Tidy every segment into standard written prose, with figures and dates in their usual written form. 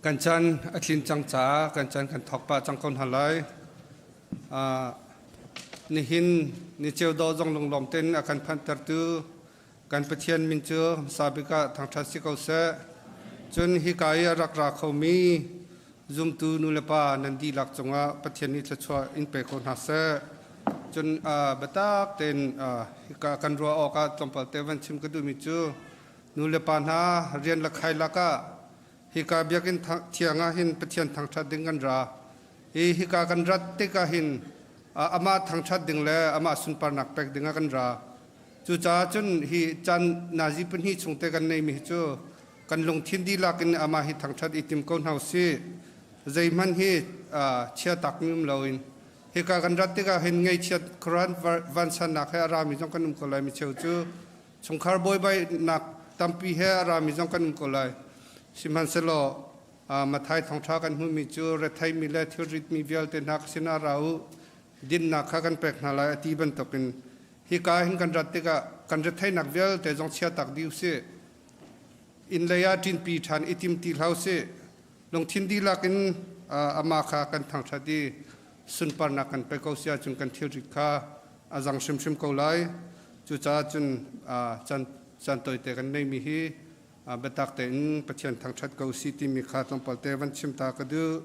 Kan caan a tlin cang caah kan caan kan thawk pah cang ko hna lai. Nihin ni ceu dawh zong lunglawm tein a kan phanhtertu kan Pathian min cu hmasa bik ah thangṭhat si ko seh. Cun hika i a rak ra khomi zumtu nulepa nan dihlak cungah Pathian nih thluachuah in pe ko hna seh. Cun biatak tein hika kan ruah awkah tlawmpal te van chim ka duhmi cu nulepa hna rian le khai lakah hika biakinn thiang ah hin Pathian thangṭhat ding kan ra. Hi hika kan rat tikah hin amah thangṭhat ding le amah sunparnak pek ding ah kan ra. Cucaah cun hi caan nazi pahnih chungte kan neimi hi cu kan lungthin dihlak in amah hi thangṭhat i tim ko hna usih. Zeihmanh hi chia takmi um loin hika kan rat tikah hin ngaihchiat khuaruahhar vansannak he a rami zong kan um ko lai micheu cu chungkhar buaibainak tampi he a rami zong kan um ko lai. Sihmanhsehlaw Matthai thawngṭha kan hmuhmi cu retheimi le thilritmi vialte hna ka sinah ra u, dinnak kha kan pek hna lai a ti bantukin hika hin kan rat tikah kan retheinak vialte zong chiatak dih usih. Inn lei ah ṭinpi ṭhan i tim ti hlah usih. Lungthin dihlak in amah kha kan thangṭhat i sunparnak kan pe ko si ahcun kan thilrit kha a zang hrimhrim ko lai. Cucaah cun caan tawite kan neimi hi biatak tein Pathian thangṭhat ko si timi kha tlawmpal te van chim ta ka duh.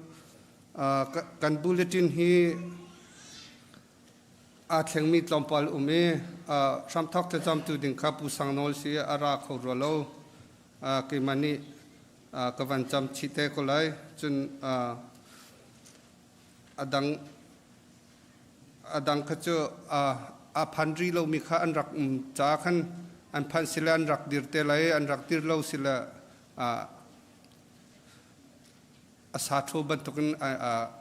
Kan bulletin hi aa thlengmi tlawmpal um i hramthawk thlacamtu ding kha Pu Sang Nawl si a ra kho rua lo. Keimah nih ka van cam chih te ko lai. Cun a dang a dang kha cu a phan rih lomi kha an rak um caah khan an phanh sile an rak dir te lai an rak dir lo sile a sa ṭhu bantukin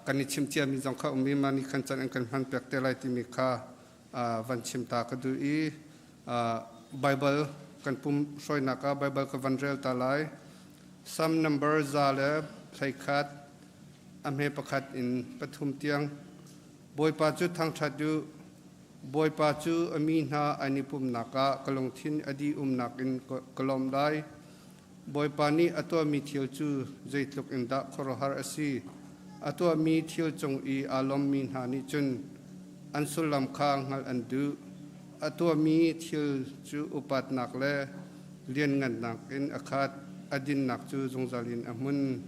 kan i chim ciami zong kha um i mah nih khan can an kan hman piak te lai timi kha van chim ta ka duh i Bible kan pum hruainak ah Bible ka van rel ta lai. Psalm number 111 a hme pakhat in pathum tiang Bawipa cu thangṭhat u Bawipa cu a mi hna an i pumnak ah ka lungthin a dih umnak in ka lawm lai. Bawipa nih a tuahmi thil cu zeitluk in dah khuaruahhar a si. A tuahmi thil cung i aa lawmmi hna nih cun an sullam kha hngalh an duh. A tuahmi thil cu upatnak le lianngannak in a khat. A dinnak cu zungzal in a hmun.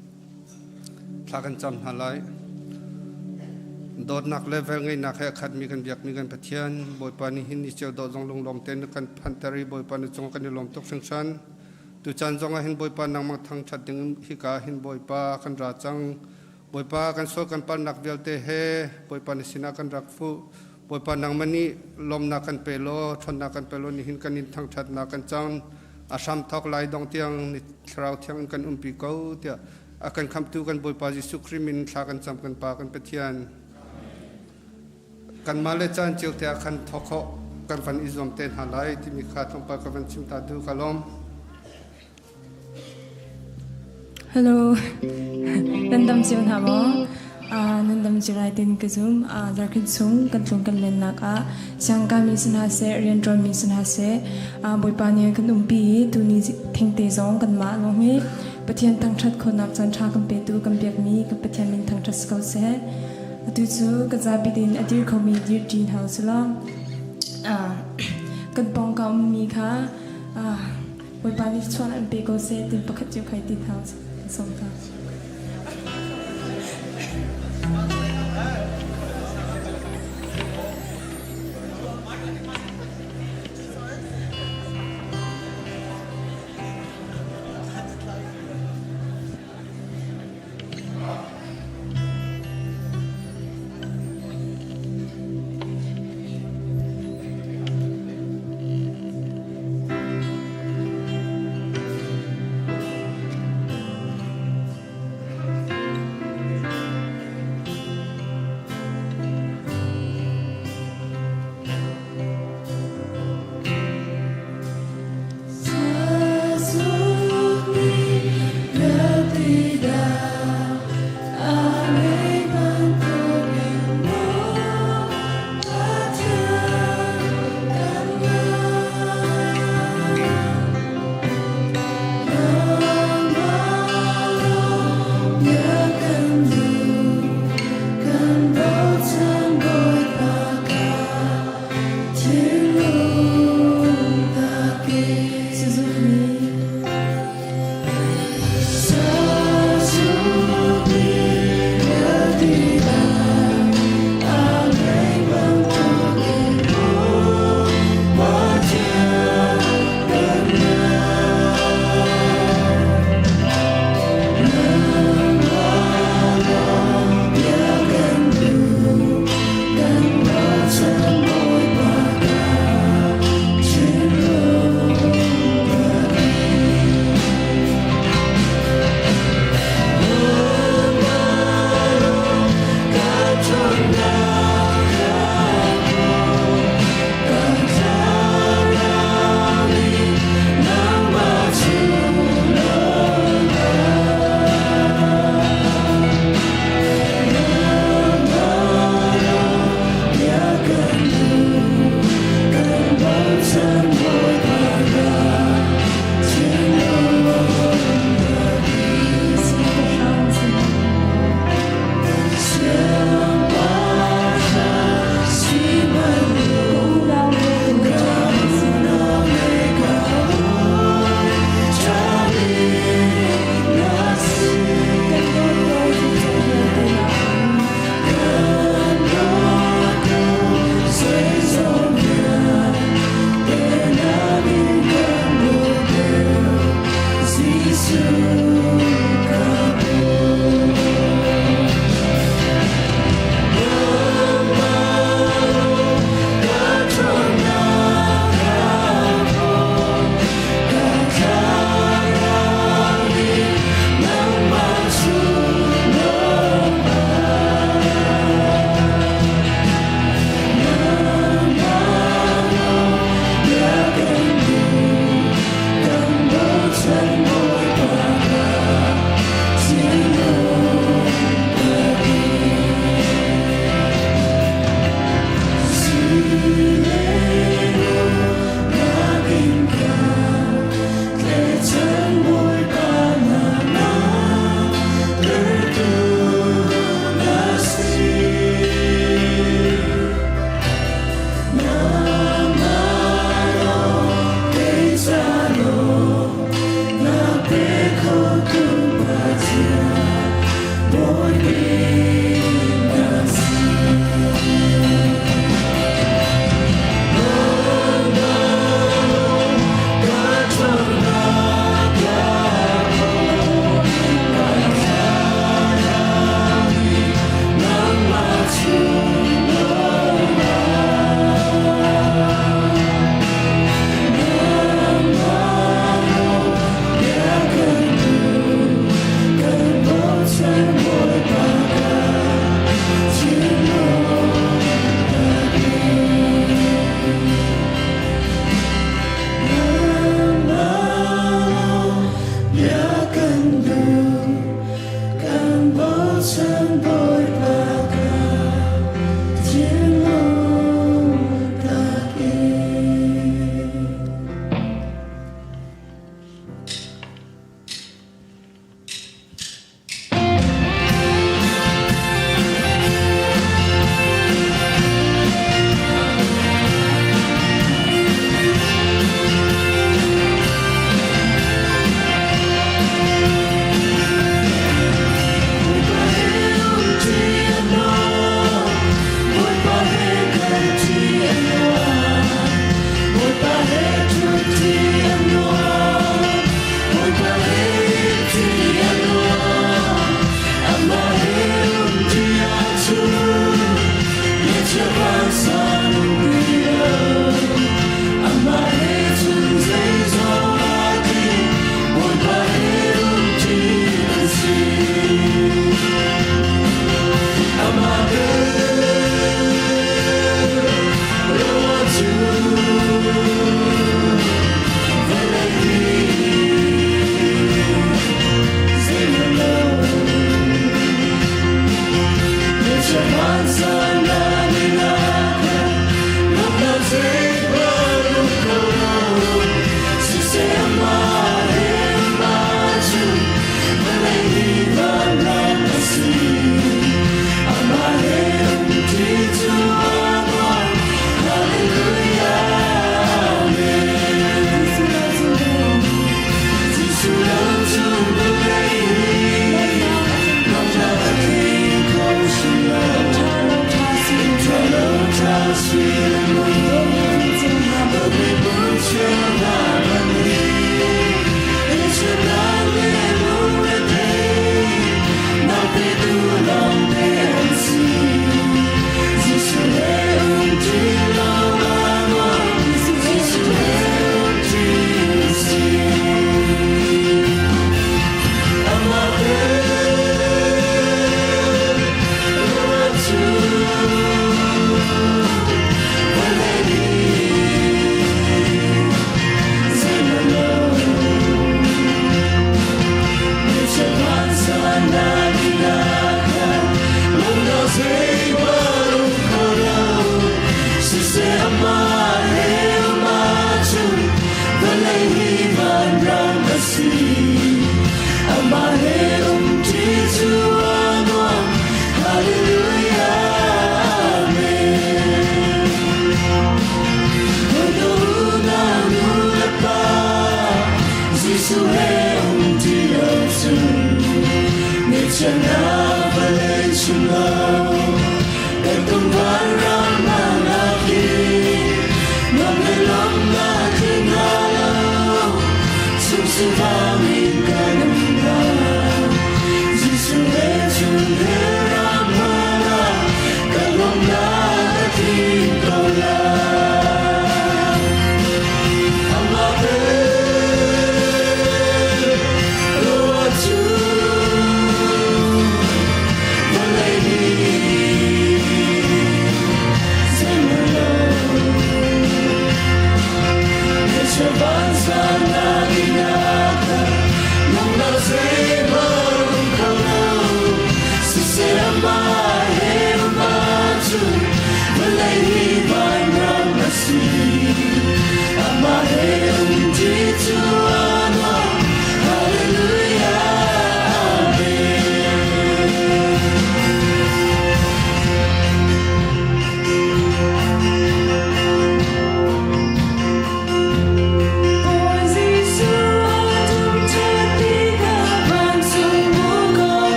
Thla kan cam hna lai. Dawtnak le velngeihnak he a khatmi kan biakmi kan Pathian, Bawipa nih hin ni cio dawh zong lunglawm tein na kan phanter i Bawipa na cung kan i lawm tuk hringhran. Tucaan zong ah hin Bawipa nangmah thangṭhat ding hika hin Bawipa kan ra cang. Bawipa kan sual kan palhnak vialte he Bawipa na sinah kan rak fuh. Bawipa nangmah nih lawmnak kan pe law, ṭhawnnak kan pe law nihin kan in thangṭhatnak kan cang. A hram thawk lai dong tiang ni thlarau thiang in kan umpi ko tiah a kan khamhtu kan Bawipa Jesuh Khrih min thla kan cam kan Pa kan Pathian. Kanmah le caan cio te ah khan thawk khawh kan van i zuam te hna lai timi kha tlawmpal ka van chim ta duh ka lawm. Hello. Nan dam cio hna maw? Nan dam cio lai tin ka zum. Zarkhin chung kan tlung kan lennak ah siangka mi si hna seh, rianṭuan mi si hna seh, Bawipa nih kan umpi i tuni thengte zong kanmah lawng hi Pathian thangṭhat khawhnak caan ṭha kan petu kan biakmi kan Pathian min thangṭhat si ko seh. Atu cu ka zapi tein a dir khomi dir ṭi hna usih law kan pawngkam ummi kha Bawipa nih chuan an pe ko seh ti pakhat cio khai ti hna usih. Sawm hna.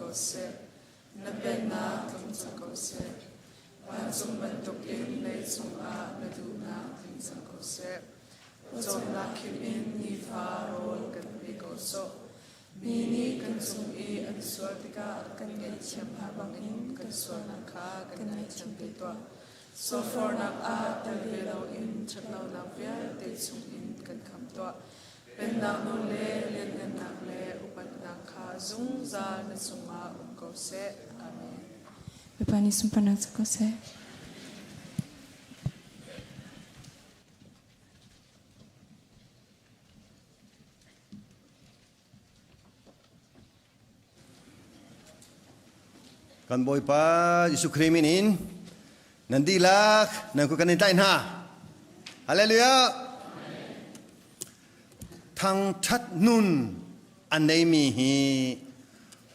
ko seh. Na pennak tlung cang ko seh. Vancung bantukin leicung ah na duhnak tling cang ko seh. Pawcawmnak khim in nifa rawl kan pe ko sawh. Mi nih kan cung i an sual tikah kan ngaihthiam hna bangin kan sualnak kha kan ngaihthiam ve tuah. Sualforhnak ah tel ve loin ṭhatlonak vialte chungin kan khamh tuah. Pennak nawl le lianhngannak le upatnak kha zungzal na cungah um ko seh. Amen. Bawipa nih sunparnak cu ko seh. Kan Bawipa Jesuh Khrih min in nan dihlak nan ku kan in tlaih hna. Hallelujah. Thangthat nun an neimi hi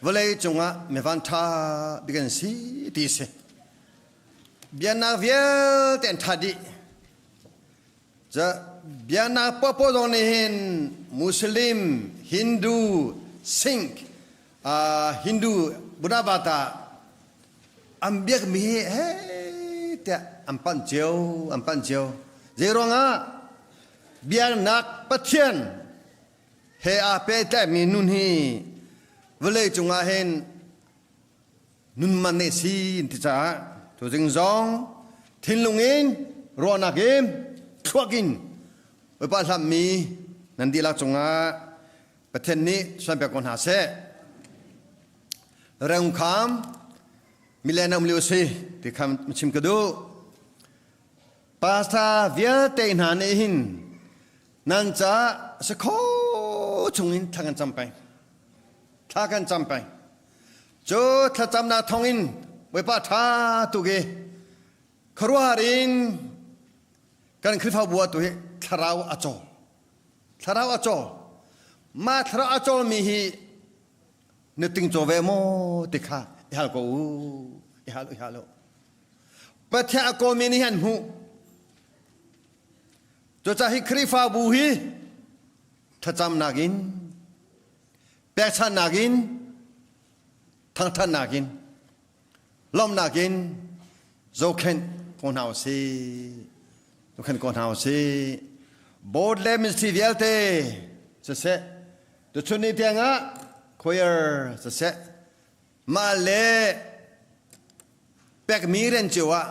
vawlei cungah mivan tha bik an si ti si. Biaknak vialte an tha dih. Biaknak popo zong nih hin Muslim, Hindu, Sikh, Hindu, Buddha Bata an biakmi hi hei tiah an panh cio, an panh cio. Zei ruangah biaknak Pathian he aa pehtlaimi nun hi vawlei cungah hin nun man nih si ti caah tuzing zong thinlung in ruahnak in thluak in Bawipa hlammi nan dihlak cungah Pathian nih suanpiak ko hna seh. Rengkham milen um lio si ti kham chim ka duh. Pastor vialte hna nih hin nan ca si kho chungin thla kan cam peng. Thla kan cam peng. Cu thlacamnak thawngin Bawipa ṭha tuk i khuaruahhar in kan Khrihfabu ah tu hi thlarau a caw. Thlarau a caw. Mah thlarau a cawmi hi na tingcaw ve maw ti kha i hal ko u. I hal i hal u. Pathian a kawlmi nih an hmuh. Cucaah hi Khrihfabu hi thlacamnak in pekchanhnak in thangthatnak in lawmhnak in zohkhenh ko hna usih zohkhenh ko hna usih board le ministry vialte siseh tuchun ni tiangah choir siseh mah le pekmi rian cio ah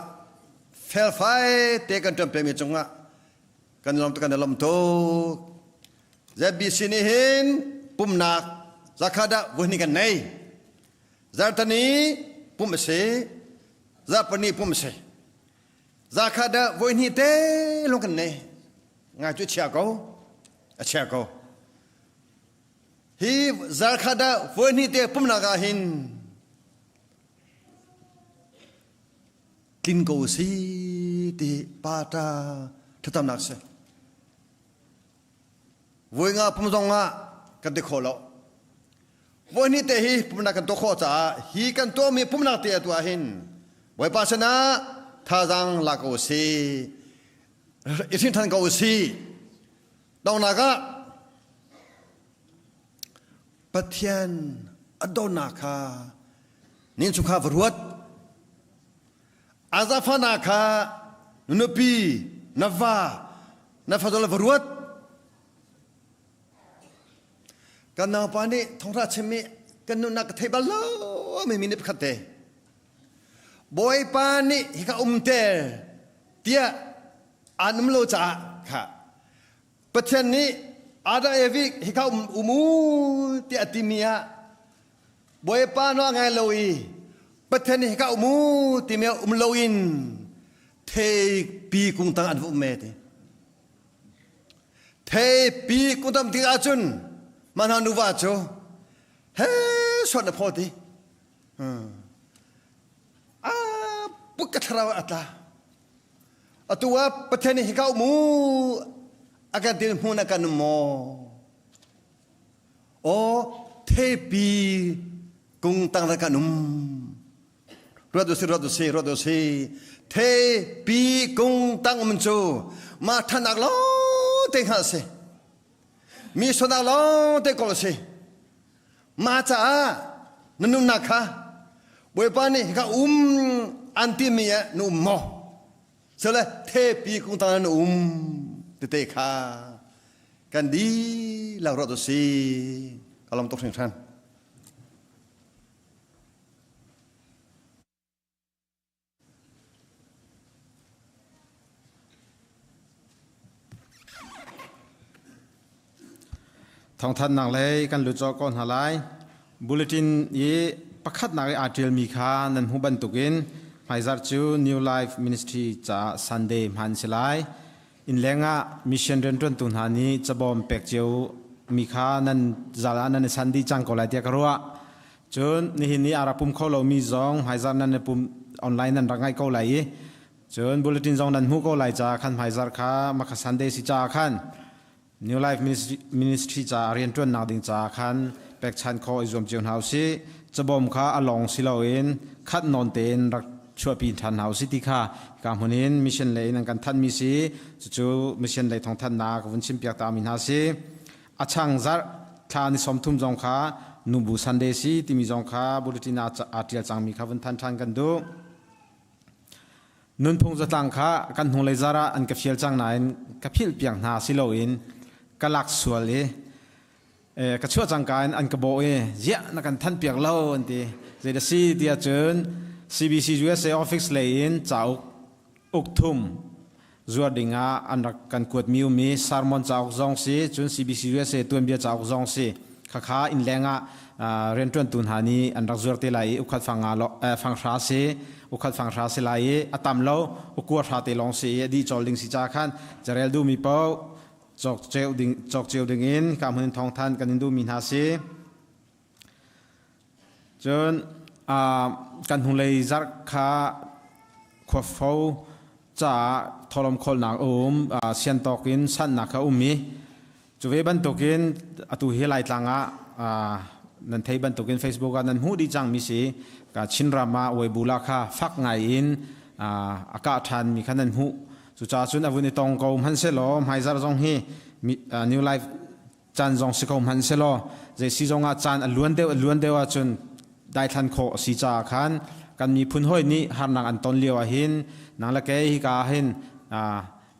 felfai te kan ṭuan pengmi cungah kan lawm kan lawm tuk ZBC nih hin pumnak zakhat ah vuhni kan nei. Zartani pum a si, zarpani pum a si. Zakhat ah voihnih te lung kan nei. Ngai cu chia ko, a chia ko. Hi zarkhat ah voihnih te pumnak ah hin tlin ko si ti pa ta thatamnak si. Voi nga pum zong ah kan ti kho lo. Voi hnih te hi pumnak kan tuah khawh caah hi kan tuahmi pumnak te atu ah hin Bawipa sinah thazaang la ko si i hrin than ko si donghnak ah Pathian a dawtnak kha nin chungkhar va ruat Azafana kha na nupi na va na fadol va ruat kan naupa nih thawngtha chimmi kan nunnak ka thei bal lo mi mi nih pakhat te Bawipa nih hika umter tiah an um lo caah kha Pathian nih Adam Evi hika um um u tiah a timi ah Bawipa nawl ngai lo i Pathian nih hika um u timi um loin theipi kung tang an va um me ti. Theipi kung tam tik ahcun mah hna nuva cu he suat na phaw ti. A puk ka thlarau a tla. Atu ah Pathian nih hika um u a kan ti hmun a kan um maw? Aw theipi kung tang rak kan um. Ruat u si ruat u si ruat u si. Theipi kung tang um cu mah thanak lawng te hngalh si. Mi sonak lawng te kawl si. Mah caah Na nunnak kha Bawipa nih hika um an timi ah na um maw? Sile thepi kung tang na um tete kha kan dihlak ruat u si. Ka lawm tuk hringhran. Thawngthanhnak lei kan lut cawk ko hna lai. Bulletin i pakhatnak i aa ṭialmi kha nan hmuh bantukin hmaizarh cu New Life Ministry caah Sunday hman si lai. Innleng ah mission rianṭuantu hna nih cabawm pek cio mi kha nan zal ah nan i san dih cang ko lai tiah ka ruah. Cun nihin i aa rak pum kho lomi zong hmaizarh nan i pum online nan rak ngaih ko lai i cun bulletin zong nan hmuh ko lai caah khan hmaizarh kha Makha Sunday si caah khan New Life Ministry caah rianṭuannak ding caah khan pekchan khawh i zuam cio hna usih. Cabawm kha a lawng si loin khat nawn tein rak chuahpi ṭhan hna usih ti kha hika hmun in mission lei in an kan thanhmi si. Cucu mission lei thawngthanhnak vun chimpiak ta mi hna si. A chang zarh thla ni 30 zong kha nubu Sunday si timi zong kha bulletin ah aa ṭial cangmi kha vun than ṭhan kan duh. Nunphung zatlang kha kan hnulei zar ah an ka fial cang nain ka philh piak hna si loin ka lak sual i ka chuah cangka in an ka bawh i ziah na kan thanh piak lo an ti. Zei si tiah cun CBC USA office lei in cauk uk thum zuar ding ah an rak kan kuatmi um i sermon cauk zong si cun CBC USA tuanbia cauk zong si khakha innleng ah rianṭuantu hna nih an rak zuar te lai i ukhat fang fang hra si ukhat fang hra si lai i a tam lo ukua hra te lawng si i a dih col ding si ca khan carel duhmi paoh cawk ceu ding cawk ceu ding in ka hmun in thawngthan kan in duhmi hna si. Cun kan hnulei zarh kha khuafo caah thawhlawm khawlnak a um, siantawk in sannak kha um i cu ve bantukin atu hi Laitlang ah nan thei bantukin Facebook ah nan hmuh dih cangmi si ka Chinram ah Weibula kha fak ngai in a kah ṭhanmi kha nan hmuh. Cucaah cun a vun i tong ko hmanhsehlaw hmaizarh zong hi New Life caan zong si ko hmanh selaw zei si zong ah caan a luan deuh a luan deuh ahcun daithlan khawh a si caah khan kan miphun hawi nih harnak an ton lio ahhin nang le kei hika ah hin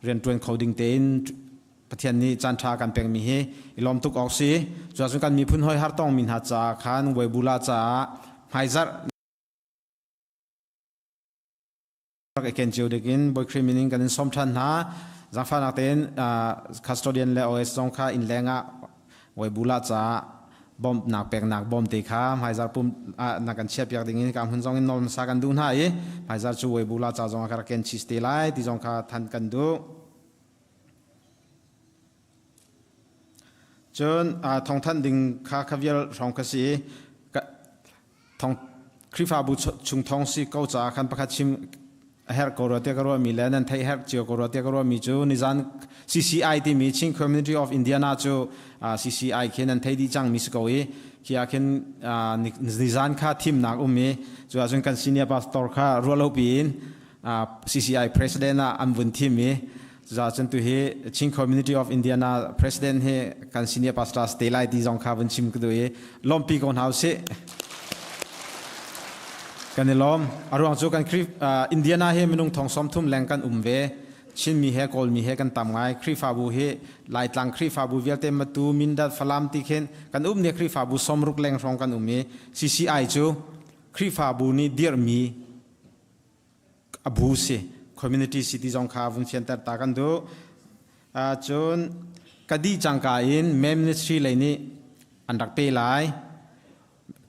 rianṭuan kho ding tein Pathian nih caan ṭha kan pekmi hi i lawm tuk awk si. Cuahcun kan miphun hawi hartongmi hna caah khan Weibula caah hmaizarh rak i ken cio dingin Bawi Khrih min in kan in sawm ṭhan hna. Zaangfahnak tein custodian le OS zong kha inn leng ah Weibula caah bawmhnak peknak bawm te kha hmaizar pum ah na kan chiahpiak dingin ka hmun zong in nawl hmasa kan duh hna i hmaizar cu Weibula ca zong ah ka rak ken chis te lai ti zong kha than kan duh. Cun thawngthanh ding kha kha vial hrawng kha si i thong Khrihfabu chung thong si ko caah khan pakhat chim a herh ko rua tiah ka ruahmi le nan theih herh cio ko rua tiah ka ruahmi cu nizan CCI timi Chin Community of Indiana cu CCI khi nan thei dih cangmi si ko i khi ah khin nizan kha thimnak um i cu ahcun kan senior pastor kha ruahlo piin CCI president ah an vun thim i Cucaah tu hi Chin Community of Indiana President hi kan senior pastor te lai ti zong kha vun chim ka duh i lawmpi ko hna usih. Kan i lawm. A ruang cu kan Indiana hi minung thong 30 leng kan um ve. Chinmi he Kawlmi he kan tam ngai. Khrihfabu hi Laitlang Khrihfabu vialte Matu, Mindat, Falam ti khin kan um ne Khrihfabu 60 leng hrawng kan um i CCI cu Khrihfabu nih dirhmi a bu si community city zong kha vun fianter ta kan duh. Cun ka dih cangka in main ministry lei nih an rak pe lai.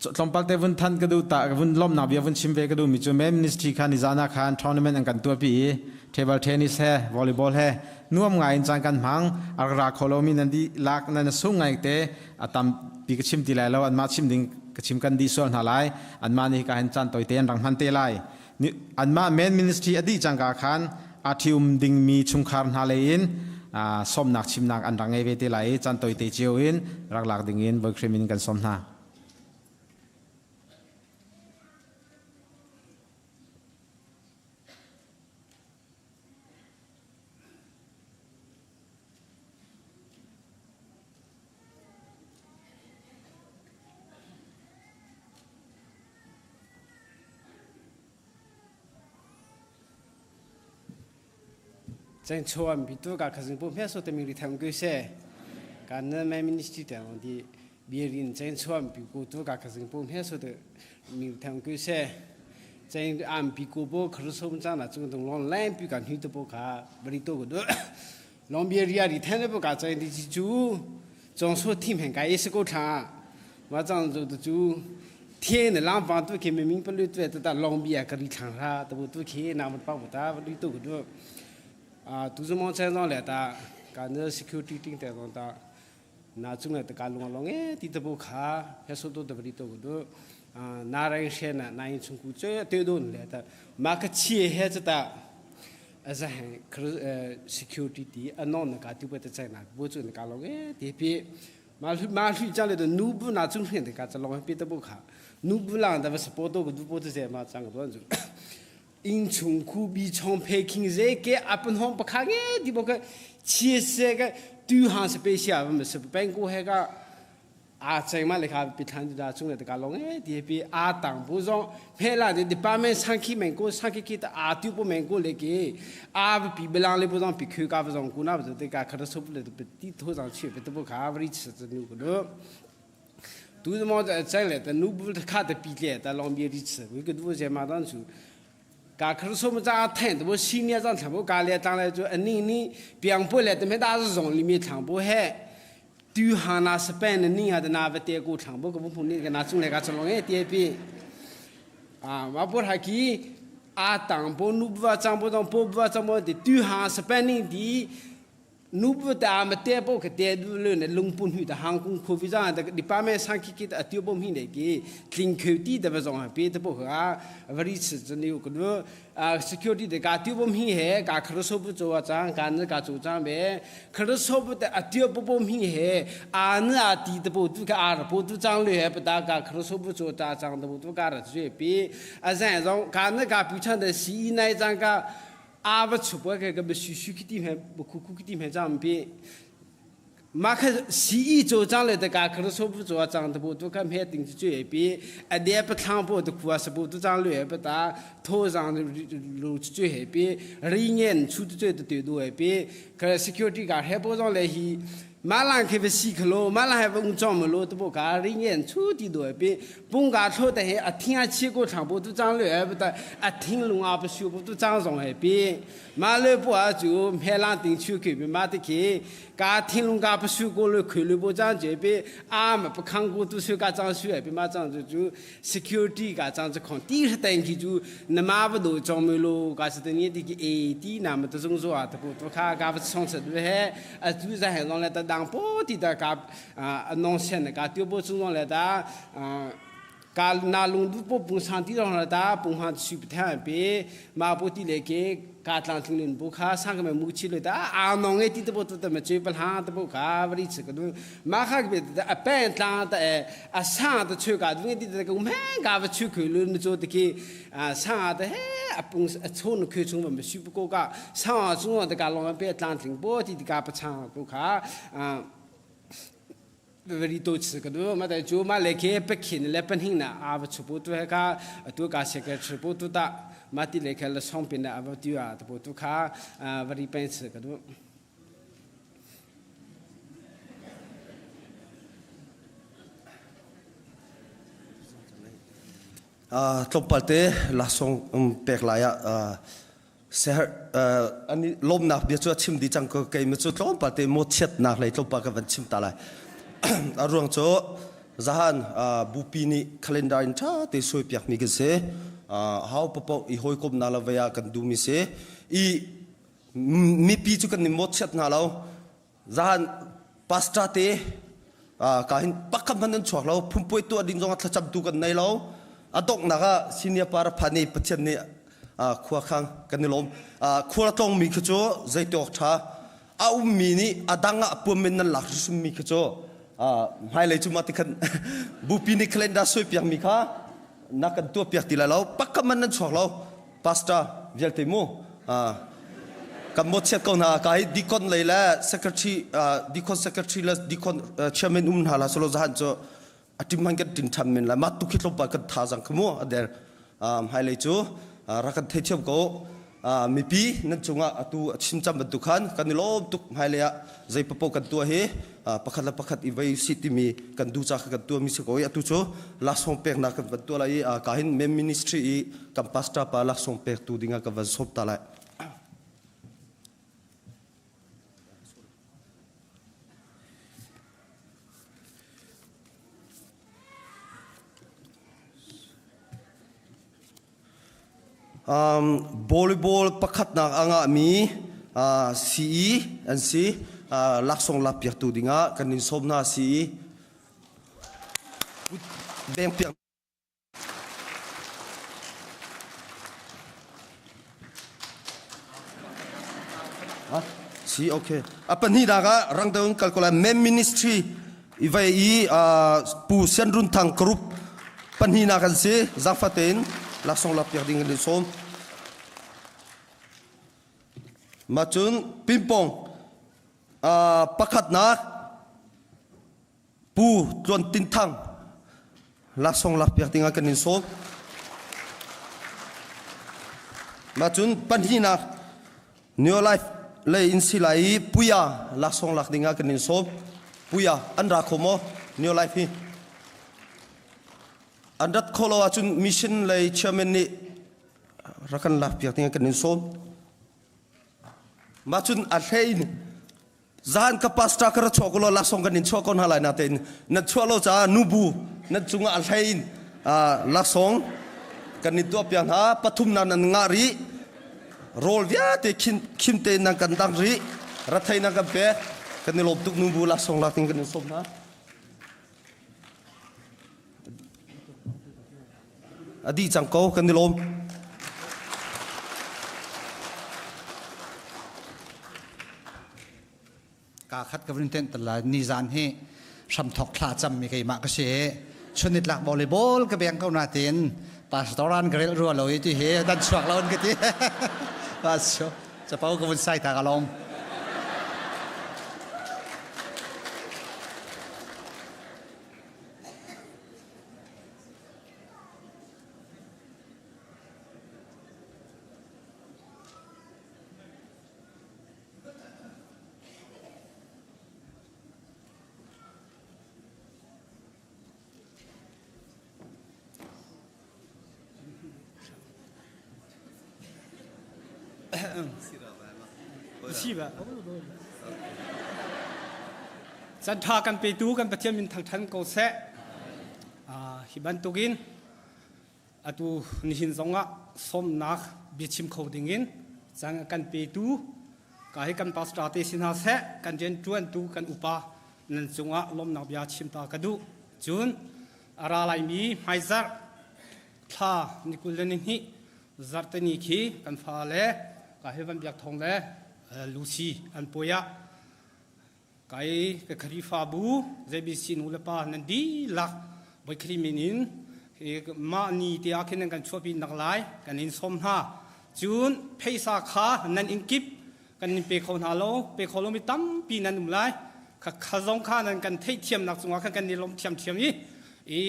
Tlawmpal te vun than ka duh ta vun lomnak bia vun chim ve ka duh mi cu main ministry kha nizan ah khan tournament an kan tuahpi i table tennis he volleyball he nuam ngai in caan kan hmang. A rak ra kho lomi nan dih lak nan sung ngai te a tampi ka chim ti lai lo anmah chim ding ka chim kan dih sual hna lai. Anmah nih hika hin caan toite an rak hman te lai. Anmah main ministry a dih cangka khan aa ṭhium dingmi chungkhar hna lei in sawmnak chimnak an rak ngei ve te lai i caan toite cio in rak lak dingin Bawi in kan sawm hna. Cheng chuan bi tu ka khazing pu hme so te mi ri tham ku se. Kan na mai ministry te on di biarin cheng chuan bi ku tu ka khazing pu hme so te mi tham ku se. Cheng am bi ku bo khru som cha na chung dong long lang pi ka nhi to bo kha bari to ku do. Long bia ria ri than bo ka cheng di chi chu 总说天平该也是够长，我长做的就天的廊坊都可明明不绿对的，但浪比啊，个里长啥都都可以，那么帮不大绿都个都啊，都是忙车上来的，干那 security 定在上的，那种来的干弄弄哎，地都不卡，还说都都不里都个都啊，拿人些呢，拿人从古这对都来的，马个企业这的。အဇဟန်ခရ security တီအနောနကတူပတချိုင်နာဘိုးချုံကလောငယ်ဒီပိမာလူမာလူကြလေတဲ့နူဘူးနာချုံဖင်တဲ့ကချလောပိတပုခါနူဘူးလာတဲ့စပေါ်တော့ဒူပိုတစေမှာချန်ကတော့ဇူ因从苦比从佩金这个阿本红不看嘅，ဒီဘကချီစေကတူဟန်စပေရှာမစပန်ကိုဟဲက 啊，这嘛你看，别谈的中的个龙哎，特别阿党不中，配了的 department 上去门过上去去的阿丢不门过来给，阿比不让你不让比扣个不让过那不是这个可能受不了的，被地头上去，别都不看不里吃这牛个了。都是么在这来的，奴不看的比例，但老面里吃，我个都在马上去。噶可是说么在谈，我新年上全部搞来，当然就一年年并不来，他们大是从里面全部还。 对哈那是办的，你还得拿不得过长不个不碰那个拿中来个出来点边啊，我不还去阿当不努不张不张不不怎么的对哈是办的的。努不达么得不个得路了呢，龙本去的航空科非常的，你把面上去给他丢不平的给，停口地的不中，别的不好啊，不离吃真的有个路啊，security 的个丢不平嘿，个可能说不做啊，张干那个做张呗，可能说不得啊丢不不平嘿，啊那啊地的不都个啊不都张了不打个可能说不做大张的不都个了就别啊这种干那个不像的西那张个。 阿不出不个个不嘘嘘去地面不哭哭去地面长边，马克西医做长来的个，可能说不做长的不都看片顶子最边，啊点不长不的苦啊是不都长略不打，头上的路最边，人眼出的最的对多边，可 security 个还不上来去。 马兰开不西克罗，马兰还不用装么罗，都不搞人眼出的多边，蹦个出的还啊听啊七个长不都长了不得，啊听龙啊不修不都长上海边，马来不啊就派浪顶出去边马得去，噶听龙噶不修过了，看了不长这边，啊么不看过都修噶长修边马长就就 security 噶长这看，第一是等去就那马不都装么罗，噶是等你的个 AD 那么都种做啊，都不都看噶不上车对还啊就在海上来的。当波的的个啊，农村的个丢波中上来的啊，个那龙都波蹦上地上来的，蹦上去不太别，马波地来给个当听人不卡上个么木起来的啊，农的地都波都得么追不上都不卡不里吃个都，马哈个别的啊半当的哎啊上的出个，东西的个我们个不出口了，你做的给啊上的嘿啊蹦啊从口中我们修不过个，上中的个老别当听波地的个不唱不卡啊。 very to 吃个都没得就嘛来给不看来不听呢，啊不出不都还个都个些个吃不都打，嘛地来开了上边的啊不丢啊，都不都卡啊不里边吃个都。 Tlawmpal te lasong pek lai ah seher ani lomnak bia chu a chim di cang ko kei mi cu tlawmpal te mo chiatnak lei tlawmpal ka van chim ta lai. A ruang cu zahan bupi nih calendar in tha te suai piak mi kan si. Hau papo i hawikom na la vaya kan du mi si. I mipi cu kan ni mo chiat hna lo. Zahan pastor te ka hin pakam han chuak lo phumpuai tu ding zong thlacam tu kan nei lo. A donghnak ah senior para phani Pathian nih khua khang kan i lawm. Khua tlong mi khi cu zeitiawk tha a ummi nih a dang ah puam men nan lak mi khi cu hmailei cu ma ti khan bupi nih calendar suai piak mi kha na kan tuah piak ti lai lo pakam man nan chuak lo pastor vialte mu kan mo chiat ko hna ka hi deacon lei le secretary deacon secretary le deacon chairman um hna la solo zahan cu a tim man kan tin than men la ma tu khi tlawmpal kan tha zang khamu a der hmailei cu rak kan thei thiam ko. Mipi nan cungah atu a chim cam bantuk khan kan i lawm tuk. Hmailei ah zei papo kan tuah hi pakhat le pakhat i vei si timi kan duh ca kha kan tuah mi si ko i atu cu laksawng peknak kan van tuah lai i ka hin mem ministry i kan pastor pa laksawng pek tu dingah ka van sawm ta lai. Volleyball pakhatnak a ngahmi CE an si. Laksawng lakpiaktu dingah kan in sawm hna CE. Bengpiak Si okay. A pahnihnak ah rangdang kal ko lai men ministry i vei i Pu Sian Run Thang group pahnihnak an si. Zaangfah tein laksawng lakpiak ding kan in sawm. Mah cun pingpong pakhatnak Pu Tluan Tin Thang laksawng lakpiak dingah kan in sawm. Mah cun pahnihnak New Life lei in si lai i Puya laksawng lak dingah kan in sawm. Puya an ra kho maw New Life hi? An rat kho lo ahcun mission lei chairman nih rak kan lakpiak dingah kan in sawm. Mah cun a hlei in Zan ka pastor ka ra chuak law laksawng kan in chuah ko hna lai natein nan chuah lo caah nubu nan cungah a hlei in laksawng kan in tuah piak hna. Pathum na nan ngah rih, rawl vialte khim tein nan kan dang rih, rathei nan kan pek, kan i lawm tuk. Nubu laksawng lak ding kan in sawm hna. A dih cang ko, kan i lawm. Ka khat ka vun tenh tal ni zan hi hramthok thla cam mi keimah ka si. Chunitlak volleyball ka beng ko na tin pastor an ka rel rua lo i ti hi dan chuak lo an ka ti. Pastor chapau ka vun sai ta ka lawm. Can ṭha kan petu kan Pathian min thangṭhan ko seh. Hi bantukin atu nihin zongah sawmnak biachim kho dingin cang kan petu ka hi kan pastor te si hna seh, kan rianṭuantu kan upa nan cungah lawmnak bia chim ta ka duh. Cun a ra laimi hmaizarh thla ni 22 zarhteni khi kan fale ka hi Van Biak Thawng le Lucy an puai ah kai ka Khrihfabu JBC nu le pa nan dihlak Bawi Khrih min in mah ni te ah khin nan kan chuahpi nak lai kan in sawm hna. Cun pheisa kha nan in kip kan in pe kho hna lo, pe kho lomi tampi nan um lai. Kha kha zong kha nan kan theihthiamnak cungah khan kan i lawm thiamthiam i i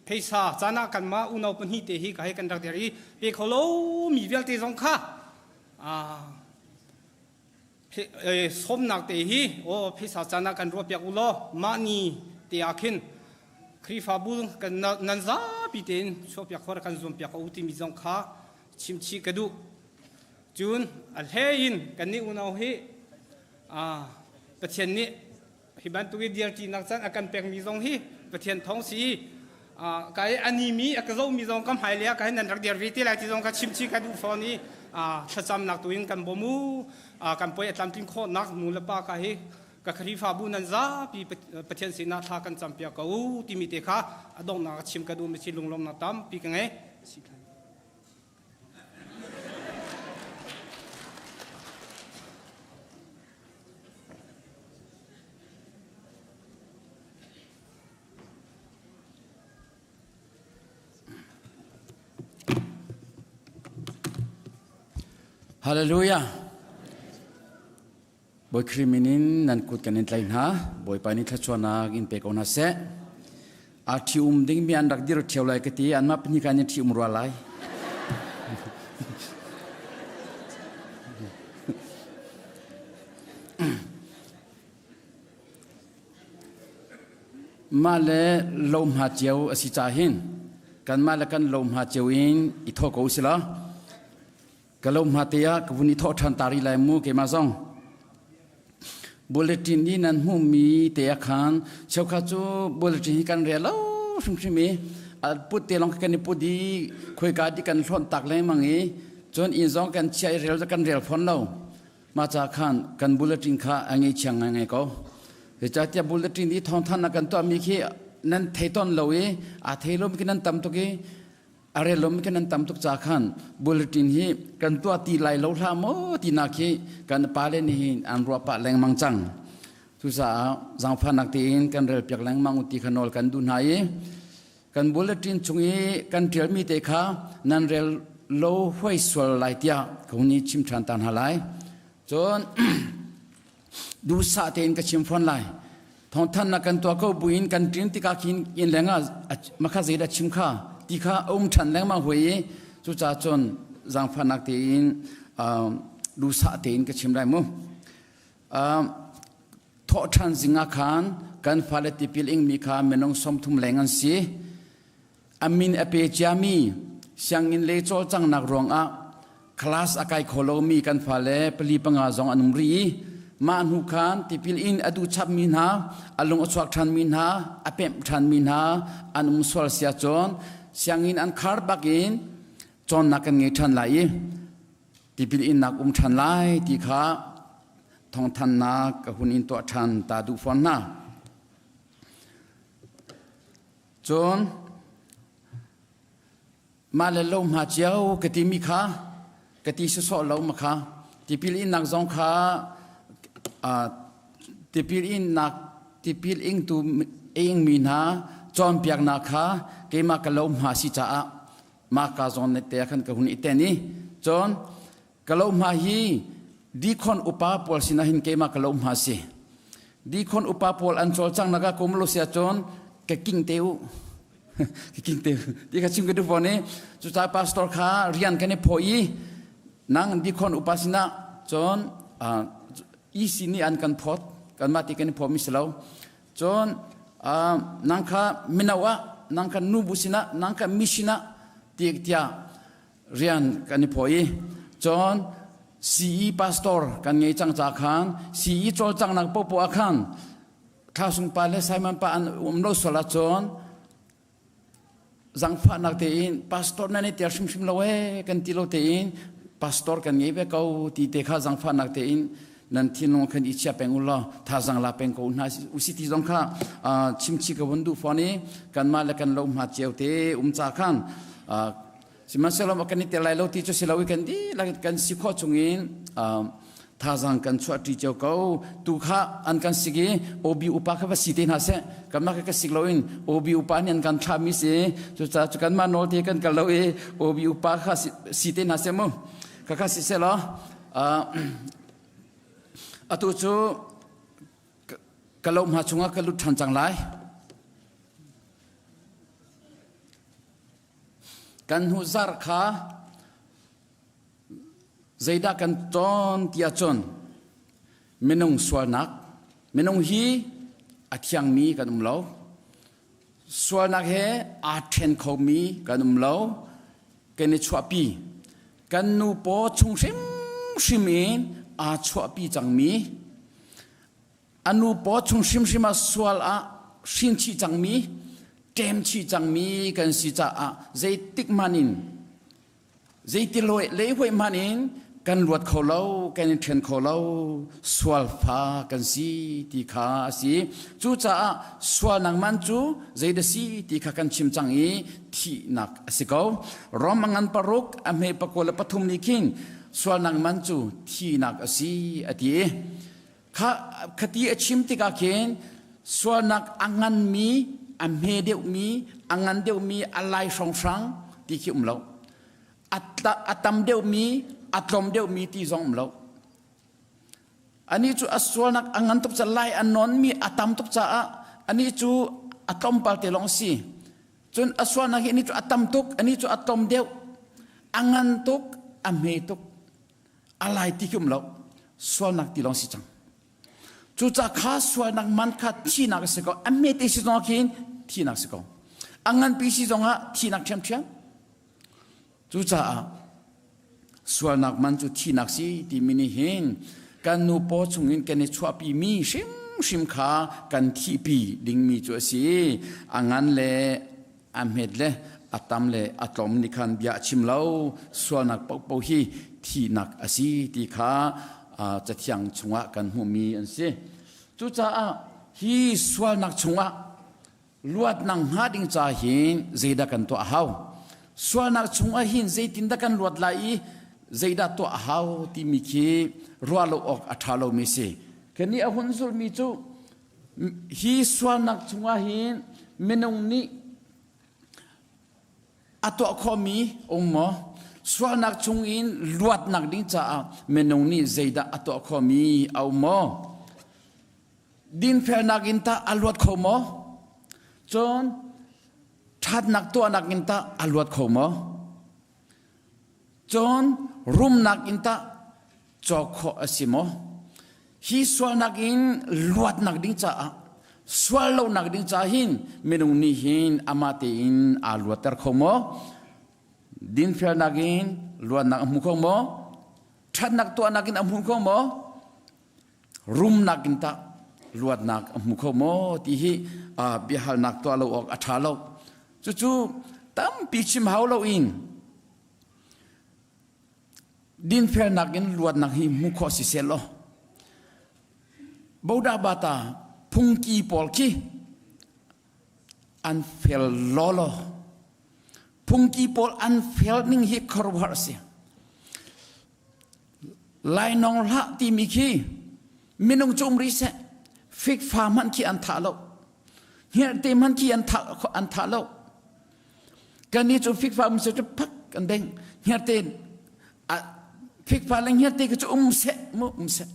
pheisa caan ah kanmah unau pahnih te hi ka hei kan rak der i pe kho lomi vialte zong kha sawmnak te hi aw pheisa caan ah kan ruahpiak u law mah ni te ah khin Khrihfabu kan nan zapi tein chuahpiak khawh kan zuampiak ko u timi zong kha chimchih ka duh. Cun a hlei in kannih unau hi Pathian nih hi bantuk i dirṭinak caan a kan pekmi zong hi Pathian thawng si i ka i a nimi a ka zohmi zong ka hmailei ah ka hin nan rak dir ve te lai ti zong kha chimchih ka duh fawn i thlacamnak tu in kan bawm u. Kan puai a tlamtlin khawhnak nu le pa ka hi ka Khrihfabu nan zapi Pathian sinah thla kan campiak ko u timi te kha a donghnak a chim ka duhmi si. Lunglawmnak tampi ka ngei. Hallelujah. Bawi Khrih min in nan kut kan in tlaih hna. Bawipa nih thluachuahnak in pe ko hna seh. Aa ṭhi-um dingmi an rak dir ṭheo lai ka ti. Anmah pahnih kha an i ṭhi-um rua lai. Mah le lohma cio a si ca hin kanmah le kan lohma cio in i thawh ko usih law ka lohma te ah ka vun i thawh ṭhan ta rih lai mu keimah zong. Bulletin i nan hmuhmi te ah khan cheukhat cu bulletin hi kan rel lo hrimhrim i a put te lawng kan i put i khoika di kan hlonh tak lengmang i cun inn zong kan chia i rel kan rel fawn lo. Mah ca khan kan bulletin kha a ngeichiang ngaingai ko. Zeicahtiah bulletin i thawngthanhnak kan tuahmi khi nan thei tawn lo i aa thei lomi khi nan tam tuk i a rel lomi khi nan tam tuk ca khan bulletin hi kan tuah ti lai lo hlah maw tinak khi kan pale nih hin an ruah pah lengmang cang. Cucaah zaangfahnak tein kan relpiak lengmang u ti kha nawl kan duh hna i kan bulletin chung i kan ṭialmi te kha nan rel lo huai sual lai tiah ka hun i chim ṭhan ta hna lai. Cun duhsah tein ka chim fawn lai. Thawngthanhnak kan tuah ko buin kan ṭin tikah khin inn lengah makha zeidah chim kha ti kha a um ṭhan lengmang hui i cucaah cun zaangfahnak tein duhsah tein ka chim lai mu. Thawhṭhan zing ah khan kan fale tipil ingmi kha minung 30 leng an si. A min a pe ciami sianginn le cawlcanghnak ruangah class a kai kho lomi kan fale pali panga zong an um rih i mah hnu khan tipil in a duh chapmi hna, a lung a chuak ṭhanmi hna, a pemh ṭhanmi hna an um sual sia cun sianginn an khar bak in cawnnak kan ngei ṭhan lai i tipil innak um ṭhan lai ti kha thawngthannak ka hun in tuah ṭhan ta duh fawn hna. Cun mah le lo hma cio ka timi kha ka ti sawsawh lo ma kha tipil innak zong kha tipil innak tipil ingtu ingmi hna cawnpiaknak kha keimah ka lo hma si caah mah ka zawn te khan ka hun i ten i cun ka lo hma hi dikhon upa pawl sinah hin keimah ka lo hma si dikhon upa pawl an cawlcang naka kum lo sia cun ka king te u ka king te ti ka chim ka du fon i cucaah pastor kha rian kan i phaw i nang dikhon upa sinah cun EC nih an kan phawt kanmah ti kan i phaw mi si lo Cun nang kha mino ah, nang kha nubu sinah, nang kha mi sinah tiah rian kan i phaw i cun CE pastor kan ngei cang ca khan CE cawlcanghnak popoh ah khan Thlasung pa le Simon pa an um lo sual ahcun zangfahnak tein pastor nan i tel hrimhrim lo ee kan ti lo tein pastor kan ngei ve ko ti te kha zangfahnak tein nan thinlung khan i chia peng u law thazang la peng ko hna usi ti zong kha chimchi ka vun duh fawn i kanmah le kan lo hma cio te um ca khan sihmanhsehlaw kan i tel lai lo ti cu si lo i kan dihlak kan si khawh chungin thazang kan chuahṭi cio ko. Tu kha an kan sik i OB upa kha va si te hna seh. Kanmah kha ka sik loin OB upa nih an kan thlahmi si. Cucaah cu kanmah nawl te kan kal lo i OB upa kha si te hna seh mu. Khakha si seh law atu cu ka lohma chungah ka lut ṭhan cang lai. Kan hnu zarh kha Zeidah kan cawn ti ahcun minung sualnak, minung hi a thiangmi kan um lo. Sualnak he aa ṭhen khomi kan um lo. Kan i chuahpi. Kan nu paw chung hrimhrim in aa chuahpi cangmi, a nu paw chung hrimhrim ah sual ah hrin chih cangmi, ṭem chih cangmi kan si caah zeitik hmanh in Zeiti lehhuai hmanh in kan luat kho lo, kan i ṭhen kho lo, sualfa kan si ti kha a si. Cucaah sualnak man cu zeidah si ti kha kan chim cang i thihnak a si ko. Rom a ngan paruk a hme 23 nih khin sualnak man cu thihnak a si a ti. Kha khati a chim tikah khin sualnak a nganmi, a hme deuhmi, a ngan deuhmi, a lai hrawnghrang ti khi um lo. A tam deuhmi, a tlawm deuhmi ti zong um lo. Anih cu a sualnak a ngan tuk ca lai a nawnmi a tam tuk caah anih cu a tlawmpal te lawng si. Cun a sualnak hi anih cu a tam tuk, anih cu a tlawm deuh, a ngan tuk, a hme tuk. A lai ti khi um lo. Sualnak ti lawng si cang. Cucaah kha sualnak man kha thihnak a si ko. A hmete si zongah khin thihnak si ko. A nganpi si zongah thihnak ṭhiamṭhiam. Cucaah sualnak man cu thihnak si timi nih hin kan nu paw chungin kan i chuahpi mi hrimhrim kha kan thihpi dingmi cu a si. A ngan le a hmet le a tam le a tlawm nih khan bia a chim lo. Sualnak paohpaoh hi thihnak a si ti kha cathiang chungah kan hmuhmi an si. Cucaah hi sualnak chungah luatnak hnga ding ca hin zeidah kan tuah a hau? Sualnak chungah hin zeitindah kan luat lai i zeidah tuah a hau timi khi ruah lo awk a ṭha lomi si. Kannih a hun zulmi cu hi sualnak chungah hin minung nih a tuah khawhmi um maw? Sualnak chungin luatnak ding caah minung nih zeidah a tuah khawhmi a um maw? Dinfelnak in tah a luat kho maw? Cun ṭhatnak tuahnak in tah a luat kho maw? Cun rumnak in tah cawk khawh a si maw? Hi sualnak in luatnak ding caah sual lonak ding caah hin minung nih hin amah tein aa luatter kho maw? Dinfelnak in luatnak a hmu kho maw? Ṭhatnak tuahnak in a hmu kho maw? Rumnak in tah luatnak a hmu kho maw ti hi biahalnak tuah lo awk a ṭha lo. Cucu tampi chim hau loin dinfelnak in luatnak hi hmu khawh si seh law Boda bata phungki pawl khi an fel lawlaw. Phungki pawl an fel ning hi khuaruahhar a si. Lainawng hlah timi khi minung cu um rih seh fikfa hmanh khi an thah lo. Hngerhte hmanh khi an thah an thah lo. Kannih cu fikfa um seh cu phak kan beng. Hngerhte fikfa le hngerhte khi cu um seh mu um seh.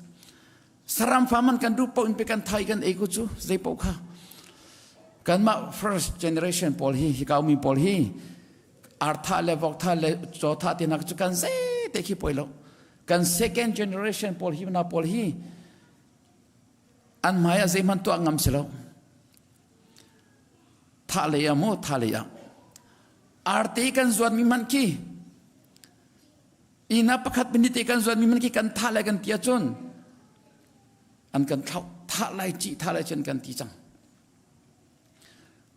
Saram fa man kan duh paoh in pe kan thai kan ei ko cu zei paoh kha. Kanmah first generation pawl hi hi kaumi pawl hi artha le vok tha le chaw tha te nak cu kan zei te khi poi lo. Kan second generation pawl hi na pawl hi an hmai ah zeihmanh tuah ngam si lo. Thah lei ah mu thah lei ah. Arte kan zuat mi hmanh khi inn ah pakhat minute kan zuat mi hmanh khi kan thah lai kan ti ahcun an kan thlauh thah lai ci thah lai cun kan ti cang.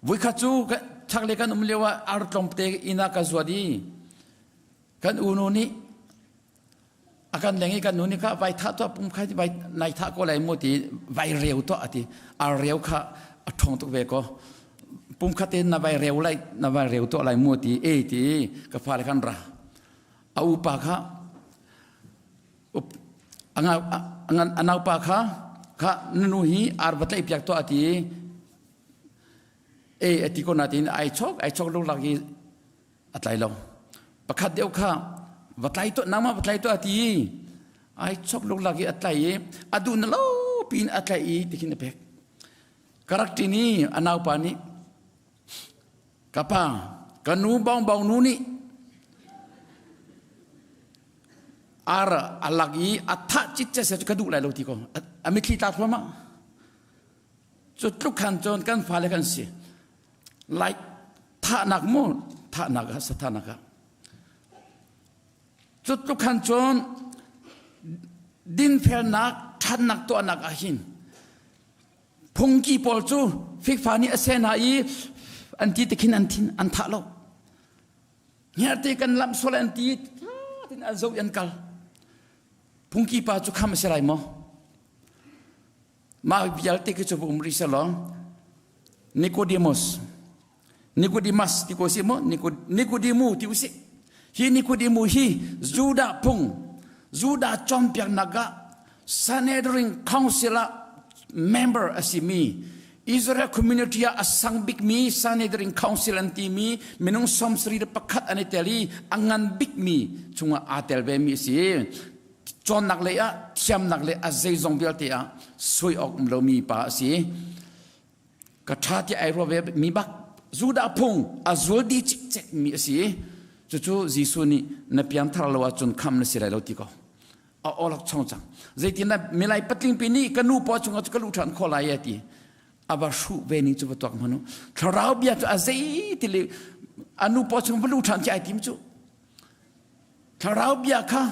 Voikhat cu chaklei kan um lio ah ar tlawmte inn ah ka zuat i kan unu nih a kan leng i kan nu nih kha vai thah tuah pum kha vai nai thah ko lai mu ti vai reu tuah ati ar reu kha a ṭhawng tuk ve ko pum kha te na vai reu lai na vai reu tuah lai mu ti e ti ka fale khan ra a upa kha a naupa kha kha nunu hi ar va tlaih piak tuah ati e ati ko na tin ai chok ai chok luk lak i a tlai lo pakhat deuh kha va tlai tuah nangmah va tlai tuah ti ai chok luk lak i a tlai i a duh na lo piin a tlai i tikhin a pek karakti ni a naupa nih ka pa ka nu bong bong nu nih ar a lak i a thah cit se ka duh lai lo ti ko a mitthli tla thluahmah cu tluk khan cun kan fale kan si like thahnak mu thahnak ah sathahnak ah cu tluk khan cun dinfelnak ṭhatnak tuahnak ah hin phungki pawl cu fikfa nih a seh hna i an ti tikhin an thin an thah lo hngerhte kan lamh sual an ti tin an zo an kal phungki pa cu kham a si lai maw Mah vialte khi cu va um rih selaw Nicodemus Nicodemus ti ko si mu Nicodemu ti usih hi Nicodemu hi Judah phung Judah cawnpiaknak ah Sanhedrin Council ah member a simi Israel community ah a sang bikmi Sanhedrin Council an timi minung 71 an i tel i a ngan bikmi chungah aa tel vemi a si. Cawnnak lei ah thiamnak le a zeizong vialte ah soi awk um lomi pa a si. Ka ṭha ti ai ruah ve mi bak Judah phung a zul dih cikcek mi a si. Cucu Jesuh nih na piangthar lo ahcun kham na si lai lo ti ko. A awlok chong cang. Zeitindah milai patling pi nih ka nu paw chungah cu ka luh ṭhan khawh lai ti. A va hruh ve ning cu va tuak hmanh u. Thlarau bia cu a zei ti le a nu paw chung va luh ṭhan khi ai tim cu. Thlarau bia kha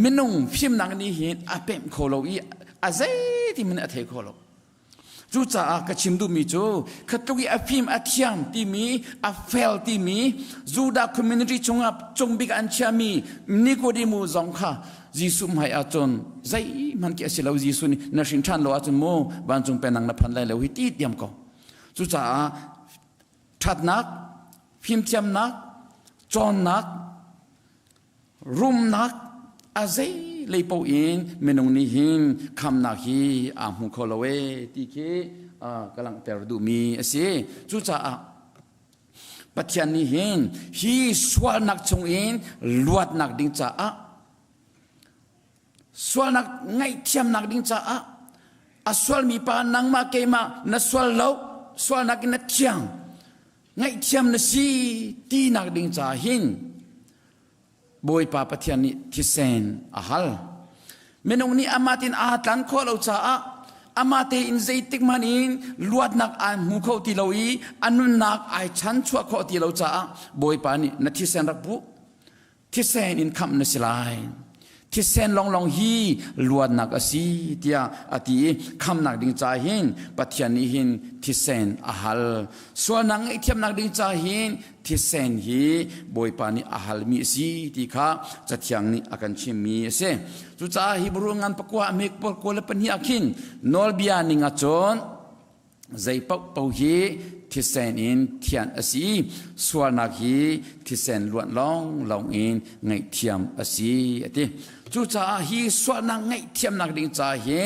minung fimnak nih hin a pemh kho lo i a zei ti man a thei kho lo. Cucaah ka chim duhmi cu khatluk i a fim a thiam timi a fel timi Judah community chungah cungbik an chiami Nikodemu zong kha Jesuh hmai ahcun zeihmanh khi a si lo Jesuh nih na hrin ṭhan lo ahcun mu vancung penang na phan lai lo hi ti diam ko. Cucaah ṭhatnak, fimthiamnak, cawnnak, rumnak a zei lei paoh in minung nih hin khamnak hi aa hmu kho lo ee ti khi ka langhter duhmi a si. Cucaah Pathian nih hin hi sualnak chungin luatnak ding caah sualnak ngaihthiamnak ding caah a sualmi pa nangmah keimah na sual lo sualnak in na thiang ngaihthiam na si tinak ding caah hin Bawipa Pathian nih thisen a hal. Minung nih amah tin aa tlan khawh lo caah amah tein zeitik hmanh in luatnak ai hmu kho ti lo i a nunnak ai chan chuah khawh ti lo caah Bawipa nih na thisen rak bu thisen in khamh na si lai thisen lawnglawng hi luatnak a si tiah a ti i khamnak ding ca hin Pathian nih hin thisen a hal sualnak ngaihthiamnak ding ca hin thisen hi Bawipa nih a halmi a si ti kha Cathiang nih a kan chimmi a si. Cucaah Hebrew ngan pakua a hmek pawl kawl le pahnih ah khin nawlbia ning ah cun zei paohpaoh hi thisen in thianh a si sualnak hi thisen luanh lawnglawng in ngaihthiam a si a ti. Cucaah hi sualnak ngaihthiamnak ding ca hi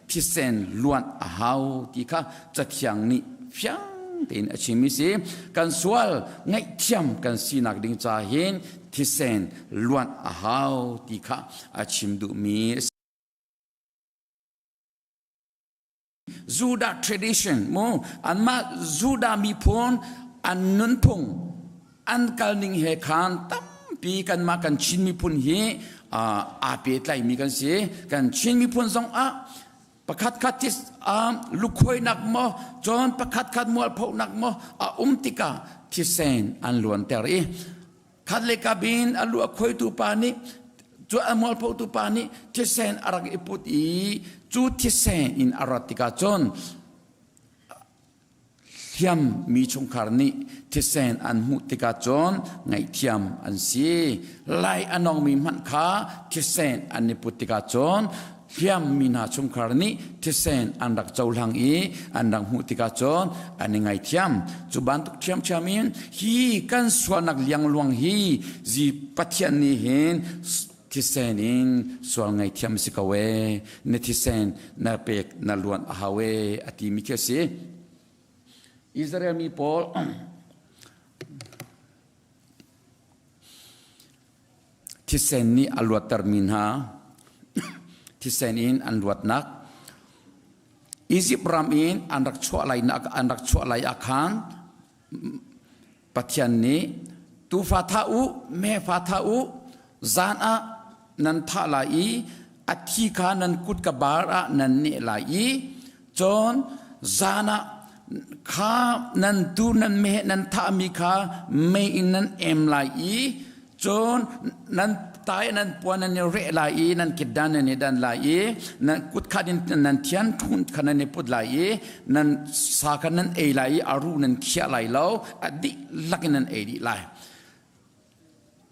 thisen luanh a hau ti kha Cathiang nih fiang tein a chimmi si. Kan sual ngaihthiam kan sinak ding ca hin thisen luanh a hau ti kha a chim duhmi a si. Judah tradition mu anmah Judah miphun an nunphung an kalning he khan tampi kanmah kan Chin miphun hi aa pehtlaimi kan si. Kan Chin miphun zong ah pakhat khat lukhuainak maw cun pakhat khat mualphonak maw a um tikah thisen an luanter i khat le kabin a lu a khuaitu pa nih cu a mualphotu pa nih thisen a rak i put i cu thisen in a rat tikah cun hliam mi chungkhar nih thisen an hmuh tikah cun ngaihthiam an si. Lai a nongmi hmanh kha thisen an i put tikah cun hliam mi hna chungkhar nih thisen an rak cohlang i an rak hmuh tikah cun an i ngaithiam. Cu bantuk ṭhiamṭhiam in hi kan sualnak liangluang hi zi Pathian nih hin thisen in sual ngaihthiam si ko ee na thisen na pek na luan a hau ee a timi khi a si. Israel mi pawl thisen nih a luattermi hna thisen in an luatnak Egypt ram in an rak chuah lai an rak chuah lai ah khan Pathian nih tuufa thah u, mefa thah u, zan ah nan thah lai i a thi kha nan kut ka bar ah nan neh lai i cun zan ah kha nan tu nan meh nan thahmi kha mei in nan em lai i Cun nan tai nan puan nan i reh lai i nan kiddan nan i dan lai i nan kut khat in nan thian thun kha nan i put lai i nan sa kha nan ei lai i a ru nan khiah lai lo a dihlak in nan ei dih lai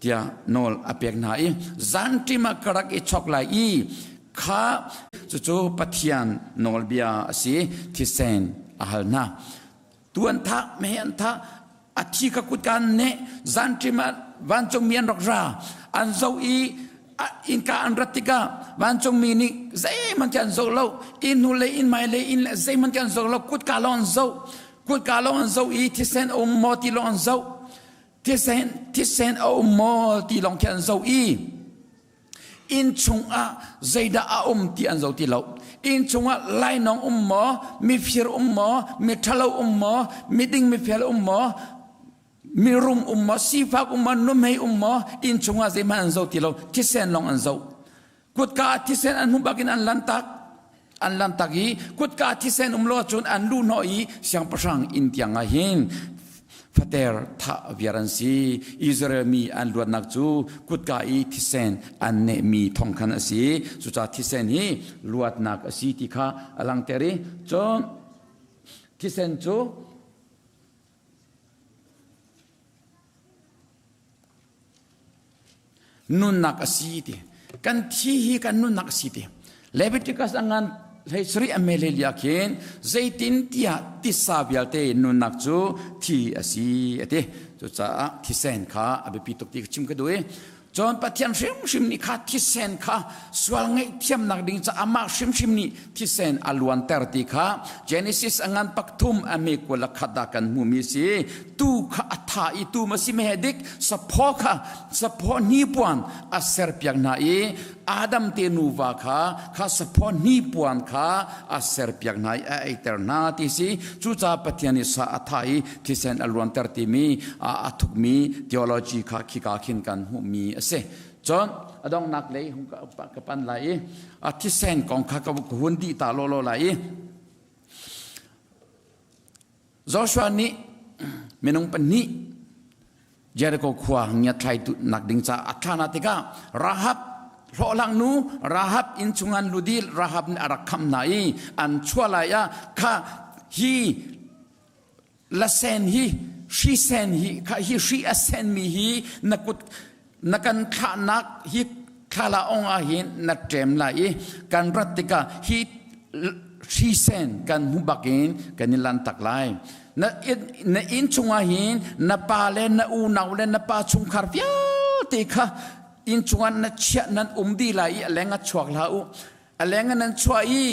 tiah nawl a pek hna i zanṭim ah ka rak i chok lai i kha cucu Pathian nawlbia a si thisen a hal hna tu an thah meh an thah a thi ka kut kan ne zanṭim ah vancungmi an rak ra an zoh i innka an rat tikah vancungmi nih zeihmanh khi an zoh lo inn hnu le inn hmai le inn le zeihmanh khi an zoh lo kutka lawng an zoh kutka lawng an zoh i thisen a um maw ti lawng an zoh thisen thisen a um maw ti lawng khi an zoh i Inn chungah zeidah a um ti an zo ti lo. Inn chungah lainawng um maw, mifir um maw, miṭhalo um maw, miding mifel um maw, mirum um maw, sifak um maw, nuhmei um maw, inn chungah zeihmanh an zo ti lo. Thisen lawng an zo. Kutka ah thisen an hmuh bakin an lantak. An lantak i kutka ah thisen um lo ahcun an luh hnawh i siangpahrang inn tiang ah hin fater thah viar an si. Israel mi an luatnak cu kutka i thisen an nehmi thawng khan a si. Cucaah thisen hi luatnak a si ti kha a langhter i cun thisen cu Nunnak a si ti. Kan thi hi kan nunnak a si ti. Leviticus a ngan hlei sarih a mele lia khin zeitin tiah tisa vialte nunnak cu thi a si a ti. Cucaah thisen kha a biapi tuk ti ka chim ka duh i Cun Pathian hrimhrim nih kha thisen kha sual ngaihthiamnak ding ca amah hrimhrim nih thisen a luanter ti kha Genesis a ngan pakthum a me kul a khat ah kan hmuhmi si. Tu kha a tha i tu ma si me dik saphaw kha saphaw hnipuan a serpiak hna i Adam te nuva kha kha saphaw hnipuan kha a serpiak hna i a eiter hna ti si. Cucaah Pathian nih sa a tha i thisen a luanter timi a thukmi theology kha khika khin kan hmuhmi a si. Cun a donghnak lei hung ka pan lai i a thisen kong kha ka hun dih ta lawlaw lai i Joshua nih minung pahnih Jericho khua ngiatthlai nak ding caah a thla hna tikah Rahab hlawhhlang nu Rahab inn chung an lut i Rahab nih a rak khamh hna i an chuah lai ah kha hi lasen hi hri sen hi kha hi hri a senmi hi na kut na kan thlahnak hi thlala ong ah hin na ṭem lai i kan rat tikah hi hri sen kan hmu bakin kan i lan tak lai. Na inn chungah hin na pa le na unau le na pa chungkhar vialte kha inn chungah na chiah nan um dih lai i a leng ah chuak hlah u. A leng ah nan chuah i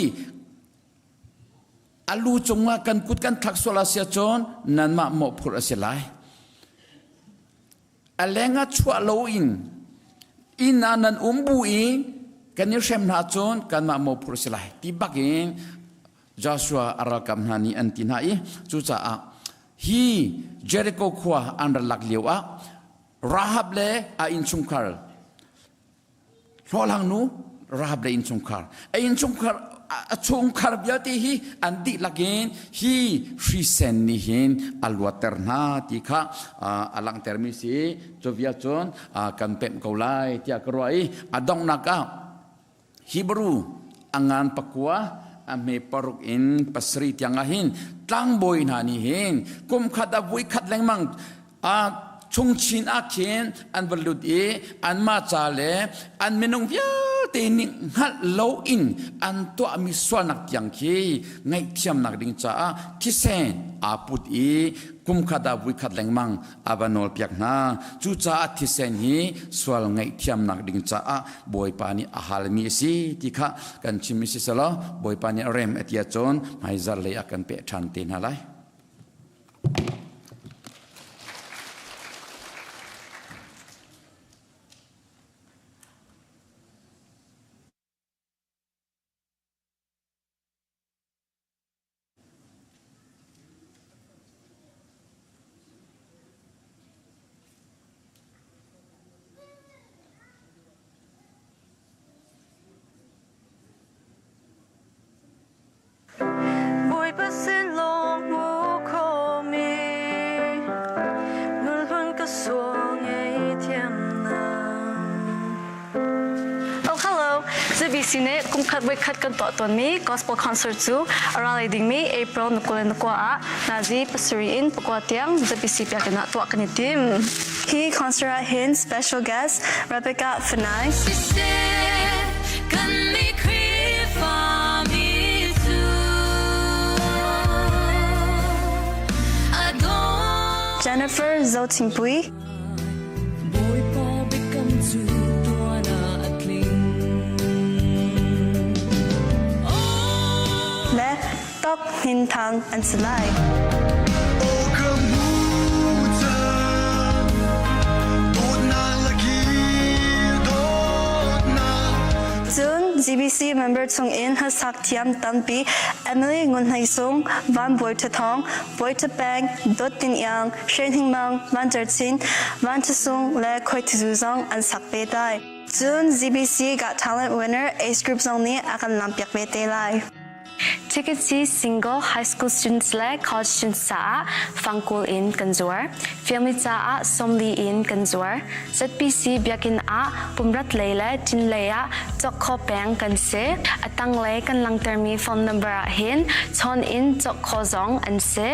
a lu cungah kan kut kan thlak sual a si ahcun nanmah mawhphurh a si lai. A leng ah chuah loin inn ah nan um bu i kan i hrem hna cun kanmah mawhphurh a si lai ti bakin Joshua a ralkap hna nih an ti hna i cucaah hi Jericho khua an rak lak lio ah Rahab le a innchungkhar hlawhhlang nu Rahab le innchungkhar a innchungkhar a chungkhar vialte hi an dihlak in hi hrisen nih hin a luatter hna ti kha a langhtermi si. Cu vial cun kan pemh ko lai tiah ka ruah i a donghnak ah Hebrew a ngan pakua a hme paruk in pasarih tiang ah hin tlangbawi hna nih hin kum khat ah vui khat lengmang a chungchin ah khin an va lut i anmah ca le an minung vialte nih hngalh loin an tuahmi sualnak tiang khi ngaihthiamnak ding caah thisen aa put i kum khat ah vui khat lengmang a va nawlpiak hna. Cucaah thisen hi sual ngaihthiamnak ding caah Bawipa nih a halmi a si ti kha kan chim i siselaw Bawipa nih rem a ti ahcun hmaizarh lei ah kan peh ṭhan te hna lai. Bawipa sin lawng hmu khomi nunhlun ka sual ngaihthiamnak. Oh hello, ZBC nih kumkhat voikhat kan tuah tawnmi gospel concert cu a ra lai dingmi April ni 29 ah nazi pasarih in pakua tiang ZBC biakinn ah tuah kan i tim. Hi concert ah hin special guest Rebecca Fanai, Jennifer Zothingpui, le Tok Hnin Thang an si lai. Cun GBC member chung in hlasak thiam tampi Emily Ngun Hlei Sung, Van Bawi Tha Thawng, Bawi Tha Peng, Dawt Tin Iang, Hre Hning Mang, Van Cer Chin, Van Tha Sung le Khoi Thizu zong an sak ve tai. Cun ZBC Got Talent winner Ace Group zong nih a kan lampiak ve te lai. Tickets hi single high school students le college students caah fangkul in kan zuar. Family caah sawmli in kan zuar. ZPC biakinn ah pumrat lei le tin lei ah cawk kho peng kan si. A tanglei kan langhtermi phone number ah hin chawn in cawk kho zong an si.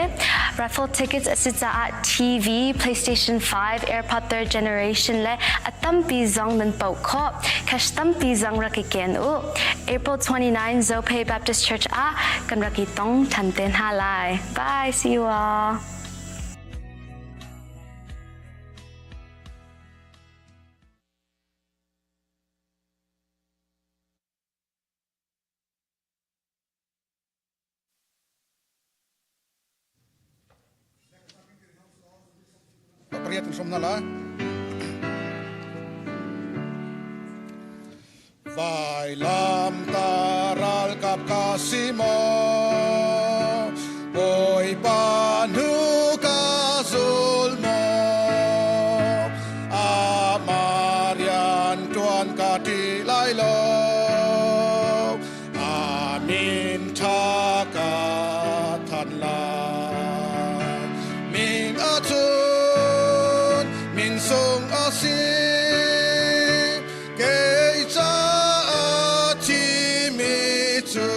Raffle tickets a si caah TV, PlayStation 5, AirPod third generation le a tampi zong nan poh khawh. Cash tampi zong rak i ken u. April 29 Zopei Baptist Church ah kan rak i tong than te hna lai. Bye, see you all. Pariat in hrom na la. Vailam ta ralkap ka si maw Bawipa hnu ka zul maw Amah rian ṭuan ka ṭi lai lo Amin ṭha ka than lai Min a cun min sung a si Kei caah thimi cu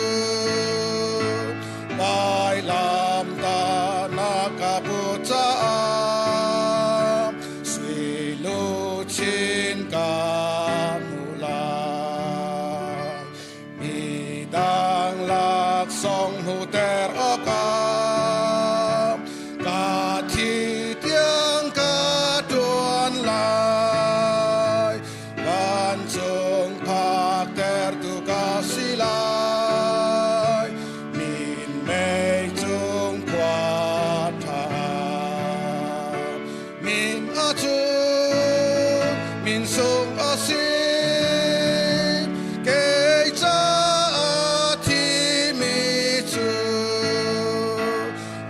vailam na ka pu caah sui luchin ka hmu lai. Midang laksawng hmuhter awkah ka thi tiang ka ṭuan lai. Vancung phaktertu ka si lai. Minmei cung khua ṭha. Min a cu min sung a si. Kei caah thimi cu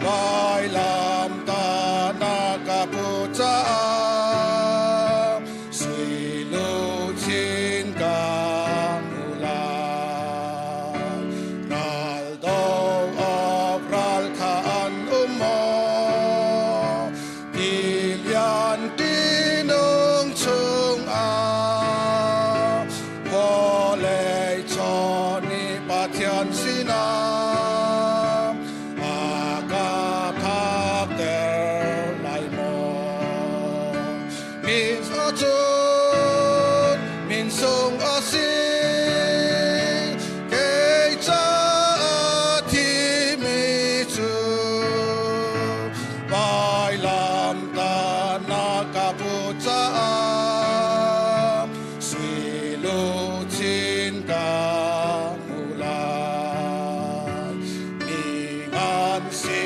vailam ta na ka pu caah sui luchin ka hmu lai. Ral do awk ral kha an um maw? Tilian tinung chungah vawlei chaw nih Pathian sinah a ka phakter lai maw? Min cun min sung a si kei caah thimi cu vailam ta na ka pu caah sui luchin ka hmu lai mi ngan si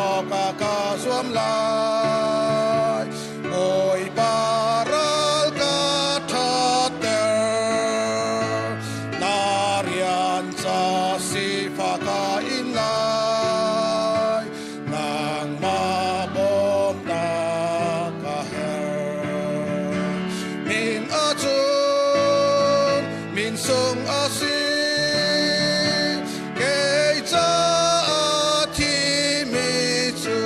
awk a ka zuam lai Bawipa ral ka ṭhatter na rian ca sifah ka in lai nangmah bawmnak ka herh min a cun min sung a si kei caah thimi cu.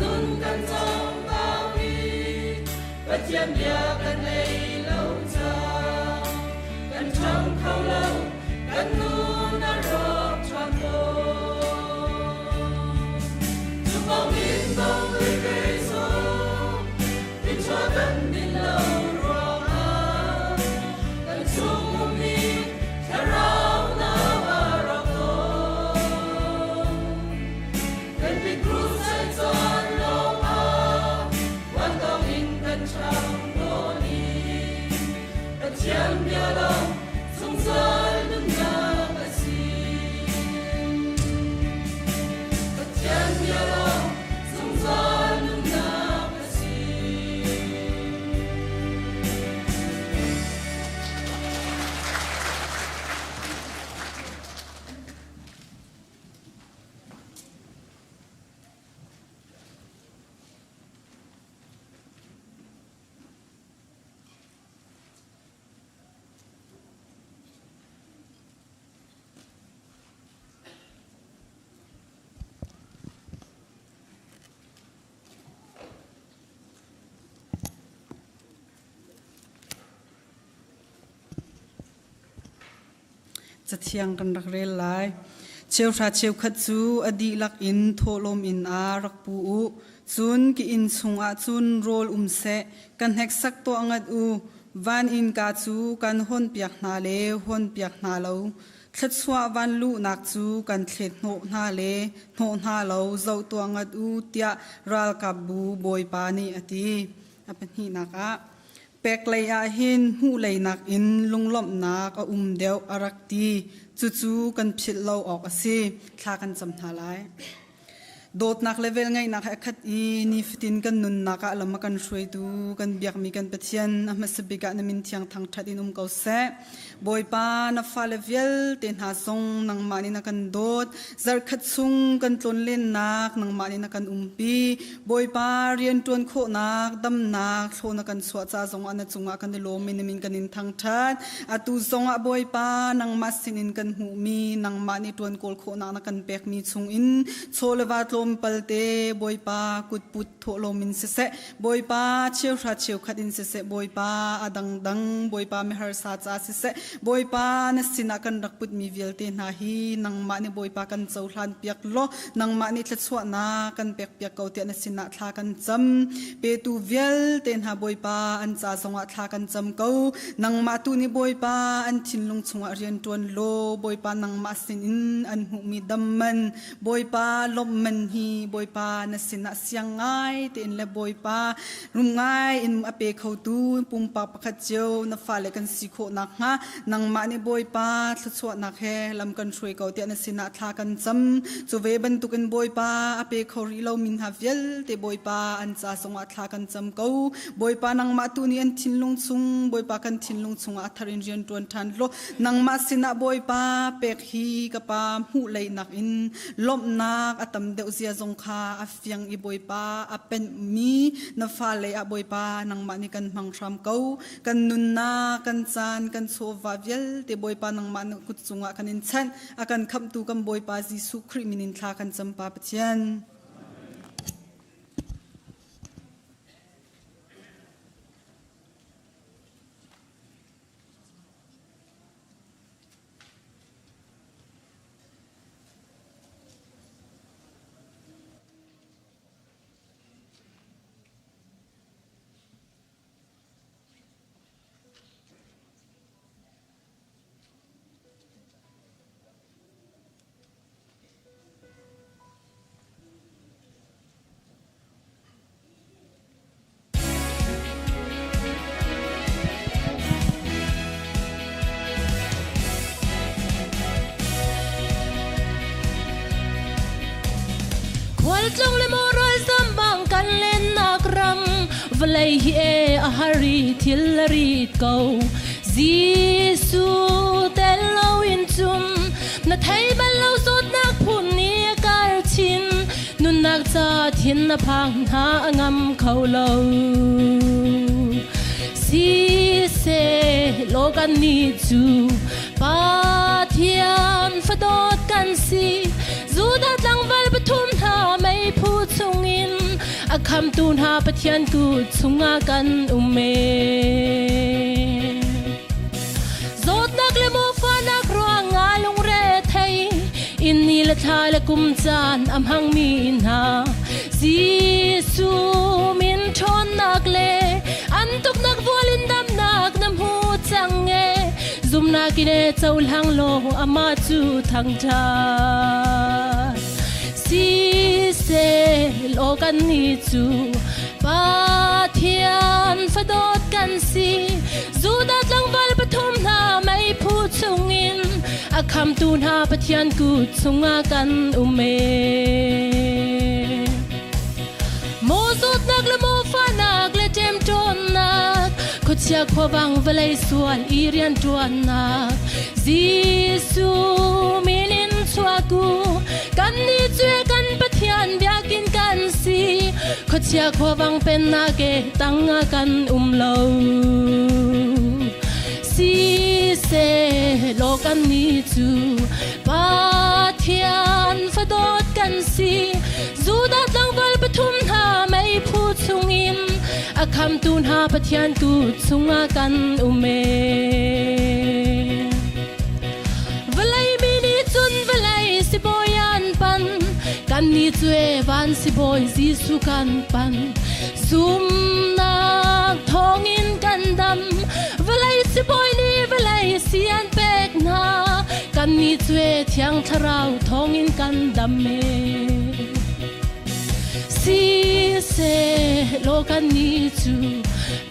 nun kan chambau i Pathian bia kan ei lo ca kan ṭhang kho lo kan nun a rawk ṭhan tawn. Cu bangin dong kei zong tinṭha kan din lo ruangah kan chung ummi thlarau nau a rawk tawn. Kan bikrut caan lawngah vantawng in kan ṭhang tawn i Pathian bia lawng zungzal nunnak a si. Pathian bia lawng zungzal nunnak a si. Cathiang kan rak rel lai. Cheuhra cheukhat cu a dihlak in thawhlawm inn ah rak pu u. Cun ka inn chungah cun rawl um seh, ka hneksak tuah ngat u. Van innka cu kan hawnpiak hna le hawnpiak hna lo. Thluachuah van luhnak cu kan thlet hnawh hna le hnawh hna lo zoh tuah ngat u, tiah ralkapbu Bawipa nih a ti. A pahnihnak ah, Pek lei ah hin hmuh lei nakin lunglawmhnak a um deuh a rak ti. Cucu kan philh lo awk a si. Thla kan cam hna lai. Dawtnak le velngeihnak he a khat i nifatin kan nunnak ah lam a kan hruaitu kan biakmi kan Pathian a hmasa bik ah na min thiang thangṭhat in um ko seh. Bawipa na fale vialte hna zong nangmah nih na kan dawt. Zarhkhat chung kan tlawnlennak nangmah nih na kan umpi. Bawipa rianṭuan khawhnak, damnak, thlaw na kan chuah ca zongah na cungah kan i lawm i na min kan in thangṭhat. Atu zongah Bawipa nangmah sinin kan hmuhmi, nangmah nih ṭuan kawl khawhnak na kan pekmi chungin chaw le va tlawmpal te Bawipa kutput thawhlawm in siseh, Bawipa cheuhra cheukhat in siseh, Bawipa a dangdang, Bawipa miharsa ca siseh, Bawipa na sinah kan rak putmi vialte hna hi nangmah nih Bawipa kan cohlan piak law nangmah nih thluachuahnak kan pek piak ko tiah na sinah thla kan cam. Petu vialte hna Bawipa an ca zongah thla kan cam ko. Nangmah tu nih Bawipa an thinlung chungah rian ṭuan law Bawipa nangmah sinin an hmuhmi dam man Bawipa lawmh man hi Bawipa na sinah siang ngai tein le Bawipa rum ngai in a pe khotu pumpak pakhat cio na fale kan si khawh nakhnga nangmah nih Bawipa thluachuahnak he lam kan hruai ko tiah na sinah thla kan cam. Cu ve bantukin Bawipa a pe kho rih lomi hna vialte Bawipa an ca zongah thla kan cam ko. Bawipa nangmah tu nih an thinlung chung Bawipa kan thinlung chungah a thar in rian ṭuan ṭhan law nangmah sinah Bawipa pek hi ka pa hmuh leinak in lawmhnak a tam deuh zia zong kha a fiang i Bawipa a penhmi na fale ah Bawipa nangmah nih kan hmang hram ko. Kan nunnak, kan caan, kan chawva vialte Bawipa nangmah na kut cungah kan in chanh. A kan khamhtu kan Bawipa Jesuh Khrih min in thla kan cam Pa Pathian. Khualtlung le maw ralzam bang kan lennak ram vawlei hi e a har i thil a rit ko Jesuh tel loin cun na thei bal lo zawtnak phun nih a kar chin nunnak ca thin na phang hna a ngam kho lo siseh law kan nih cu Pathian fadawt kan si Judah tlangval pathum hna meiphu chungin A khamtu hna Pathian kut chungah kan um e. Zawtnak le mawfahnak ruangah lungre thei in ni le thla le kum caan a hmangmi hna Jesuh min ṭhawnnak le an tuknak vual in damnak na hmu cang e. Zumnak in e cohlang law amah cu thangṭhat siseh law kan nih cu Pathian fadawt kan si. Judah tlangval pathum hna meiphu chungin a khamtu hna Pathian kut chungah kan um e. Maw zawtnak le maw fahnak le ṭemṭawnnak, khuachia khuavang vawlei sual i rianṭuannak, Jesuh min in chuak u, kannih cu kan Pathian biakinn kan si, khuachia khuavang pennak e tangah kan um lo. Siseh law kannih cu Pathian fadawt kan si. Judah tlangval pathum hna meiphu chungin a khamtu hna Pathian kut chungah kan um e. Vawlei mi nih cun vawlei sibawi an pan, kannih cu e van sibawi Jesuh kan pan. Zumnak thawngin kan dam, vawlei sibawi nih vawlei si an pek hna, kannih cu e Thiang Thlarau thawngin kan dam e. Siseh law kannih cu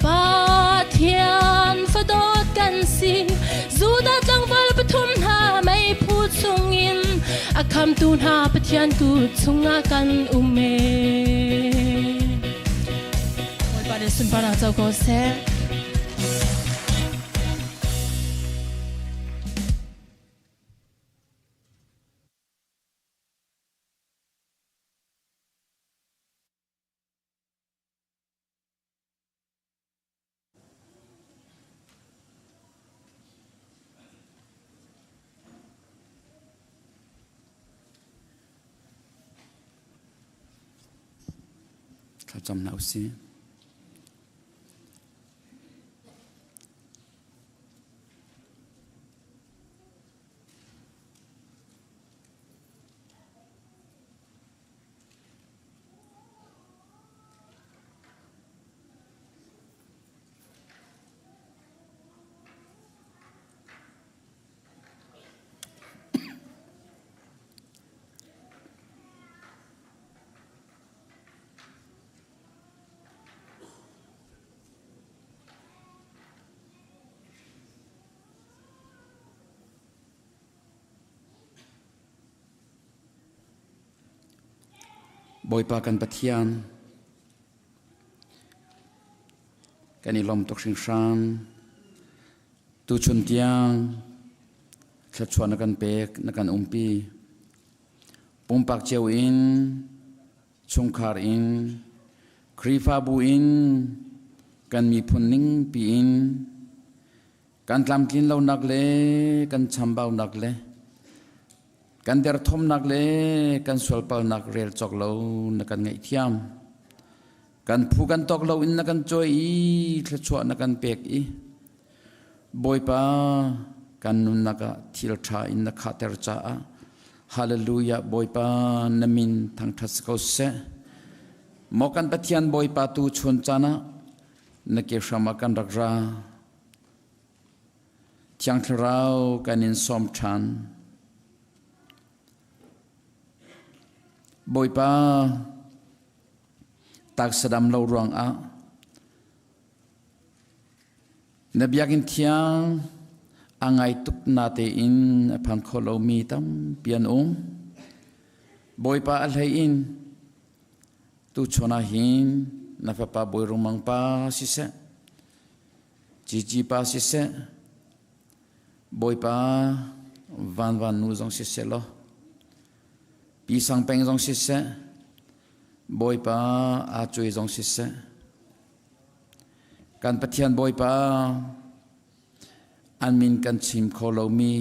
Pathian fadawt kan si, Judah tlangval pathum hna meiphu chungin a khamtu hna Pathian kut chungah kan um e. Bawipa nih sunparnak co ko seh. Thlacam hna usih. Bawipa kan Pathian, kan i lawm tuk hringhran. Tuchun tiang thluachuah na kan pek, na kan umpi. Pumpak cio in, chungkhar in, Khrihfabu in, kan miphun ningpi in, kan tlamtlin lonak le kan chambaunak le kan derthawmnak le kan sualpalnak rel cawk lo na kan ngaihthiam. Kan phu kan tawk lo in na kan cawi i thluachuah na kan pek i Bawipa kan nunnak ah thil ṭha in na khahter caah Hallelujah Bawipa na min thangṭhat si ko seh. Maw kan Pathian Bawipa tu chun caan ah na ke hram ah kan rak ra. Thiang Thlarau kan in sawm ṭhan. Bawipa, taksa dam lo ruangah na biakinn thiang a ngai tuk na tein a phan kho lomi tampi an um. Bawipa a hlei in tuchun ah hin na fapa Bawi Rung Mang pa siseh, Cici pa siseh, Bawipa Van Van nu zong siseh law, Pi Sang Peng zong siseh, Bawipa Aa Cuai zong siseh, kan Pathian Bawipa an min kan chim kho lomi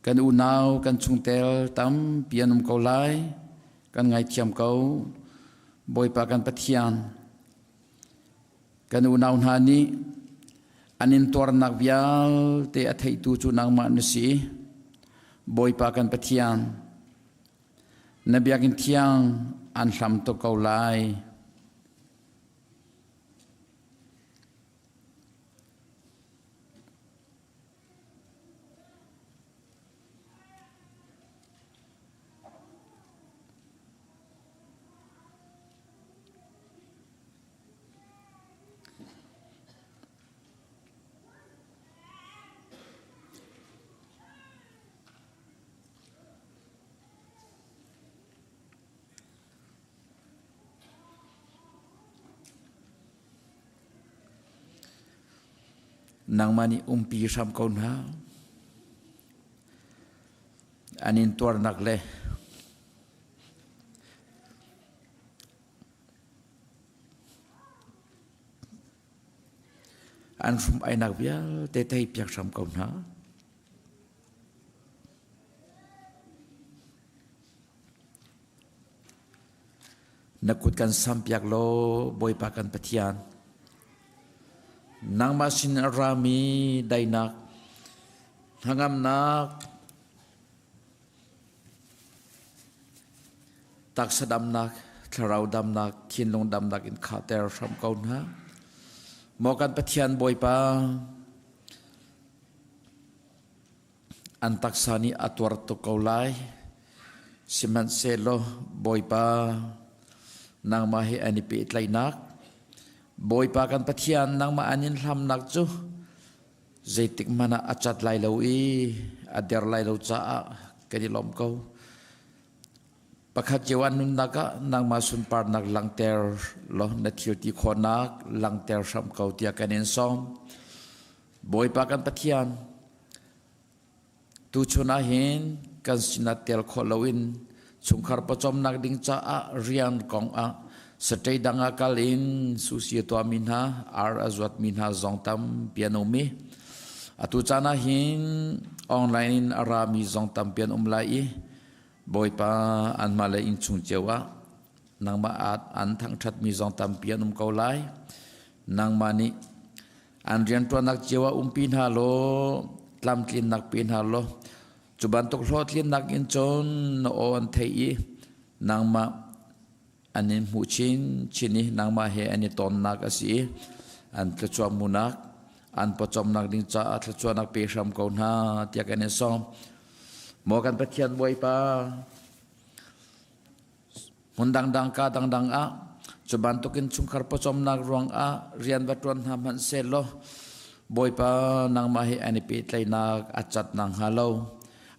kan unau kan chungtel tampi an um ko lai, kan ngaithiam ko. Bawipa kan Pathian, kan unau hna nih an intuarnak vialte a theitu cu nangmah na si. Bawipa kan Pathian, na biakinn thiang an hlam tuk ko lai. Nangmah nih umpi hram ko hna. An in tuarnak le an hrum ainak vialte thei piak hram ko hna. Na kut kan sampiak law Bawipa kan Pathian, nangmah sin a rami daihnak, hnangamnak, taksa damnak, thlarau damnak, thinlung damnak in khahter hram ko hna. Maw kan Pathian Bawipa, An taksa nih a tuar tuk ko lai. Sihmanhsehlaw Bawipa, nangmah he an i pehtlaihnak, Bawipa kan Pathian, nangmah an in hlamnak cu zeitik hmanh ah a cat lai lo i a der lai lo caah kan i lawm ko. Pakhat cio an nunnak ah nangmah sunparnak langhter law na thil ti khawhnak langhter hram ko tiah kan in sawm. Bawipa kan Pathian, tuchun ah hin kan sinah tel khawh loin chungkhar pawcawmnak ding caah rian kong ah satei dang ah kal in susi a tuahmi hna, ar a zuatmi hna zong tampi an um i atu caan ah hin online in a rami zong tampi an um lai i Bawipa anmah le innchung cio ah nangmah an thangṭhatmi zong tampi an um ko lai. Nangmah nih An rianṭuannak cio ah umpi hna law tlamtlinnak pe hna law cu bantuk hlawhtlinnak in cun na aw an theih i nangmah an in hmuh chinchin i nangmah he an i tonnak a si i an thluachuah hmuhnak an pawcawmnak ding caah thluachuahnak pe hram ko hna tiah kan in sawm. Maw kan Pathian Bawipa, Hmun dangdang ka dangdang ah cu bantukin chungkhar pawcawmnak ruangah rian va ṭuan hna hmanh sehlaw Bawipa nangmah hi an i pehtlaihnak a cat nakhnga lo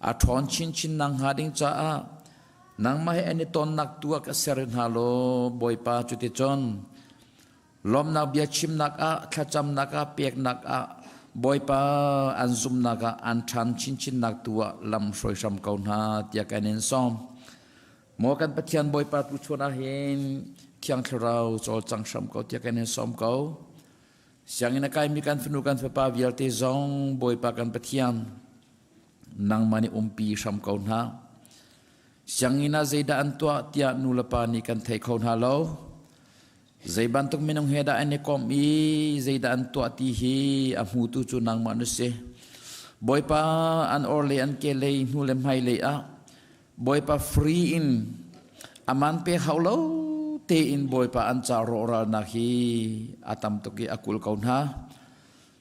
a ṭhawn chinchin nakhnga ding caah nangmah hi an i tonnak tu ah ka ser hna law Bawipa cuticun lawmnak bia chimnak ah thlacamnak ah peknak ah Bawipa an zumnak ah an ṭhan chinchinnak tu ah lam hruai hram ko hna tiah kan in sawm. Maw kan Pathian Bawipa tu chuan ah hin Thiang Thlarau cawlcang hram ko tiah kan in sawm ko. Sianginn a kaimi kan fanu kan fapa vialte zong Bawipa kan Pathian nangmah nih umpi hram ko hna. Sianginn ah zeidah an tuah tiah nu le pa nih kan thei kho hna lo. Zei bantuk minung he dah an i komh i zeidah an tuah ti hi a hmutu cu nangmah na si. Bawipa an or le an ke lei hnu le hmai lei ah Bawipa free in aman pe hau lo tein Bawipa an ca rawhralnak hi a tam tuk i a kul ko hna.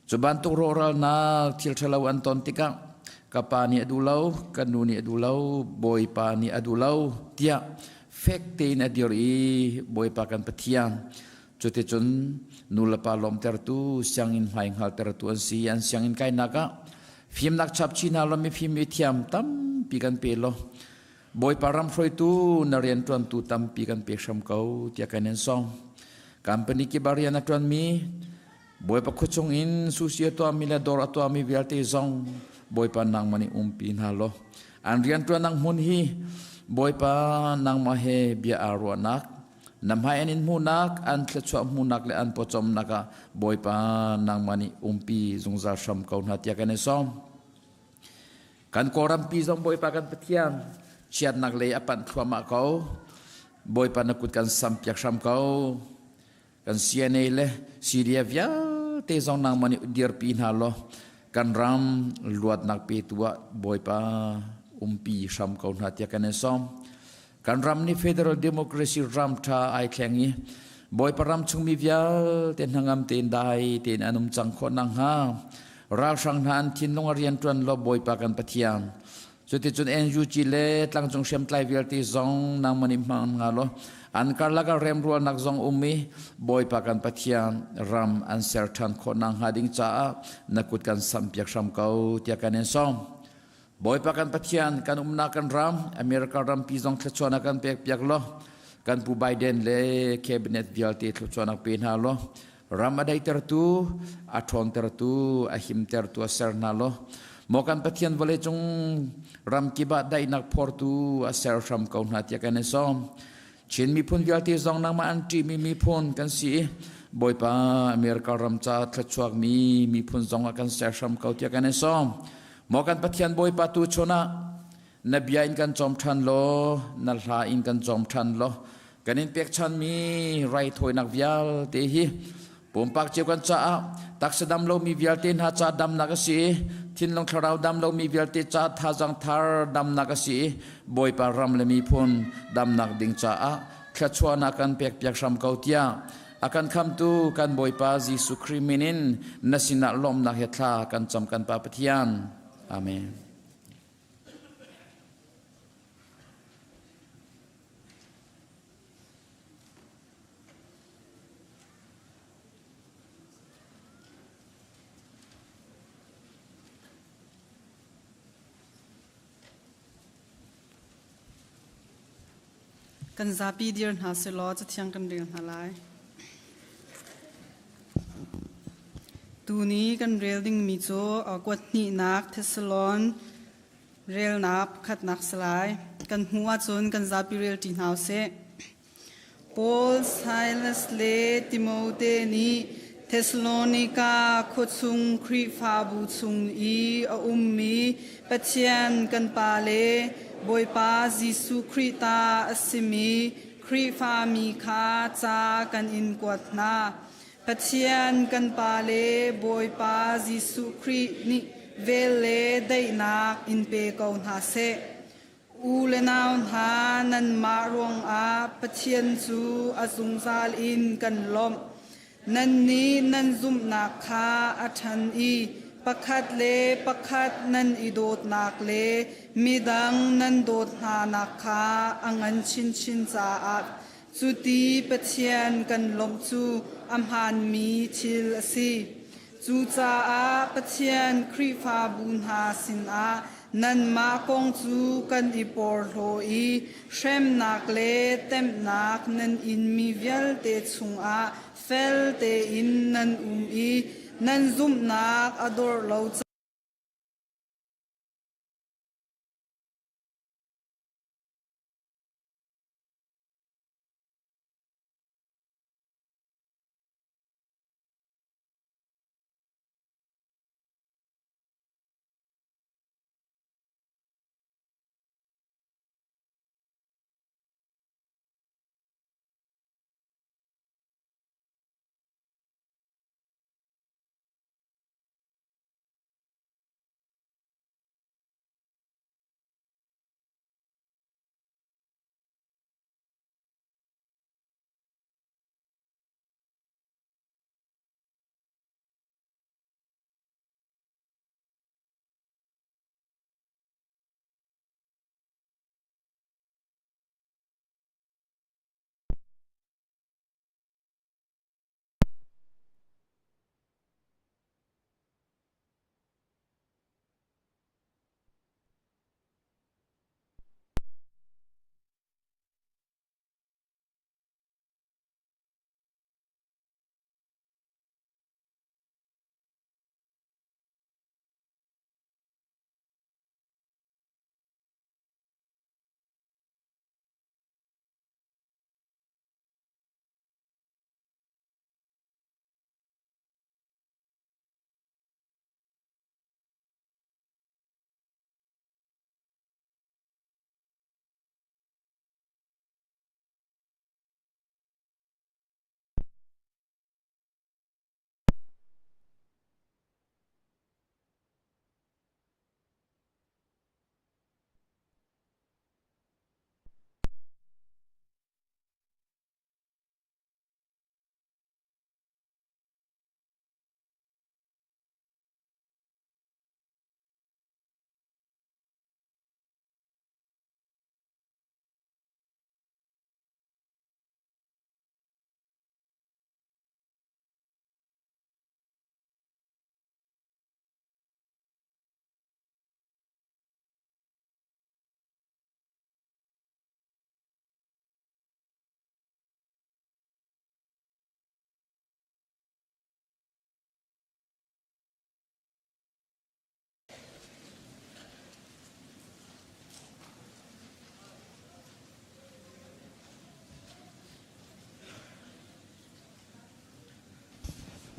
Cu bantuk rawhralnak thil ṭhalo an ton tikah ka pa nih a duh lo, ka nu nih a duh lo, Bawipa nih a duh lo tiah fek tein a dir i Bawipa kan Pathian cuticun nu le pa lawmtertu sianginn hmai hngaltertu an si. An sianginn kainak ah fimnak chap chin hna law mifim mithiam tampi kan pe law Bawipa ram hruaitu na rianṭuantu tampi kan pek hram ko tiah kan in sawm. Company kip ah rian a ṭuanmi Bawipa khuachung in sushi a tuahmi le dawr a tuahmi vialte zong Bawipa nangmah nih umpi hna law an rianṭuannak hmun hi Bawipa nangmah he bia aa ruahnak na hmai an in hmuhnak an thluachuah hmuhnak le an pawcawmnak ah Bawipa nangmah nih umpi zungzal hram ko hna tiah kan i sawm. Kan Kawlrampi zong Bawipa kan Pathian chiatnak lei a panh thluahmah ko. Bawipa na kut kan sam piak hram ko. Kan CNA le CDF vialte zong nangmah nih dirpi hna law kan ram luatnak petu ah Bawipa umpi hram ko hna tiah kan in sawm. Kan ram nih federal democracy ram ṭha ai thleng i Bawipa ram chungmi vialte hnangam tein dai tein an um cang khawh nakhnga ralhrang hna an thinlung a rianṭuan law Bawipa kan Pathian Cuticun NUG le tlangcung hriamtlai vialte zong nangmah nih hmang nga law an karlak ah remrualnak zong um i Bawipa kan Pathian ram an ser ṭhan khawh nakhnga ding caah na kut kan samhpiak hram ko tiah kan in sawm. Bawipa kan Pathian kan umnak kan ram America rampi zong thluachuahnak kan pekpiak law kan pu Biden le cabinet vialte thluachuahnak pe hna law ram a daitertu a ṭhawntertu a himtertu a ser hna law maw kan Pathian vawleicung ram kip ah daihnak phortu a ser hram ko hna tiah kan i sawm. Chin miphun vialte zong nangmah an ṭihmi miphun kan si i Bawipa America ram ca thluachuakmi miphun zong ah kan ser hram ko tiah kan i sawm. Maw kan Pathian Bawipa tu chun ah na bia in kan cawm ṭhan law na hla in kan cawm ṭhan law kan in pekchanmi raithawinak vialte hi pumpak cio kan caah taksa dam lomi vialte hna ca damnak a si i thinlung thlarau dam lomi vialte ca thazang thar damnak a si i Bawipa ram le miphun damnak ding caah thluachuahnak kan pekpiak hram ko tiah a kan khamtu kan Bawipa Jesuh Khrih min in na sinah lawmhnak he thla kan cam kan Pa Pathian. Amen. Kan zapi dir hna selaw cathiang kan rel hna lai. Tuni kan rel dingmi cu kuat hnihnak Thessalon Relnak pakhatnak si lai. Kan hmuh ahcun kan zapi rel ṭi hna usih. Paul, Silas le Timote nih Thesalonika khuachung Khrihfabu chung i a ummi Pathian kan Pa le Bawipa Jesuh Khrih ta a simi Khrihfami kha ca kan in kuat hna. Pathian kan Pa le Bawipa Jesuh Khrih nih vel le daihnak in pe ko hna seh. U le nau hna, nanmah ruangah Pathian cu a zungzal in kan lawmh. Nannih nan zumhnak kha a ṭhan i pakhat le pakhat nan i dawtnak le midang nan dawt hnanak kha a ngan chinchin caah Cuti Pathian kan lawmh cu a hmaanmi thil a si. Cucaah Pathian Khrihfabu hna sinah nanmah kong cu kan i porhlaw i hremnak le temhnak nan inmi vialte chungah fel tein nan um i nan zumhnak a dor lo.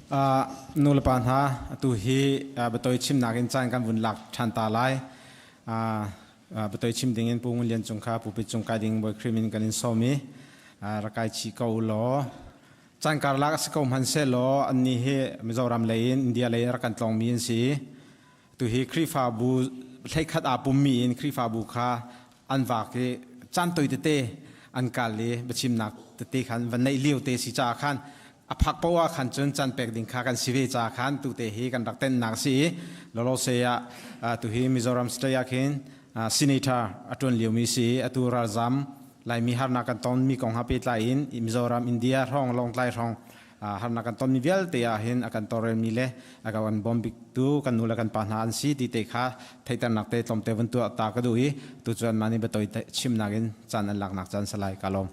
Nu le pa hna, atu hi biatoi chimnak in caan kan vun lak ṭhan ta lai. Biatoi chim ding in Pu Ngun Lian Cung kha pulpit cung kai ding Bawi Khrih min kan in sawm i rak kai chih ko u law caan karlak a si ko hmanhsehlaw annih hi Mizoram lei in India lei in rak kan tlawngmi an si. Tu hi Khrihfabu hleikhat aa pummi in Khrihfabu kha an vak i caan toi tete an kal i biachimnak tete khan van neih lio te si caah khan a phak poah ah khan cun caan pek ding kha kan si ve caah khan tute hi kan rak tennak si i lawlawse ah tu hi Mizoram state ah khin senator a ṭuan liomi si i atu ralzam Laimi harnak kan tonmi kong ha pehtlai in Mizoram India hrawng Lawngtlai hrawng harnak kan tonmi vialte ah hin a kan tawlrelmi le a kan bawm biktu kan nu le kan pa hna an si ti te kha theihternak te tlawmte vun tuah ta ka duh i tu cuan mah nih biatoi chimnak in caan an laknak caan salai ka lawm.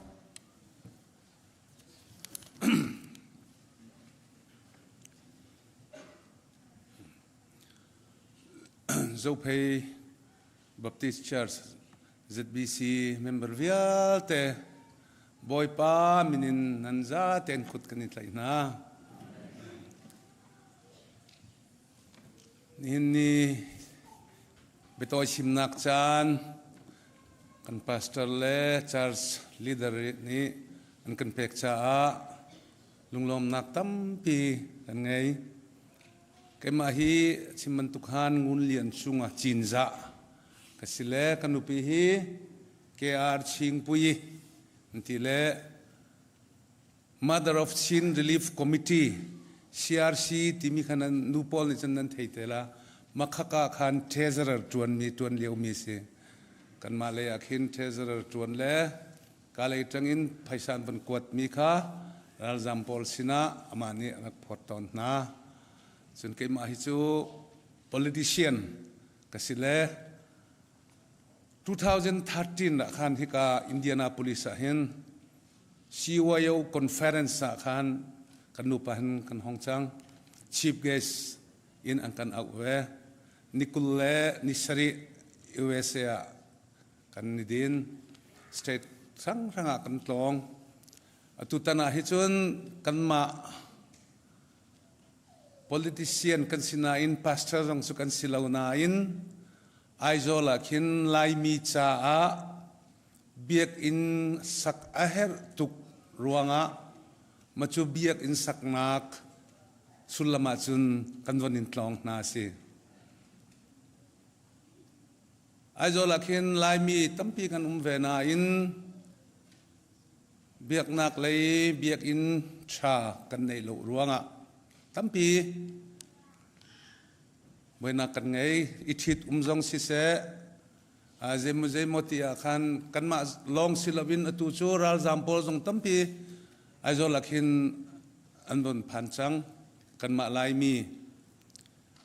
Zophei Baptist Church ZBC member vialte Bawipa min in nan zaten kut kan i tlaih hna. Nihin ni biatawi chimnak caan kan pastor le church leader nih an kan pek caah lunglawmnak tampi kan ngei. Keimah hi chim bantuk han Ngun Lian chungah Cinzah ka si le ka nupi hi KR Chingpui an ti le Mother of Chin Relief Committee CRC timi khan nan nu pawl nih cun nan thei te la makhaka khan treasurer ṭuanmi ṭuan liomi si kanmah lei ah khin treasurer ṭuan le kalei ṭangin phaisa an van kuatmi kha ralzam pawl sinah amah nih a rak phawt tawn hna cun keimah hi cu politician ka si le 2013 ah khan hika Indianapolis ah hin CYO conference ah khan kan nupa hin kan hong cang. Chief guest in an kan auh ve. Ni 20 le ni sarih USA ah kan ni din. State hranghrang ah kan tlawng. Atutan ah hi cun kanmah politician kan si nain pastor zong cu kan si lo nain Aizawl ah khin Laimi caah biakinn sak a herh tuk ruangah macu biakinn saknak sullam ahcun kan von in tlawng hna a si. Aizawl ah khin Laimi tampi kan um ve nain biaknak lei biakinn ṭha kan neih lo ruangah tampi buainak kan ngei i ṭhit um zong siseh zeimaw zeimaw ti ah khan kanmah lawng si loin atu cu ralzaam pawl zong tampi Aizawl ah khin an von phan cang kanmah Laimi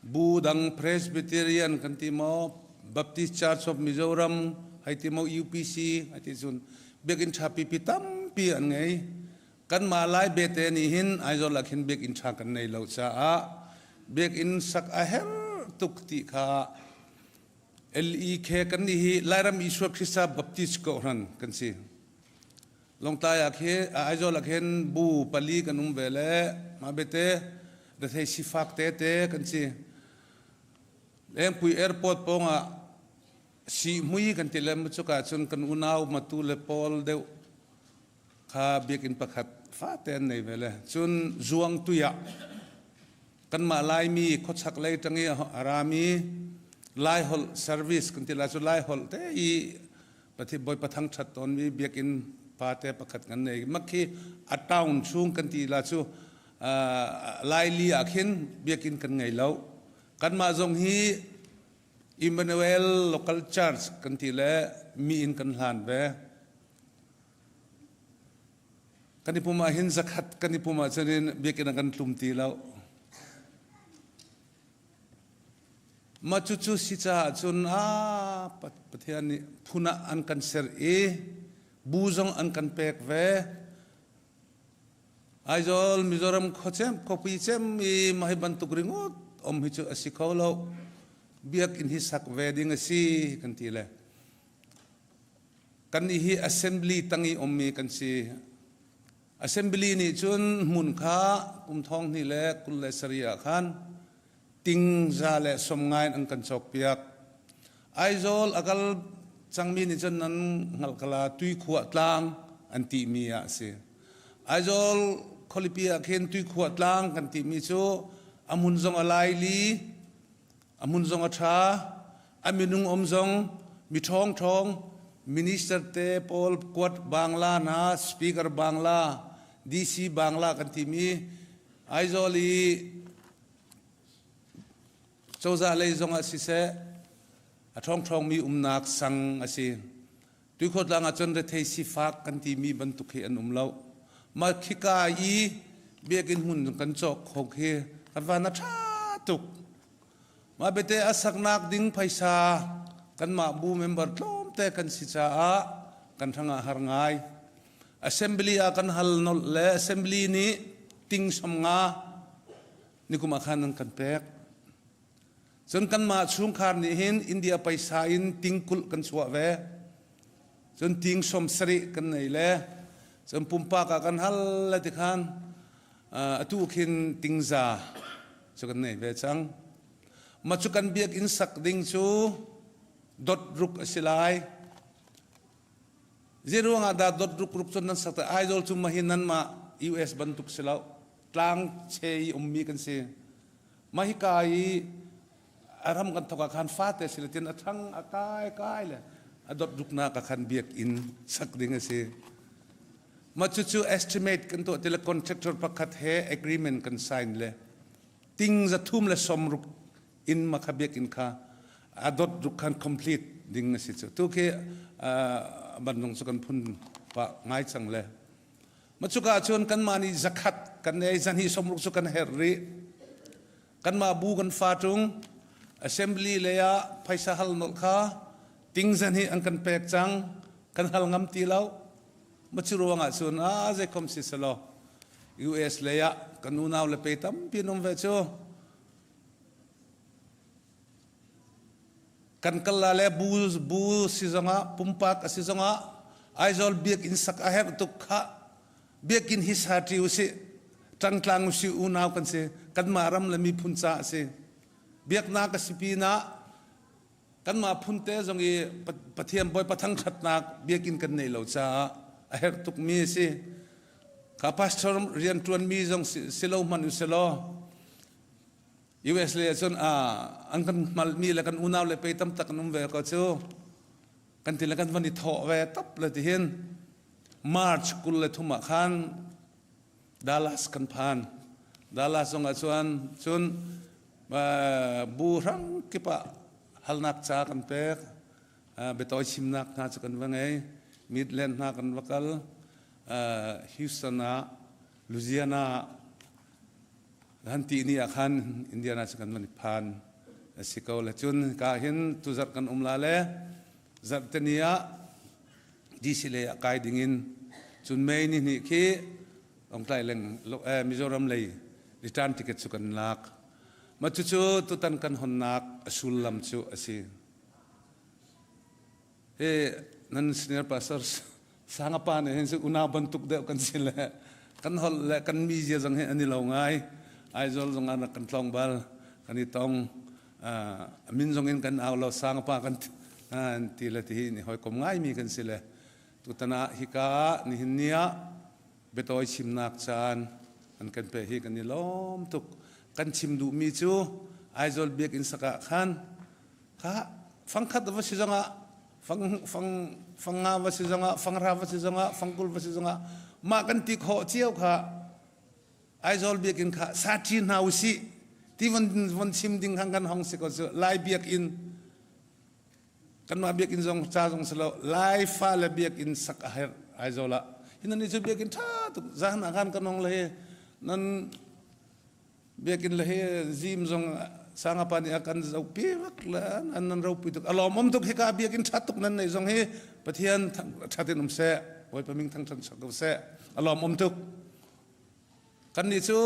bu dang Presbyterian kan ti maw Baptist Church of Mizoram hei ti maw UPC hei ti cun biakinn ṭha pipi tampi an ngei Kanmah Lai bete nih hin Aizawl ah khin biakinn ṭha kan nei lo caah biakinn sak a herh tuk ti kha LEK kan nih hi Lairam Isua Khrista Baptist Kohhran kan si. Lawngtlai ah khi Aizawl ah khin bu pali kan um ve le mah bete rethei sifak tete kan si. Lengpui airport pawngah sihmui kan ti le cuka cun kan unau matu le pawl deuh kha biakinn pakhat fate an nei ve le cun zuang tui ah kanmah Laimi khuachak lei ṭang i a rami Laiholh service kan ti lai cu Laiholh te i Pathian Bawipa thangṭhat tawnmi biakinn pate pakhat kan nei makhi a town chung kan ti la cu Laili ah khin biakinn kan ngei lo kanmah zong hi Emmanuel Local Church kan ti le mi inn kan hlan ve Kan i pum ah hin zakhat kan i pum ahcun in biakinn ah kan tlum ti lo. Mah cucu si caah cun a Pathian nih phun ah an kan ser i bu zong an kan pek ve. Aizawl Mizoram khuacem khuapi cem i mah hi bantuk ringot om hi cu a si kho lo. Biakinn hi sak ve ding a si kan ti le. Kannih hi assembly tang i ummi kan si. Assembly nih cun hmun kha kum thong hnih le 27 ah khan ting za le som ngai in an kan cawkpiak. Aizawl a kal cangmi nih cun nan hngalh kala Tuikhuah tlang an timi ah a si. Aizawl khualipi ah khin Tuikhuah tlang kan timi cu a hmun zong a laili, a hmun zong a ṭha, a minung um zong mi ṭhawngṭhawng minister te pawl kuat Bangla hna, speaker Bangla, DC Bangla kan timi Aizawl i cozah lei zongah siseh a ṭhawngṭhawngmi umnak sang a si. Tuikhawtlang ah cun rethei sifak kan timi bantuk hi an um lo. Mah khika i biakinn hmun kan cawk kho khi kan van a ṭha tuk. Mah bete a saknak ding phaisa kanmah bu member tlawmte kan si caah kan hrang ah har ngai. Assembly ah kan hal nolh le assembly nih ting som nga nikum ah khan an kan pek. Cun kanmah chungkhar nih hin India paisa in ting kulh kan chuah ve. Cun ting som sarih kan nei le cun pumpak ah kan hal le ti khan atu khin tingza cu kan nei ve cang. Ma cu kan biakinn sak ding cu dot ruk a si lai. Zeiruang ah dah dot ruk ruk cun nan sak te Aizawl cu mahin nanmah US bantuk si lo. Tlang che i ummi kan si. Mah hika i a ram kan thawk ah khan fate si le tin a ṭhang a kai kai le a dot ruknak ah khan biakinn sak ding a si. Mah cucu estimate kan tuah ti le contractor pakhat he agreement kan sign le ting za thum le som ruk in ma kha biakinn kha a dot ruk khan complete ding a si cu. Tu khi banlung cu kan phun pah ngai cang le ma cuka cun kanmah nih zakhat kan ei zan hi somruk cu kan herh rih. Kanmah bu kan fa ṭung assembly lei ah phaisa hal nolh kha ting zan hi an kan pek cang kan hal ngam ti lo. Ma cu ruangah cun a zeikhom si selaw US lei ah kan unau le pe tampi an um ve cu. Kan kal la le bu bu si zongah pumpak a si zongah Aizawl biakinn sak a herh tuk kha biakinn hi sa ṭi usih ṭangtlang usih unau kan si kanmah ram le miphun ca a si biaknak a si pinah kanmah phun te zong i Pathian Bawipa thangṭhatnak biakinn kan neih lo caah a herh tukmi a si kha pastor rian ṭuanmi zong si lo hmanh usilaw US lei ahcun an kan hngalhmi le kan unau le pei tam tak kan um ve ko cu kan ti le kan van i thawh ve top le tihin March 23 ah khan Dallas kan phan. Dallas zong ah cun cun bu hrang kip ah halnak ca kan pek biatawi chimnak hna cu kan va ngei Midland hna kan va kal Houston ah Louisiana ah Han ti ni ah khan Indiana cu kan van i phan a si ko le cun ka hin tuzarh kan um la le zarhte ni ah DC lei ah kai ding in cun May ni hnih khi Lawngtlai leng Mizoram lei return ticket cu kan lak. Mah cucu tutan kan honnak a sullam cu a si. Hi nan senior pastor Sangapa nih hin unau bantuk deuh kan si le kan holh le kan mizia zong hi an i lo ngai. Aizawl zong ah kan tlawng bal, kan i tong. Min zong in kan au lo Sangapa kan ti le ti hi ni hawikom ngaimi kan si le tutan ah hika nihin ni ah biatawi chimnak caan an kan pe hi kan i lawm tuk. Kan chim duhmi cu Aizawl biakinn sak ah khan kha fangkhat va si zongah fang fang fang nga va si zongah fang ra va si zongah fang kul va si zongah mah kan ti khawh cio kha Aizawl biakinn kha sa ṭi hna usih ti von von chim ding khan kan hong si ko cu Lai biakinn kanmah biakinn zong ca zong si lo Lai fale biakinn sak a herh Aizawl ah hi nan cu biakinn ṭha tuk zan ah khan kan hong le hi nan Biakinn le hi zim zong sangapa nih a kan zohpi bak le an nan ropi tuk a lawmawm tuk hika biakinn ṭha tuk nan neih zong hi Pathian ṭhat in um seh Bawipa min thangṭhat sak ko seh a lawmawm tuk kan nih cu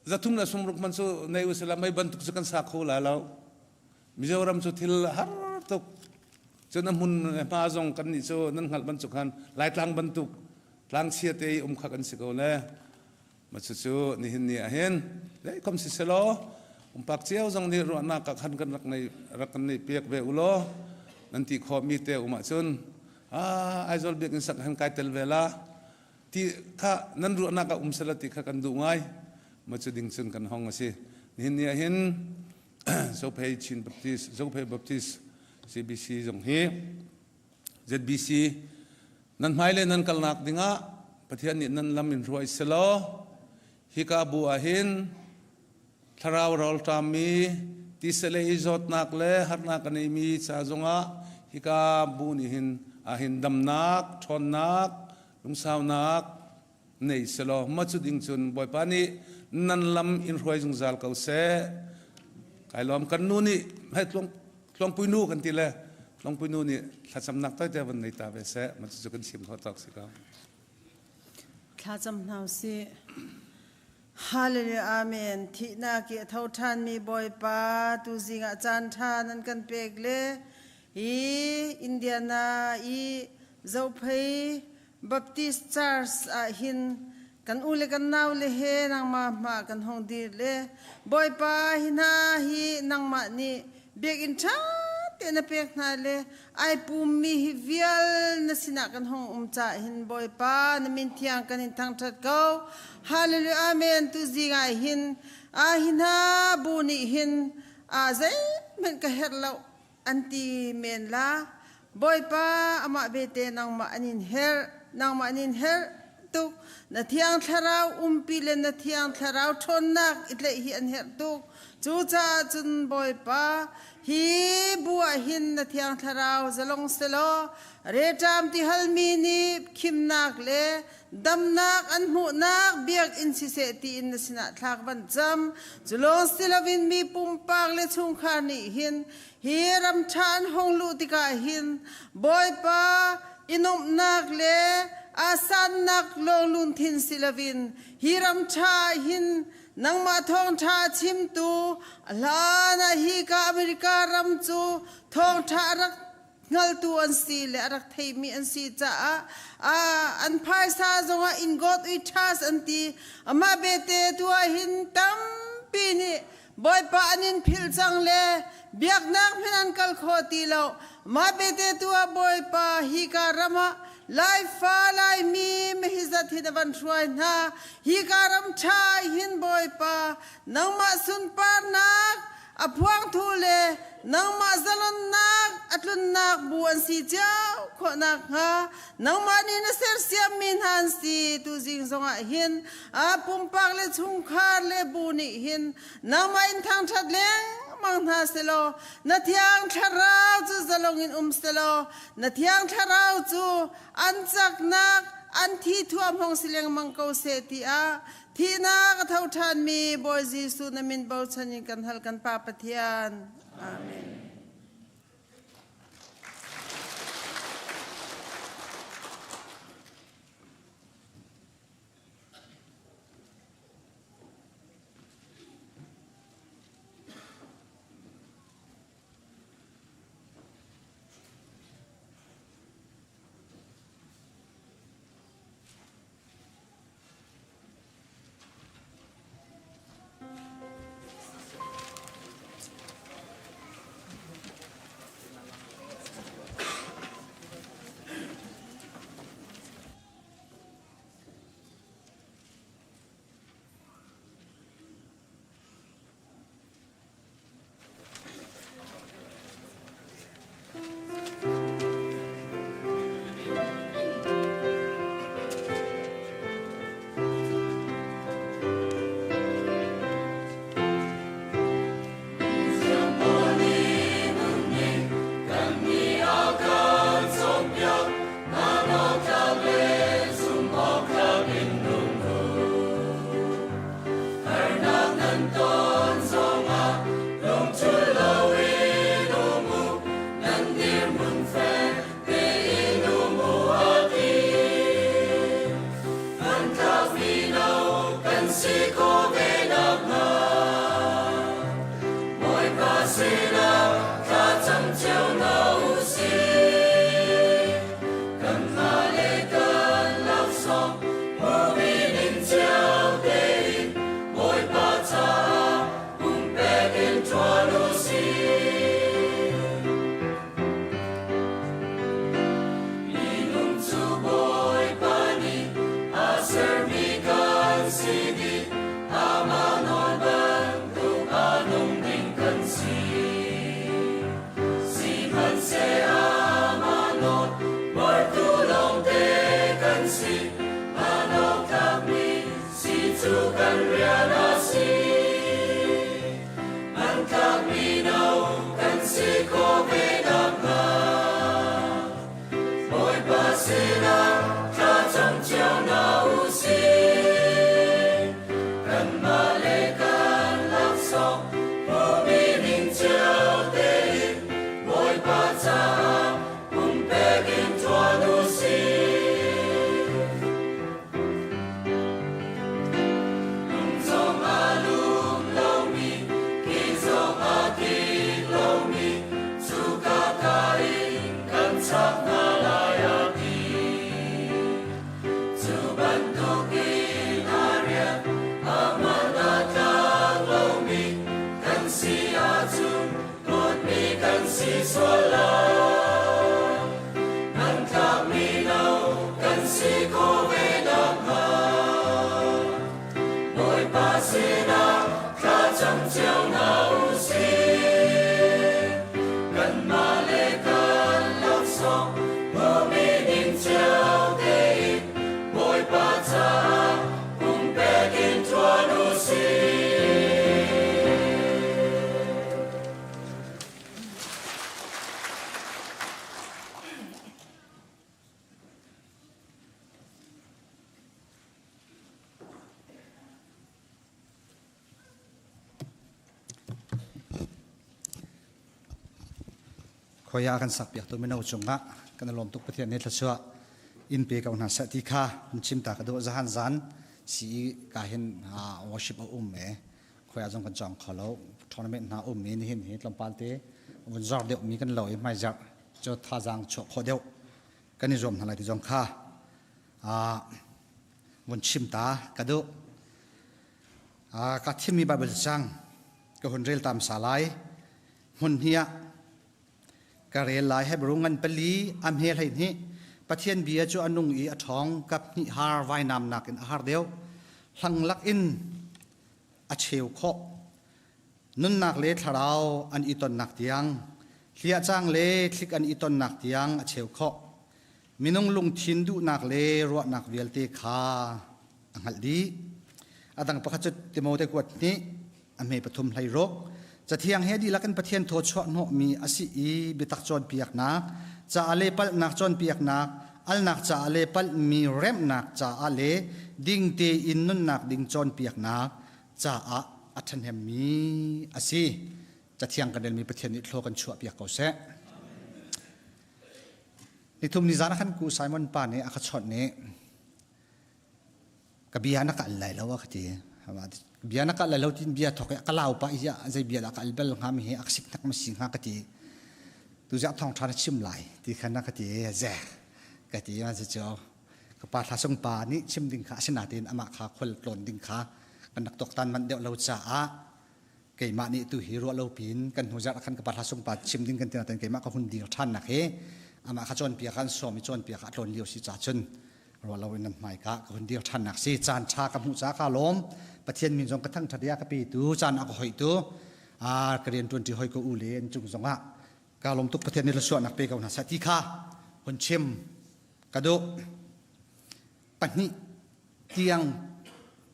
zathum le sumruk man cu nei usila mei bantuk cu kan sa kho la lo Mizoram cu thil har tuk cun a hmun hma zong kan nih cu nan hngalh bantuk khan Laitlang bantuk. Tlangchia te i um kha kan si ko le. Ma cucu nihin ni ah hin zeikom si selaw pumpak cio zong nih ruahnak ah khan kan rak nei rak kan nei piak ve u law nan ti khawh mi te um ahcun ah Aizawl biakinn sak han kai tel ve la ti kha nan ruahnak ah um sela ti kha kan duh ngai ma cu ding cun kan hong a si nihin ni ah hin Zophei Chin Baptist Zophei Baptist CBC zong hi ZBC nan hmai le nan kalnak dingah Pathian nih nan lam in hruai selaw hika bu ah hin thlarau rawlṭammi tisale i zawtnak le harnak a neimi ca zongah hika bu nih hin ahhin damnak ṭhawnnak lungsaunak nei selaw ma cu ding cun Bawipa nih nan lam in hruai zungzal ko seh kai lawm kan nu nih hei tluang Tlawngpui nu kan ti le Tlawngpui nu nih thlacamnak toite van nei ta ve seh ma cucu kan chim kho tawk si ko. Thlacam hna usih. Hallelujah Amen. Thihnak i a tho ṭhanmi Bawipa tu zingah caan ṭha nan kan pek le hi Indiana i Zophei Baptist Church ah hin kan u le kan nau le he nangmah hma kan hong dir le Bawipa hi hna hi nangmah nih biakinn ṭha te na pek hna le ai pummi hi vial na sinah kan hong um caah hin Bawipa na min thiang kan in thangṭhat ko. Hallelujah Amen tu zing ah hin a hi hna bu nih hin a zeihmanh ka herh lo an ti men la Bawipa amah bete nangmah an in herh nangmah an in herh tuk na thiang thlarau umpi le na thiang thlarau ṭhawnnak i tlaih hi an herh tuk cucaah cun Bawipa hi bu ah hin na thiang thlarau zalong selaw reṭam ti halmi nih khimnak le damnak an hmuhnak biakinn siseh tiin na sinah thlak van cam cu lawng si loin mi pumpak le chungkhar nih hin hi ram ṭha an hung luh tikah hin Bawipa i nuamhnak le aa sannak lawnglun thin si loin hi ram ṭha ah hin nangmah thawngṭha a chimtu a hlan ah hi ka America ram cu thawngṭha a rak hngaltu an si le a rak theimi an si caah an phaisa zongah in God we trust an ti amah bete tu ah hin tampi nih Bawipa an in philh cang le biaknak hmanh an kal kho ti lo mah bete tu ah Bawipa hi ka ram ah Laifa Laimi mehizat hin a van hruai hna hi ka ram ṭha hin Bawipa nangmah sunparnak a phuangthu le nangmah zalonnak a tlunnak bu an si cio khawh nakhnga nangmah nih na sersiammi hna an si tuzing zongah hin a pumpak le chungkhar le bu nih hin nangmah in thangṭhat lengmang hna selaw na thiang thlarau cu zalong in um selaw na thiang thlarau cu an caknak an thi thuam hong si lengmang ko seh tiah Thihnak a tho ṭhanmi Bawi Jesuh na min bochan in kan hal kan Pa Pathian. Amen. si dih, amah nawl bantuk a nung ding kan si. Sihmanhseh amah nawl buartu lawngte kan si, hmanawktlakmi si cu kan rian a si. Hmantlakmi no kan si khawh ve nakhnga, Bawipa sinah thlacam cio hna u sih. Kanmah le kan laksawng hmuhmi ning cio tein Bawipa caah pumpek in ṭuan u sih. Lung zong a lum lomi, ki zong a kik lomi, cuka ka in kan chak hna lai a ti. Cu bantukin a rian a hman a tlak lomi kan si ahcun dawtmi kan si sual lai. Hmantlakmi no kan si khawh ve nakhnga Bawipa sinah thlacam cio hna u sih. Kanmah le kan laksawng hmuhmi ding cio tein Bawipa caah pumpek in ṭuan u sih. Khoia kan sak piak tu mino cungah kan lawm tuk. Pathian nih thluachuah in pe ko hna seh ti kha in chim ta ka duh. Zahan zan si ka hin worship a um e khoia zong kan cawng kho lo, tournament hna um i nihin hi tlawmpal te vun zor deuh mi kan lo i hmai zarh cu thazaang chuah khawh deuh kan i zuam hna lai ti zong kha vun chim ta ka duh. Ka thimmi Bible cang ka hun rel tam sa lai. Hmun hnih ah ka rel lai. Hebrew ngan 4 a hme 12. Pathian bia cu a nung i a ṭhawng, kap hnih har vainam nakin a har deuh, hlanglak in a cheu khawh, nunnak le thlarau an i tonnak tiang, hliahcang le thlik an i tonnak tiang a cheu khawh, minung lungthin duhnak le ruahnak vialte kha a hngalh dih. A dang pakhat cu Timote kuat hnih a hme 3 16. Cathiang he dihlak in Pathian thaw chuah hnawhmi a si i biatak cawnpiaknak caah le palhnak cawnpiaknak, alnak caah le palhmi remhnak caah le ding tein nunnak ding cawnpiaknak caah a ṭhahnemmi a si. Cathiang kan relmi Pathian nih thlaw kan chuahpiak ko seh. Nithum ni zan ah khan ku Simon pa nih a ka chawnh i ka bia na ka al lai lo a ka ti. Bia na ka al lai lo tin bia thok i ka lau pa i zei bia dah ka al bal hnga mi hi ak sik nak ma si hnga ka ti. Tu ziah thawng ṭha na chim lai ti khan na ka ti ze ka ti. Ma cu ka pa thla sung pa nih chim ding kha asinain amah kha khual tlawn ding kha kan rak tuaktan manh deuh lo caah keimah nih tu hi ruah lo pin kan hnu zarh khan ka pa thla sung pa chim ding kan ti nain keimah ka hun dir ṭhan nak hi amah kha cawnpiak an sawm i cawnpiak a tlawn lio si ca cun ruah lo in nan hmai ka ka hun dir ṭhan nak si. Caan ṭha ka hmuh ca ka lawm. Pathian min zong ka thangṭhat ya ka pe tu caan a ka hoih tu a ka rian ṭuanṭi hoi ko u le an cung zongah ka lawm tuk. Pathian nih thluachuahnak pe ko hna seh ti kha hun chim ka duh. Pahnih tiang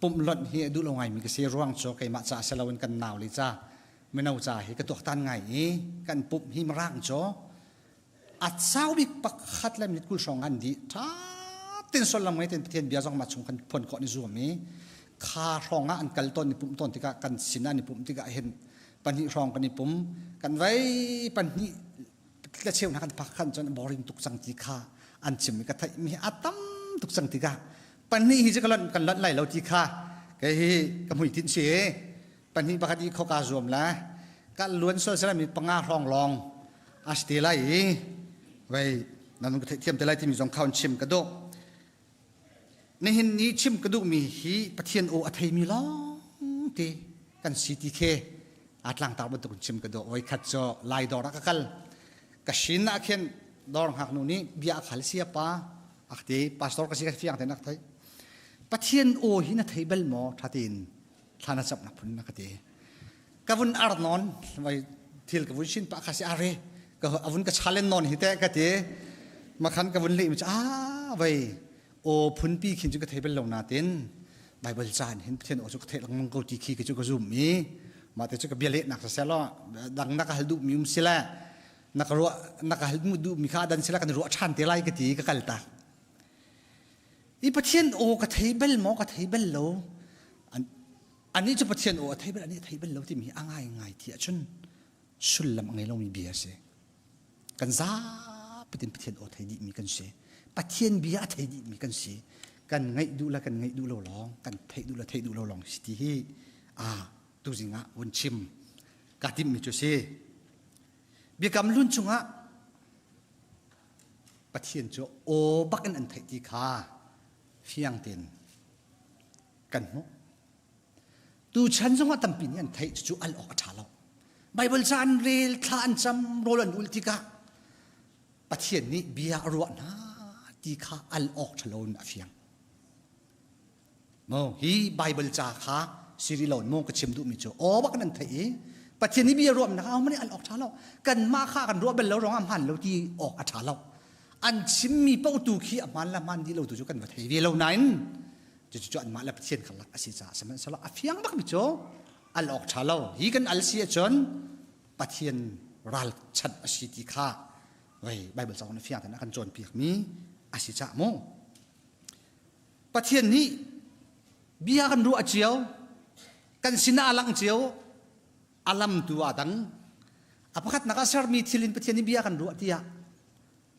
pumh lonh hi a duh lo ngaimi ka si. Ruang cu keimah ca si loin kan nau le ca mino ca hi ka tuaktan ngai i kan pumh hi mirang cu a sau bik pakhat le minute 20 hrawng an dih. Ṭha tin sullam ngei ten Pathian bia zong mah chung kan phuan khawh ni zuam i kha hrawng ah an kal tawn i pumh tawn tikah kan sin an i pumh tikah hin pahnih hrawng kan i pum kan vei pahnih la cheu hna kan phak khan cun boring tuk cang ti kha an chim i ka theih mi a tam tuk cang tikah pahnih hi cu kan kan lonh lai lo ti kha kei hi ka hmuitinh si. Pahnih pakhat i khoka zuam la ka luan sual sala mi panga hrawng lawng a si te lai i vei nan ka theihthiam te lai timi zong kha chim ka duh. Nihin ni chim ka duhmi hi Pathian aw a theimi lawng te kan si ti khe a tlangtar bantuk in chim ka duh. Voi khat cu lai dawr ah ka kal. Ka shin ah khin dawr ngaknu nih bia a khal sia pa ak ti. Pastor ka si ka fiang te nak thei. Pathian aw hi na thei bal maw tha tein thla na camnak phun na ka ti. Ka vun ar nawn vai thil ka vun sin pa kha si are ka avun ka challenge non hi te ka ti. Makhan ka vun leh mi ah vai aw phunpi khin cu ka thei bal lo natin Bible caan hin Pathian aw cu ka theih lengmang ko ti khi ka cu ka zum i mah te cu ka bia lehnak siseh law dang na ka hal duh mi um sile na ka ruah na ka hal duh mi kha dan sila kan ruah ṭhan te lai ka ti ka kal tak i Pathian aw ka thei bal maw ka thei bal lo anih cu Pathian aw a thei bal anih a thei bal lo timi a ngai ngai ti ahcun sullam a ngei lomi bia a si. Kan zapi in Pathian aw thei dihmi kan si. Pathian bia a thei dihmi kan si. Kan ngaih duh le kan ngaih duh lo lawng, kan theih duh le theih duh lo lawng si ti hi a tuzing ah vun chim ka timhmi cu si. Biakam hlun chungah Pathian cu aw bak in an theih ti kha fiang tein kan hmuh. Tuchan zongah tampi nih an theih cucu al awk a ṭha lo. Baibal ca an rel, thla an cam, rawl an ul tikah Pathian nih bia a ruah hna ti kha al awk ṭha lo in a fiang. Mo hi Baibal ca kha siri lo mo ka chim duhmi cu aw bak nan theih i Pathian nih bia ruahnak a man al awk ṭha lo. Kanmah kha kan ruah bal lo ruangah hmaan lo ti awk a ṭha lo. An chimmi paoh tu khi a hmaan le hmaan dih lo tu cu kan va thei ve lo nain Cucu anmah le Pathian karlak a si caah sihmanhsehlaw a fiang bakmi cu al awk ṭha lo. Hi kan al si ahcun Pathian ralchanh a si ti kha vei Bible cauk na fiang tein a kan cawnpiakmi a si cah mu. Pathian nih bia kan ruah cio, kan sinah a lang cio, a lam tu aa dang. A pakhatnak ah sermi thil in Pathian nih bia kan ruah tiah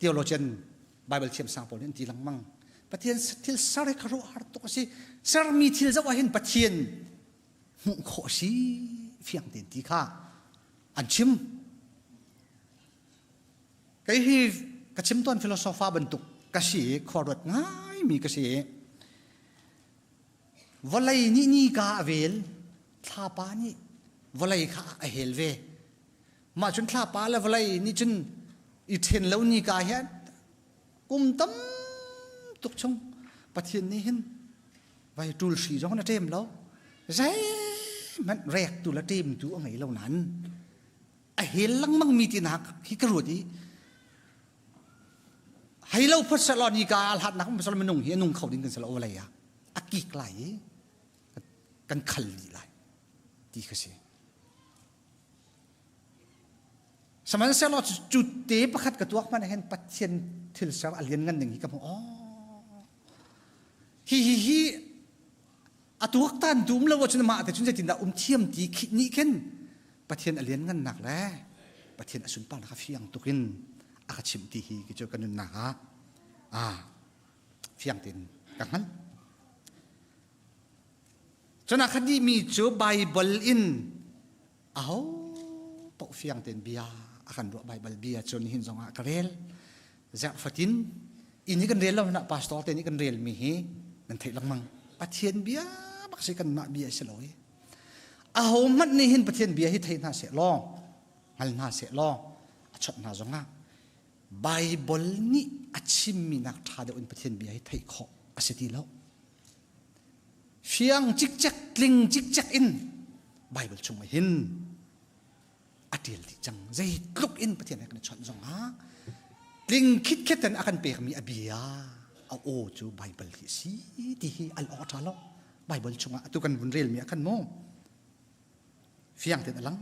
theologian Bible thiamsang pawl nih an ti lengmang. Pathian thil ser hi khuaruahhar tuk a si. Sermi thil zoh ah hin Pathian hmuh khawh a si fiang tein ti kha an chim. Kei hi ka chim tawn philosopher bantuk ka si i khuaruat ngaimi ka si i vawlei nih nika a vel thlapa nih vawlei kha a hel ve Mah cun thlapa le vawlei nih cun i ṭhen lo ni ka hian kum tam tuk chung Pathian nih hin vai ṭul hri zong na ṭem lo zeihmanh rek tu le ṭem tu a ngei lo nain a hel lengmang mi ti nak hi ka ruat i hei lo phot selaw ni ka a hlat nak um minung hi a nung kho ding kan si lo vawlei ah a kik lai i kan khal dih lai ti ka si Sihmanhsehlaw cu te pakhat ka tuak hmanh hin Pathian thil ser a lian ngan ding hi ka hmuh. Oh. Hi hi hi a tuaktan tu um lo ahcun mah te cun zeitindah um thiam ti khi nih khin Pathian a lian ngannak le Pathian a sunparnak a fiang tuk in a ka chimh ti hi cu ka nunnak ah ah fiang tein ka hngalh. Cun a kha dihmi cu Baibal in aho paoh fiang tein bia a kan ruah Baibal bia cu nihin zongah ka rel. Zarh fatin inn hi kan rel lo na pastor te nih kan rel mi hi nan theih lengmang. Pathian bia bak si kanmah bia si lo hi. Aho hmanh nih hin Pathian bia hi thei hna seh law hngal hna seh law a chawnh hna zongah Baibal nih a chimmi nak ṭha deuh in Pathian bia hi theih khawh a si ti lo. Fiang cikcek tling cikcek in Bible chung ah hin a ṭial dih cang. Zeitluk in Pathian he kan i chawnh zongah tling khitkhet in a kan pekmi a bia a aw cu Bible hi a si ti hi al awk a ṭha lo. Bible chungah atu kan vun relmi ah khan mu fiang tein a lang.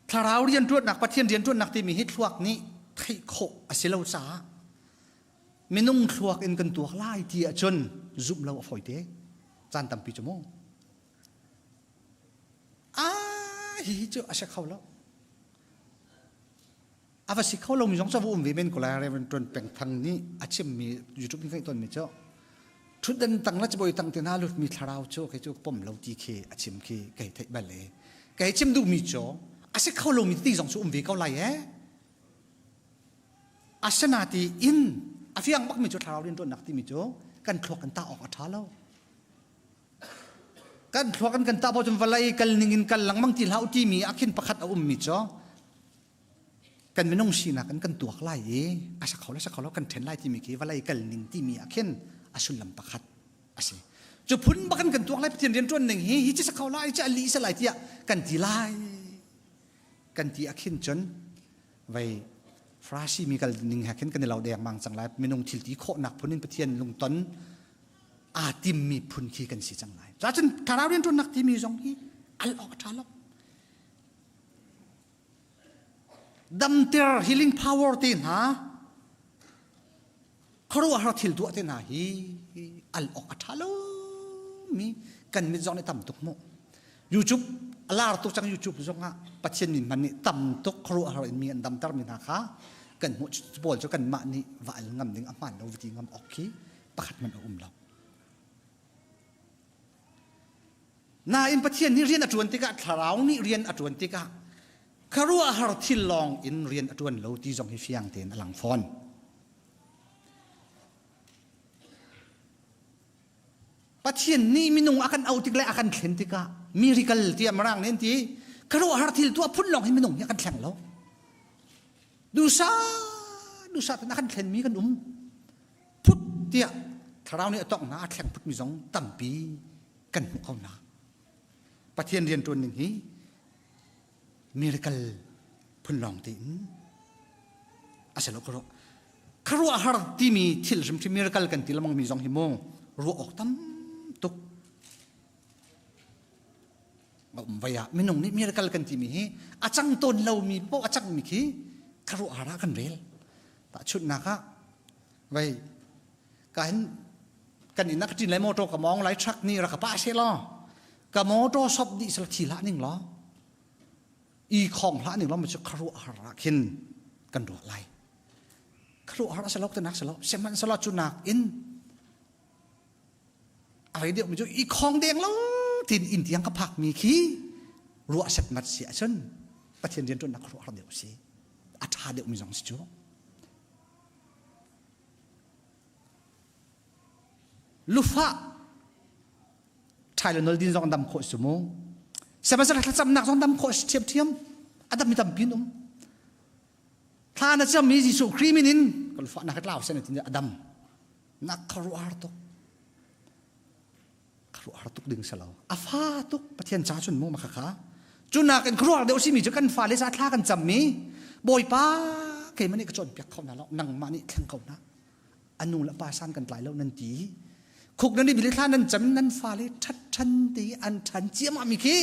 Thlarau rianṭuannak Pathian rianṭuannak timi hi thluak nih theih khawh a si lo caah minung thluak in kan tuak lai ti ahcun zumh lo a fawi te caan tampi cu mu ah hi cu a si kho lo a va si kho lo mi zong cu va um ve men ko lai Reverend Tuan Peng Thang nih a chimmi YouTube in kan ton mi cu thutdan tang la cabuai tang te hna lut mi thlarau cu kei cu pom lo ti khi a chim khi kei theih bal e kei chim duh mi cu a si kho lo mi ti zong cu um ve ko lai e Asinatiin a fiang bakmi cu thlarau rianṭuannak timi cu kan thluak kan tah awk a ṭha lo. Kan thluak in kan tah cun vawlei kal ning in kal lengmang ti hlah u timi ah khin pakhat a ummi cu. Kan minung sinak in kan tuak lai i a sa kho le sa kho lo kan ṭhen lai timi khi vawlei kal ning timi ah khin a sullam pakhat a si. Cu phun bakin kan tuak lai Pathian rianṭuan ning hi hi ci sa kho lai ci a li sa lai tiah kan ti lai kan ti ah khin cun vei Farasi mi kal ning he khin kan i lo deng mang cang lai minung thil ti khawhnak phun in Pathian lungton aa timmi phun khi kan si cang lai. Cun thlarau rianṭuannak timi zong hi al awk a ṭha lo. Damter healing power te hna khuaruahhar thil tuah te hna hi al awk a ṭha lo mi kan mit zong nih tam tuk mu. YouTube a lar tuk cang YouTube zong ah Pathian min hman nih tam tuk khuaruahhar in mi an damter mi hna kha kan hmuh pawl cu kanmah nih va al ngam ding a hmaan lo va ti ngam awk khi pakhat hmanh a um lo. Nain Pathian nih rian a ṭuan tikah thlarau nih rian a ṭuan tikah khuaruahhar thil lawng in rian a ṭuan lo ti zong hi fiang tein a lang fawn. Pathian nih minung a kan auh tik le a kan thlen tikah miracle tiah Mirang nih an ti khuaruahhar thil tuah phun lawng hi minung nih a kan thleng lo. Dusa dusa ten a kan thlenmi kan um. Phut tiah thlarau nih a tongh hna a thleng phutmi zong tampi kan hmuh ko hna. Pathian rianṭuan ning hi miracle phun lawng tein a si lo ka ruah. Khuaruahhar timi thil hrimhrim miracle kan ti lengmang mi zong hi mu ruah awk tam tuk a um vai ah minung nih miracle kan timi hi a cang tawn lomi poh a cangmi khi khuaruahhar ah kan rel. Tahchunhnak ah vei ka hin kan inn ah ka ṭin lai motor ka mawng lai truck nih rak ka pah seh law ka motor sop dih sel thi hlah ning law i khong hlah ning law mu cu khuaruahhar ah khin kan ruah lai khuaruahhar a si lo tanak si lo sihmanhsehlaw cu nak in a rei deuh mi cu i khong deng lo tin inn tiang ka phak mi khi ruah setmat si ahcun Pathian rianṭuannak khuaruahhar deuh si a ṭha deuh mi zong si cu Lufah Tylenol din zong dam khawh si mu. Sihmanhsehlaw thlacamnak zong dam khawh si ṭhiamṭhiam. A dam mi tampi an um. Thla na cam mi Jesuh Khrih min in ka lufah na ka tlau sen tin a dam. Na khuaruahhar tuk. Khuaruahhar tuk ding si lo. A fa tuk Pathian ca cun mu ma kha. Cu nakin khuaruahhar deuh simi cu kan fale ca thla kan cam mi Bawipa keimah nih ka cawnpiak kho hna lo nangmah nih thleng ko hna. A nu le pa san kan tlai lo nan ti. Khuk nan i bil thla nan cam nan fale ṭhat ṭhan te an ṭhan ciamah mi khi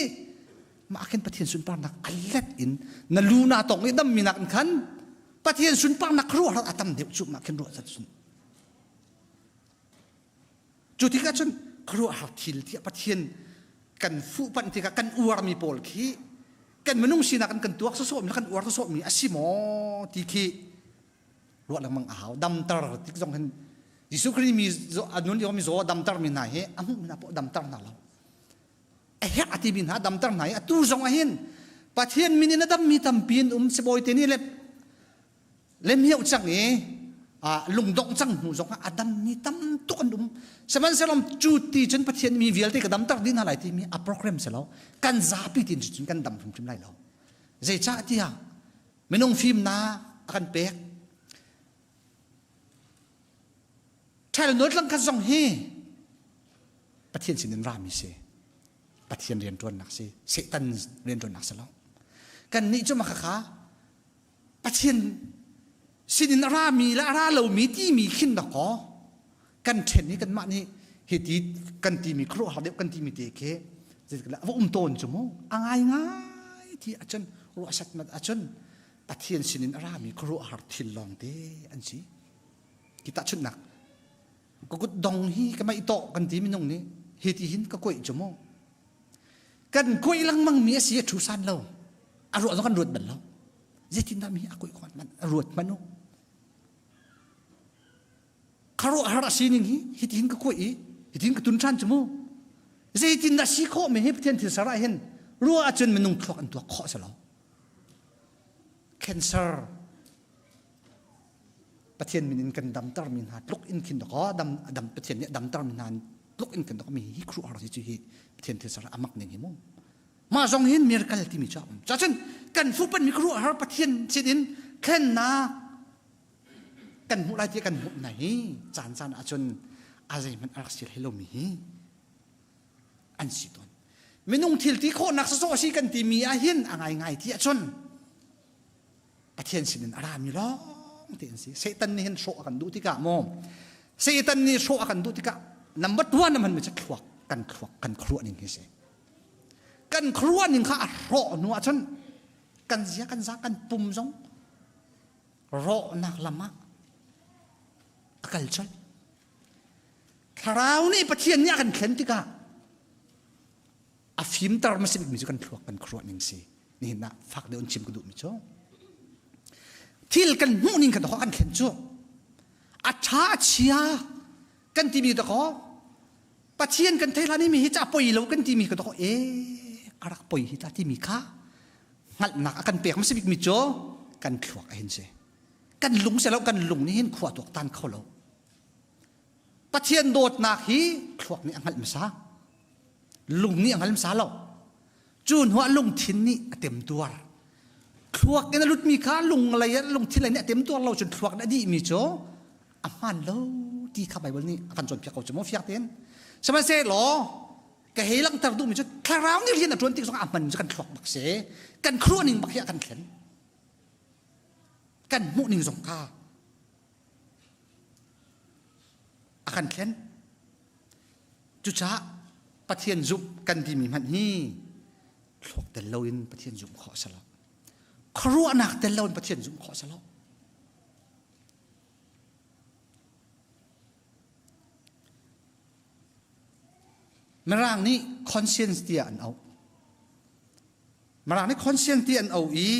mah khin Pathian sunparnak a let in na lu na tong i dam mi nak in khan Pathian sunparnak khuaruahhar a tam deuh cu mah khin ruah zat sun. Cu tikah cun khuaruahhar thil tiah Pathian kan fuhpanh tikah kan uarmi pawl khi kan minung sinak in kan tuak sawsawhmi le kan uar sawsawhmi a si maw ti khi ruah lengmang a hau. Damter tik zong hin Jesuh Khrih mi a nun lio mi zaw damter mi hna hi a hmuh mi hna poh damter hna lo. A herh a timi hna damter hna i atu zong ah hin Pathian min in a dammi tampi an um sibawi te nih le lemhioh cang i lungdongh cang hnu zongah a dammi tam tuk an um sihmanhsehlaw cu ti cun Pathian mi vialte ka damter dih hna lai timi a program si lo kan zapi tin cun kan dam hrimhrim lai lo zeicah tiah minung fimnak a kan pek ṭhal nawl tlang khat zong hi Pathian sinin rami si Pathian rianṭuannak si Satan rianṭuannak si lo kan nih cu makhakha Pathian sinin a rami le a ra lomi timi khin dakaw kan ṭhen i kanmah nih hiti kan timi khuaruahhar deuh kan timi te khi zeitiklah a va um tawn cu mu a ngaingai ti ahcun ruah satmat ahcun Pathian sinin a rami khuaruahhar thil lawng te an si ki tahchunhnak ka kut dong hi ka meih tawh kan ti minung nih hi ti hin ka kuaih cu mu kan kuaih lengmang mi a si a thu san lo a ruah zong kan ruat bal lo zeitindah mi a kuaih khawh man a ruat hmanh u kharuahhar a sining hi hitihin ka kuaih i hitihin ka tun ṭhan cu mu zeitindah si khawh mi hi Pathian thil ser ah hin ruah ahcun minung thluak an tuak khawh si lo cancer Pathian min in kan damter mi hna tluk in khin dakaw dam dam Pathian nih damter mi hna tluk in kan dakaw mi hi khuaruahhar si cu hi Pathian thil ser amak ning hi mu mah zong hin miracle timi cu a um cacun kan fupan mi khuaruahhar Pathian sin in Thlennak kan hmuh lai ti kan hmuh na hi caan caan ahcun a zeihmanh a rak si hlei lomi hi an si tawn. Minung thil ti khawhnak sawsawh a si kan timi ah hin a ngaingai ti ahcun Pathian sinin a rami lawng te an si. Satan nih hin hrawh a kan duh tikah maw Satan nih hrawh a kan duh tikah number one a hmanmi cu thluak kan thluak kan khuaruah ning hi si. Kan khuaruah ning kha a hrawh hnu ahcun kan zia kan za kan pum zong rawhnak lam ah a kal colh. Thlarau nih Pathian nih a kan thlen tikah a fimter hmasa bikmi cu kan thluak kan khuaruah ning si. Nihin ah fak deuh in chim ka duhmi cu thil kan hmuh ning kha dawh kan thlen cu a ṭha a chia kan timi dawh Pathian kan thei hlan i mi hi ca poi lo kan timi ka dawh e a rak poi hi ta timi kha hngalhnak a kan pek hmasa bikmi cu kan thluak a hin si. Kan lung si lo kan lung nih hin khua tuaktan kho lo. Pathian dawtnak hi thluak nih a hngalh hmasa. Lung nih a hngal hmasa lo. Cu hnuah lungthin nih a temtuar. Thluak in a lutmi kha lung lei ah lungthin lei nih a temtuar lo cun thluak nih a dihmi cu a hmaan lo ti kha Baibal nih a kan cawnpiak ko cu maw fiak tein. Sihmanhsehlaw ka hei langhter duhmi cu thlarau nih rian a ṭuan tik zongah a hman cu kan thluak bak si. Kan khuaruahning bak hi a kan thlen. Kan hmuhning zong kha a kan thlen. Cucaah Pathian zumh kan timi hmanh hi thluak tel loin Pathian zumh khawh a si lo. Khuaruahnak tel loin Pathian zumh khawh a si lo. Mirang nih conscience tiah an auh. Mirang nih conscience ti an auh i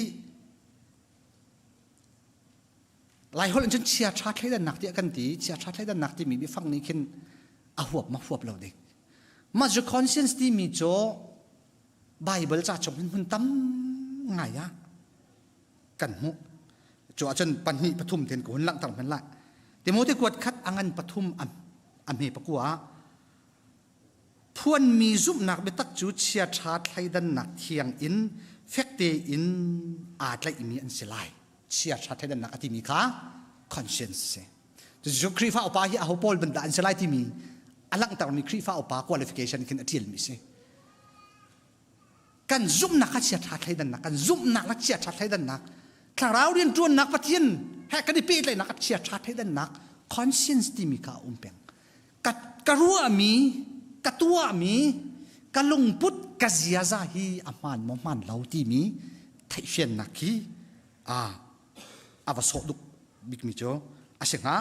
Laiholh in cun chia ṭha thleidannak tiah kan ti. Chia ṭha thleidannak timi biafang nih khin a huap ma huap lo ding. Mah cu conscience timi cu Bible ca chung hin hmun tam ngai ah kan hmuh. Cu ahcun pahnih pathum ten ka hun langhter hman lai. Timote kuat khat a ngan pathum a hme pakua ah phuanmi zumhnak biatak cu chia ṭha thleidannak thiang in fek tein aa tlaihmi an si lai. Chia ṭha thleidannak a timi kha conscience si. Cucu Khrihfa upa hi aho pawl ban dah an si lai timi a langhtermi Khrihfa upa qualification khin a ṭialmi si. Kan zumhnak kha chia ṭha thleidannak, kan zumhnak le chia ṭha thleidannak, thlarau rianṭuannak Pathian he kan i pehtlaihnak a chia ṭha thleidannak conscience timi kha a um peng. Ka, ka ruahmi, ka tuahmi, ka lungput, ka ziaza hi a hmaan maw hmaan lo timi theihfiannak khi a a va sawh duk bikmi cu a si hnga.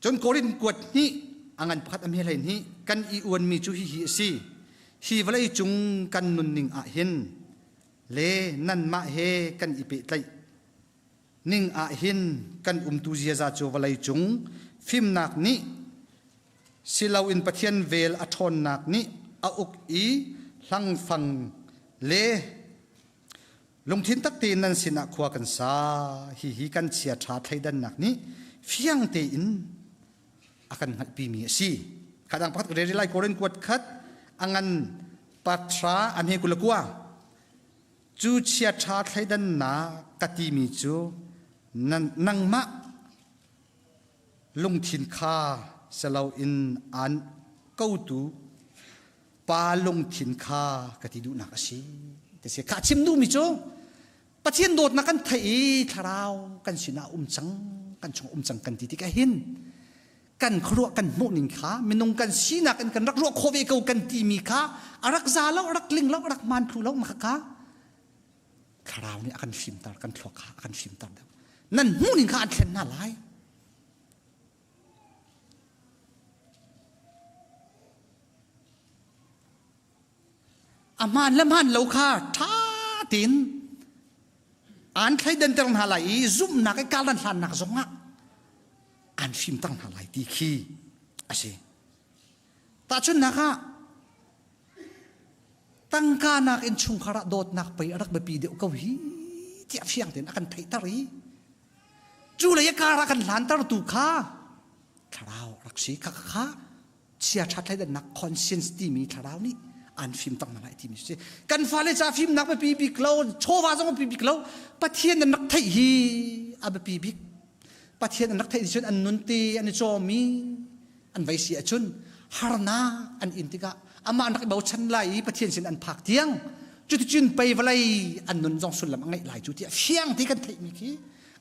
Cun Korin kuat hnih a ngan pakhat a hme hnih kan i uanmi cu hihi a si. Hi vawlei cung kan nunning ah hin le nanmah he kan i pehtlaih ning ah hin kan umtu ziaza cu vawlei cung fimnak nih siloin Pathian vel a ṭhawnnak nih a uk i hlangfang le Lungthin tak tein nan sinah khua kan sa. Hihi kan chiaṭha thleidannak nih fiang tein a kan hngalhpimi a si. Khadang pakhat ka rel lai Korin kuat khat a ngan patra a hme kul kua. Cu chiaṭha thleidannak ka timi cu nangmah lungthin kha siloin aan kotu pa lungthin kha ka ti duhnak a si ti si kha chim duhmi cu Pathian dawtnak kan theih i thlarau kan sinah um cang kan chung um cang kan ti tikah hin kan khuaruah kan hmuh ning kha minung kan sinak in kan rak ruah khawh ve ko kan timi kha a rak za lo a rak tling lo a rak man thlu lo ma kha thlarau nih a kan fimter kan thluak kha a kan fimter deuh nan hmuh ning kha an thlen hna lai A hmaan le hmaan lo kha ṭha tein aan thleidanter hna lai i zumhnak i karlan hlannak zongah aan fimter hna lai ti khi a si. Tahchunhnak ah, tangka nak in chungkhar ah dawtnak pei a rak biapi deuh ko hi tiah fiang tein a kan theihter i cu lei a kar ah kan hlantertu kha thlarau rak si kha kha chia ṭha thleidannak conscience timi thlarau nih An fim tak na lai timi si. Kan fale ca fimnak biapi bik lo, chawva zong biapi bik lo, Pathian an rak theih hi a biapi bik. Pathian an rak theih cun an nun te an i cawmi an vei si ahcun harnak an in tikah amah an rak i bochan lai i Pathian sin an phak tiang cuticun pei vawlei an nun zong sullam a ngeih lai cu tiah fiang te kan theihmi khi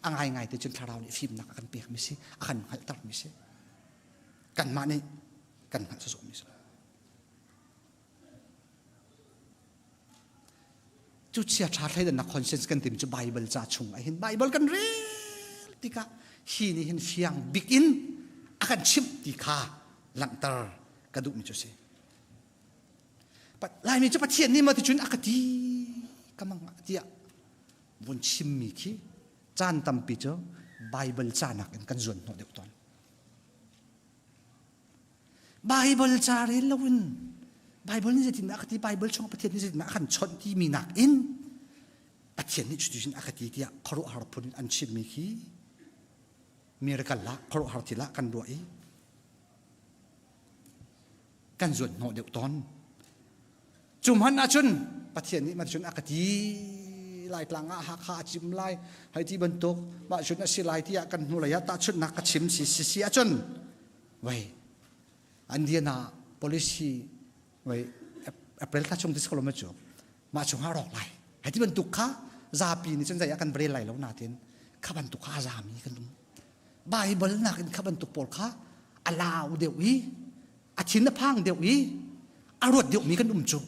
a ngaingai te cun thlarau nih fimnak a kan pekmi si a kan hngalhtermi si kanmah nih kan hngalh sawsawhmi si Cu chia ṭha thleidannak conscience kan timi cu Bible ca chung ah hin Bible kan rel tikah hi nih hin fiang bik in a kan chimh ti kha langhter ka duhmi cu si. Laimi cu Pathian nih maw ticun a ka ti ka mang ah tiah vun chimmi khi caan tampi cu Bible ca nakin kan zuan hnawh deuh tawn. Bible ca rel loin Bible nih zeitindah a ka ti Bible chung Pathian nih zeitindah a kan chawnh timi nakin Pathian nih cuticun a ka ti tiah khuaruahhar phun in an chimmi khi miracle lah khuaruahhar thil ah kan ruah i kan zuan hnawh deuh tawn. Cu hmanh ahcun Pathian nih cun a ka ti Laitlang ah Hakha a cim lai hei ti bantuk mah cun a si lai tiah kan hnulei ah tahchunhnak ka chim si si si ahcun wei Indiana policy wei April thla chung ti si cu mah chung ah rawk lai hei ti bantuk kha zapi nih cun zei ah kan brel lai lo natin kha bantuk kha a zami kan um Bible nakin kha bantuk pawl kha a lau deuh i a thin a phang deuh i a ruat deuhmi kan um cu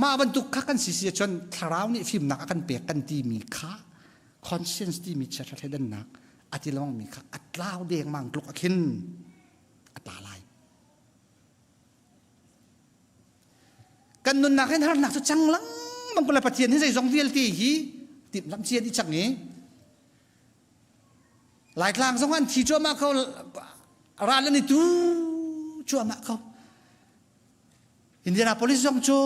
mah bantuk kha kan si si cun thlarau nih fimnak a kan pek kan timi kha conscience timi chiahra thleidannak a ti lengmangmi kha a tlau dengmang tluk a khin a tla lai kan nunnak hin harnak cu cang lengmang ko le Pathian hi zeizong vialte hi timhlamh cia dih cang i Laitlang zong an thi cuahmah ko ral an i tu cuahmah ko Indianapolis zong cu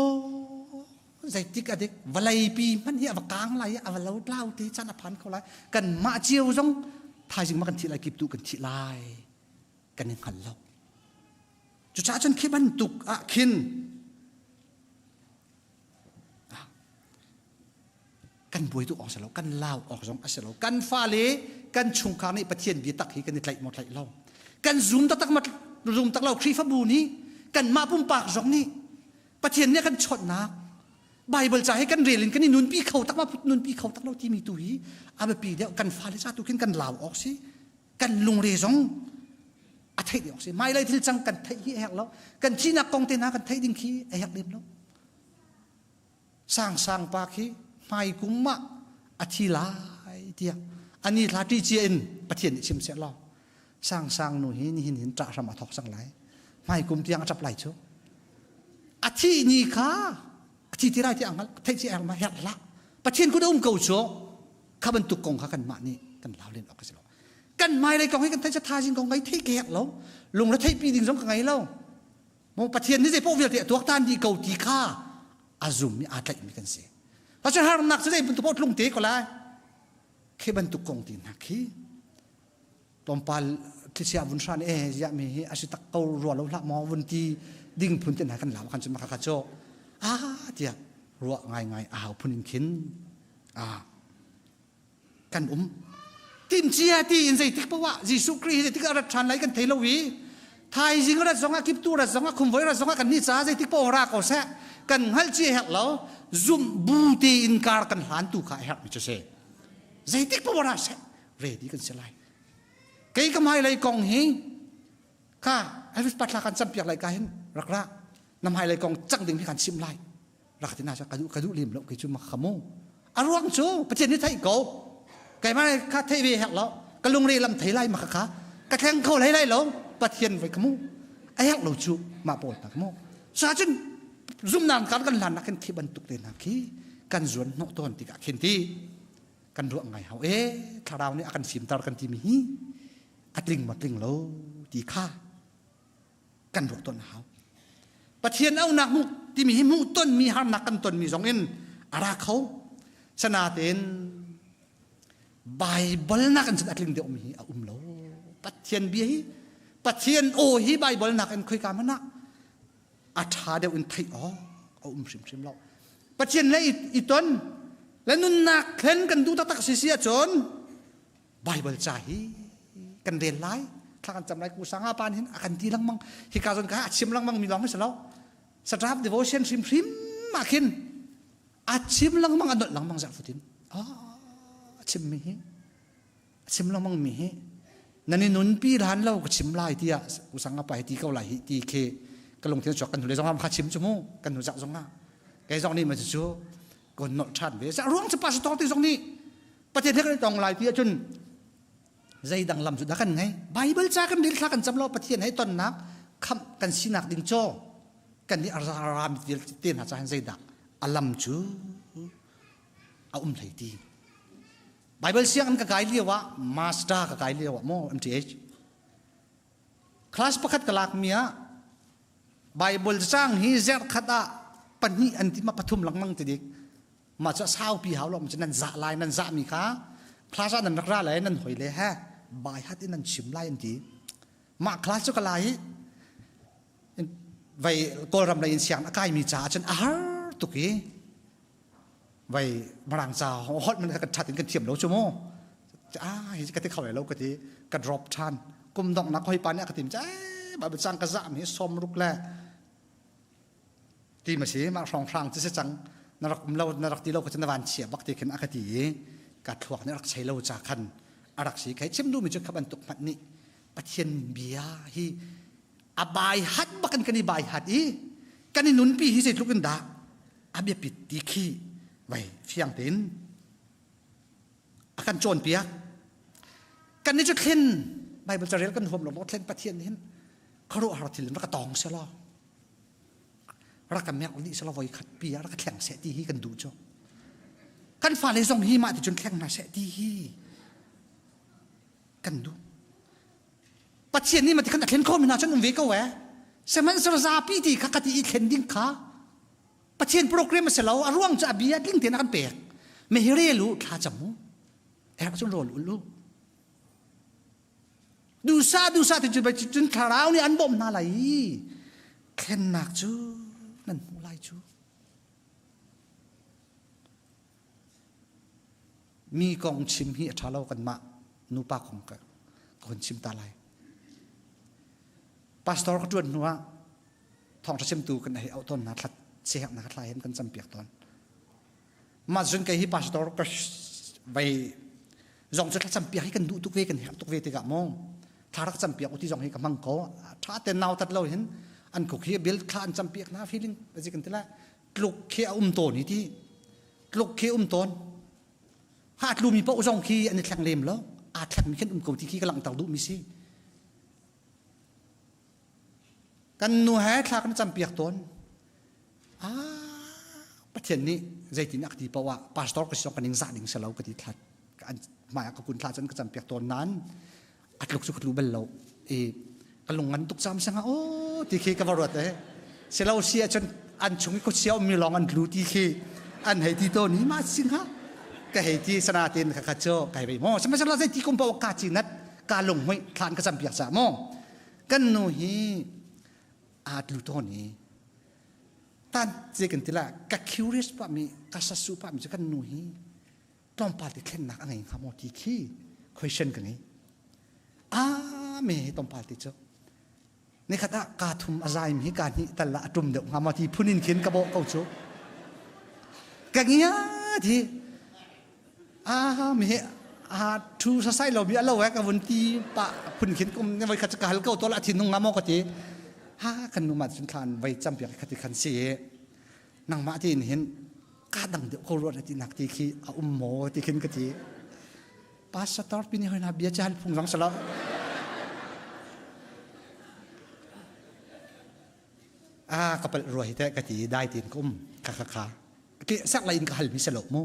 zeitik a dik vawleipi hmanh hi a va kang lai i a va lo tlau te caan a phan ko lai kan mah cio zong thaizing ma kan thih lai kip tu kan thih lai kan i hngal lo cucaah cun khi bantuk ah khin Kan buai tuk awk si lo, kan lau awk zong a si lo. Kan fale, kan chungkhar nih Pathian bia tak hi kan i tlaih maw tlaih lo. Kan zum taktak ma zum tak lo Khrihfabu nih kanmah pumpak zong nih Pathian nih a kan chawnhnak Bible ca hi kan rel in kan i nunpi kho tak ma nunpi kho tak lo timi tu hi a biapi deuh kan fale ca tu khin kan lau awk si kan lungre zong a theih ding awk si hmailei thil cang kan theih hi a herh lo kan thihnak kong te hna kan theih ding khi a herh lem lo Sangsang pa khi hmai kum ah a thi lai tiah ani thla ṭi cia in Pathian nih chim seh law Sangsang nu hi nihin hin ṭah hram a thawk cang lai hmai kum tiang a ṭap lai cu a thi ni kha a thi ti lai tiah hngalh theih ci ma herh hlah Pathian kut a um ko cu kha bantuk kong kha kanmah nih kan lau len awk a si lo kan hmailei kong hi kan theih thaizing kong ngai thei ke herh lo lungre theih pi ding zong ka ngei lo Maw Pathian nih zeipaoh vialte a tuaktan dih ko ti kha a zum i aa tlaihmi kan si. Pastor harnak cu zei bantuk paoh tlung te ko lai. Khi bantuk kong ti hna khi tlawmpal thlichia vun hran e ziah mi hi a si tak ko rua lo hlah maw vun ti ding phun te hna kan lau kan cu maka kha cu ah tiah ruah ngaingai a hau phun in khin ah kan um timcia ti in zeitik poah ah Jesuh Khrih hi zeitik ah rat ṭhan lai kan thei lo i thaizing rat zongah kiptu rat zongah khumvoi rat zongah kan nih caah zeitik poah ra ko seh kan hngalh ci herh lo zumh bu tein kar kan hlan tu kha a herhmi cu si zeitik poah ra seh ready kan si lai kei ka hmailei kong hi kha Elvis patla kan campiak lai ka hin rak ra na hmailei kong cang ding hi kan chim lai rak ti na ka duh ka duh lem lo kei cu mak mu a ruang cu pathian nih theih ko keimah kha thei ve hek lo ka lungre lam thei lai ma kha ka thleng kho hlei lai lo pathian voi ka mu a hek lo cu mah pawl ta ka mu sa cun zumnak kan kan hlan nak khin khi bantuk te na khi kan zuan hnawh tawn tikah khin ti kan ruah ngai hau e thlarau nih a kan fimtar kan ti mi hi a tling ma tling lo ti kha kan ruah ton a hau Pathian aunak hmuh timi hi hmuh tonmi harnak kan tonmi zong in a ra kho sanatein Bible nak in cun a tling deuhmi hi a um lo Pathian bia hi Pathian aw hi Bible nak in khoika hmanh ah A ṭha deuh in theih awk a um hrimhrim lo. Pathian le i ton le nunnak thlen kan duh taktak si si ahcun Bible ca hi kan rel lai thla kan cam lai ku sanga pan hin a kan ti lengmang hi ka zon ka a chim lengmang mi lawng hi si lo staff devotion hrimhrim ah khin a chim lengmang a nolh lengmang zah futin a chim mi hi a chim lengmang mi hi nan i nunpi hlan lo ka chim lai tiah usang apa hi ti ko lai hi ti khi ka lungthin chuak kan hnu le zong kha chim chu mu kan hnu zak zong ah kei zong nih ma cu kon nolh ṭhan ve ruang cu pastor ti zong nih Pathian he kan i tong lai ti ahcun zeidang lam cu dah kan ngei Bible ca kan rel thla kan cam lo Pathian he tonnak khamh kan sinak ding caw kan nih ram te hna ca hin zeidah a lam cu a um hlei ti Bible sianginn ka kai lio ah master ka kai lio ah maw MTH class pakhat ka lak mi ah Bible cang hi zerh khat ah pahnih an ti ma pathum lengmang ti dik mah cu saupi hau lo nan zah lai nan zah mi kha class ah nan rak ra lai nan hoi le he bai hat in nan chim lai an ti mah class cu ka lai i vai kawlram lei in siang a kai mi caah cun a har tuk i vai marang ca holh man kan that in kan thiam lo chu mu ah hi ka ti kho lo ka ti ka drop than kum dong nak hoi pa nih a ka tim cha ba cang ka zam hi som ruk le ti ma si mah hrong hrang ci si cang na rak um lo na rak ti lo ka na van chia bak ti khin a ka ti i ka thluak nih rak chei lo cha khan a rak si kai chim duhmi cu kha bantuk hmanh nih Pathian bia hi a bai hat bakin kan i bai hat i kan i nunpi hi zeitluk in dah a biapit ti khi vai fiang tein a kan cawnpiak kan ni cu thlen Bible carel kan huam lo thlen Pathian hin khuaruahhar thil in rak ka tawng selaw rak ka mek dih selaw voi khat pi ah rak ka thleng seh ti hi kan duh cu kan fale zong hi mah ti cun thleng hna seh ti hi kan duh Pathian nih mati khan a thlen kho mi hna cun um ve ko eh sihmanhsehlaw zapi ti kha ka ti i thlen ding kha Pathian program a si lo a ruang cu a bia tling tein a kan pek me hi rel u thla cam u er cun rawl ul u dusa dusa ti cun cun thlarau nih an bawmh hna lai i thlennak cu nan hmuh lai cu Mi kong chim hi a ṭha lo kanmah nupa kong ka hun chim ta lai. Pastor ka ṭuan hnu ah thawngṭha chimtu kan hei auh tawn hna thla siherhnak thla hin kan campiak tawn. Mah cun kei hi pastor ka vei zong cu thlacam piak hi kan duh tuk ve kan herh tuk ve tikah maw thla rak campiak u ti zong hi ka hmang ko ṭha ten nau tat lo hin an kuk hi bil thla an campiak na feeling azi kan ti lai tluk khi a um tawn hi ti tluk khi um tawn ha tlumi paoh zong khi an i thleng lem lo aa thlengmi khin um ko ti khi ka langhter duhmi si kan nu he thla kan campiak tawn ah Pathian nih zeitin a ka ti paoh ah pastor ka si zong ka ning zah ding si lo ka ti thla an hmai ah ka kun thla cun ka campiak tawn nain a tluk cu ka tlu bal lo i ka lung ngan tuk cam sanga o ti khi ka va ruat eh silo si ahcun an chung i khuachia ummi lawng an tlu ti khi an hei ti tawn hi ma sing ha ka hei ti sana tin kha kha chu kai vei mo sihmanhsehlaw zei ti kum paoh ka chi nat ka lung hmui thlan ka cam piak cha mo kan nu hi aa tlu tawn i tan che kan tila ka curious pa mi ka sasu pa mi chu kan nu hi tlawmpal te thlennak a ngei hnga maw ti khi question ka ngei a me tlawmpal te cu nikhat ah ka thum a zai mi ka hnih tal la a tum deuh hnga maw ti phun in khin ka bawh ko cu ka ngia thi a me a thu sasai lo mi a lo e ka vun ti pa phun khin kum ne voi khat ka hal ko to la thin nung nga maw ka ti ha kan nu ma chun thlan vai cham piak khati khan si nangmah ti in hin ka dang deuh ko rua na ti nak ti khi a um maw ti khin ka ti pastor pin hoi na bia chan phung zong salo a ka pal rua hi te ka ti dai tin ka um kha kha kha ke sak lai in ka hal mi salo mu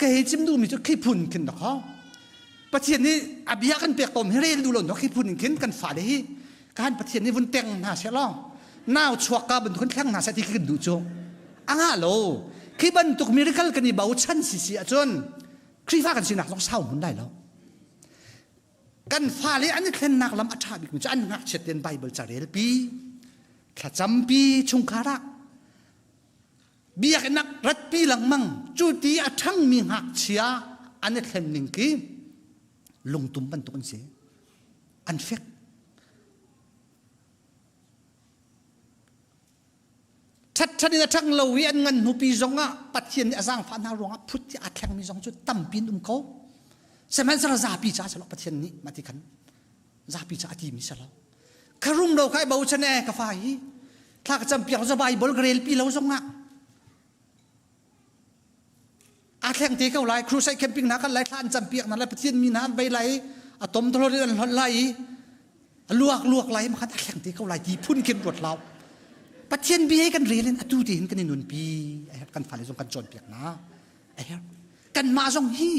ka he chim du mi chu khi phun khin na kho pathian nih a bia kan pek tom hi rel du lo no khi phun khin kan fa le hi kan pathian nih vun teng hna se lo nau chuak ka bantuk thleng hna se ti khi kan duh cu anga lo khi bantuk miracle kan i bochan si si ahcun Khrihfa kan sinak zong sau mun lai lo kan fale an i thlennak lam a ṭha bikmi cu an ngakchiat tein Bible ca rel pi. Thlacampi chungkhar ah biakinn ah ratpi lengmang cu ti a ṭhangmi ngakchia an i thlen ning khi lungtum bantuk an si. An fek. Ṭhatṭhat in a ṭhang lo i an ngan hnupi zongah Pathian nih a zaangfah hna ruangah phut i aa thlengmi zong cu tampi an um ko. Sihmanhsehlaw zapi caah si lo Pathian nih mah ti khan zapi caah a timi si lo. Ka rum lo kai bochan e ka fa hi thla ka campiak lo Bible ka relpi lo zongah aa thleng te ko lai crusade camping hna kan lai thla an campiak hna lai Pathian mi hna an vei lai a tom tholor in an hlonh lai i a luak luak lai makhan a thleng te ko lai ti phun khin ruat lau Pathian bia kan rel in atu te hin kan i nunpi a herh kan fale zong kan cawnpiak hna a herh kanmah zong hi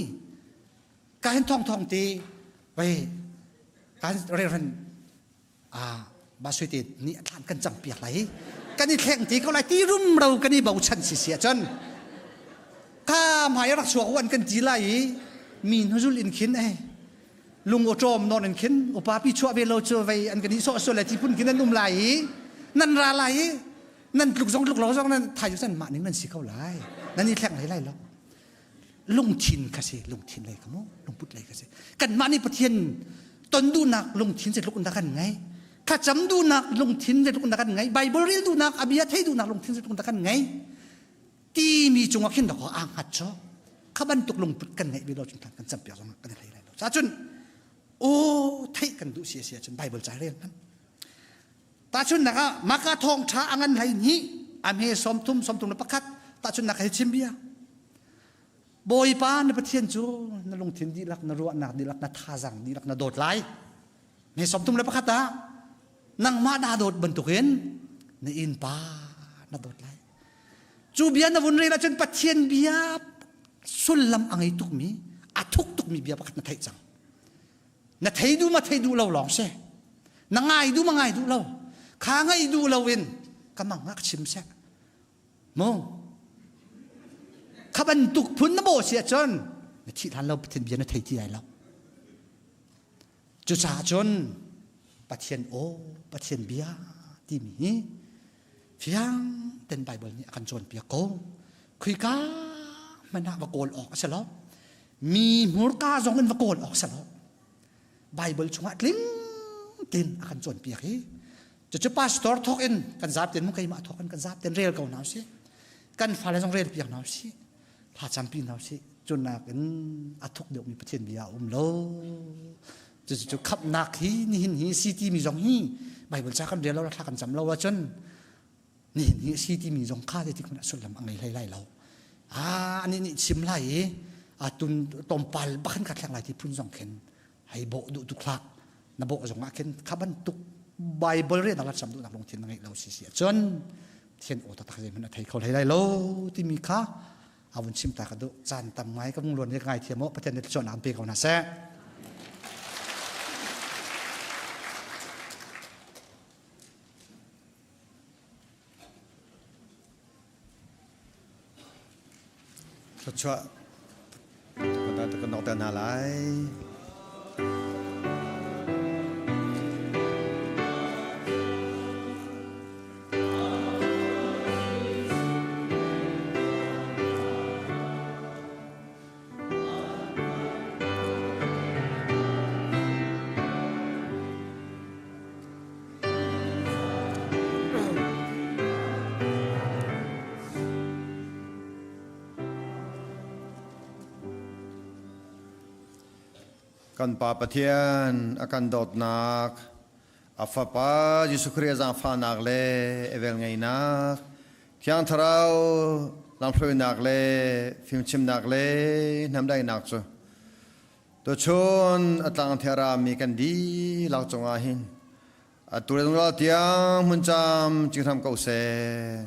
ka hin thong thong te wei kan reran a ba sui te ni thlan kan cam piak lai kan i thleng te ko lai ti rumro kan i bochan si si ahcun ka hmai rak chuak wan kan ti lai i mi hnuzul in khin eh lung awṭawm nawn in khin upa pi chuah ve lo cu vei an kan i sawh sual le ti phun khin nan um lai i nan ra lai i nan tluk zong tluk lo zong nan thai cu mah ning nan si ko lai nan i thleng hlei lai lo lungthin kha si lungthin lei kha mu lungput lei kha si kanmah nih Pathian ton duhnak lungthin zeitluk in dah kan ngei thlacam duhnak lungthin zeitluk in dah kan ngei Bible rel duhnak a bia thei duhnak lungthin zeitluk in dah kan ngei timi cungah khin dakaw aa hngat cho kha bantuk lungput kan ngeih ve lo cun kan campiak zong kan i hlei lai lo ca cun aw theih kan duh si a si ahcun Bible ca rel hmanh Tahchunhnak ah Maka thawngṭha a ngan hlei hnih a hme 30 31 tahchunhnak he chim bia. Bawipa na Pathian cu na lungthin dihlak na ruahnak dihlak na thazang dihlak na dawt lai. Hme 31 ah nangmah naa dawt bantukin na innpa na dawt lai. Cu bia na vun rel ahcun Pathian bia sullam a ngei tukmi a thuk tukmi bia pakhat na theih cang. Na thei duh ma thei duh lo lawng si. Na ngai duh ma ngai duh lo. Kha ngai duh lo in ka mang ah ka chim seh. Mu. Kha bantuk phun na bawh si ahcun na thih hlan lo Pathian bia na thei ti lai lo. Cucaah cun Pathian aw, Pathian bia timi hi fiang ten Bible nih a kan cawnpiak ko. Khuika hmanh ah va kawl awk a si lo. Mi hmurka zong in va kawl awk si lo. Bible chungah tling tin a kan cawnpiak hi. Cucu pastor thawk in kan zap ten mu keimah thawk in kan zap ten rel ko hna usih. Kan fale zong rel piak hna usih. Thla campi hna usih. Cunak in a thuk deuhmi Pathian bia a um lo. Cucu khamhnak hi nihin hi si timi zong hi Bible ca kan rel lo thla kan cam lo ahcun nihin hi si timi zong kha te tik sullam a ngei hlei lai lo. Ah ani nih chim lai i a tun tompal bakhan ka thleng lai ti phun zong khin hei bawh duh tuk hlah na bawh zong ah khin kha bantuk Bible re nak cam duh nak lungthin na ngeih lo si si ahcun thian aw taktak zei hmanh a thei kho hlei lai lo timi kha a vun chim ta ka duh caan tam ngai ka vung luan hi ngai thiam aw Pathian nih thluachuahnak an pe ko hna seh. Thluachuah kan nok te hna lai. Kan Pa Pathian a kan dawtnak, a Fapa Jesuh Khrih a zaangfahnak le a velngeihnak, Thiang Thlarau lamhruainak le fimchimnak le hnamdaihnak cu Tuchun a tlang thera mi kan dihlak cungah hin atu le zungzal tiang hmun cam cing hram ko seh.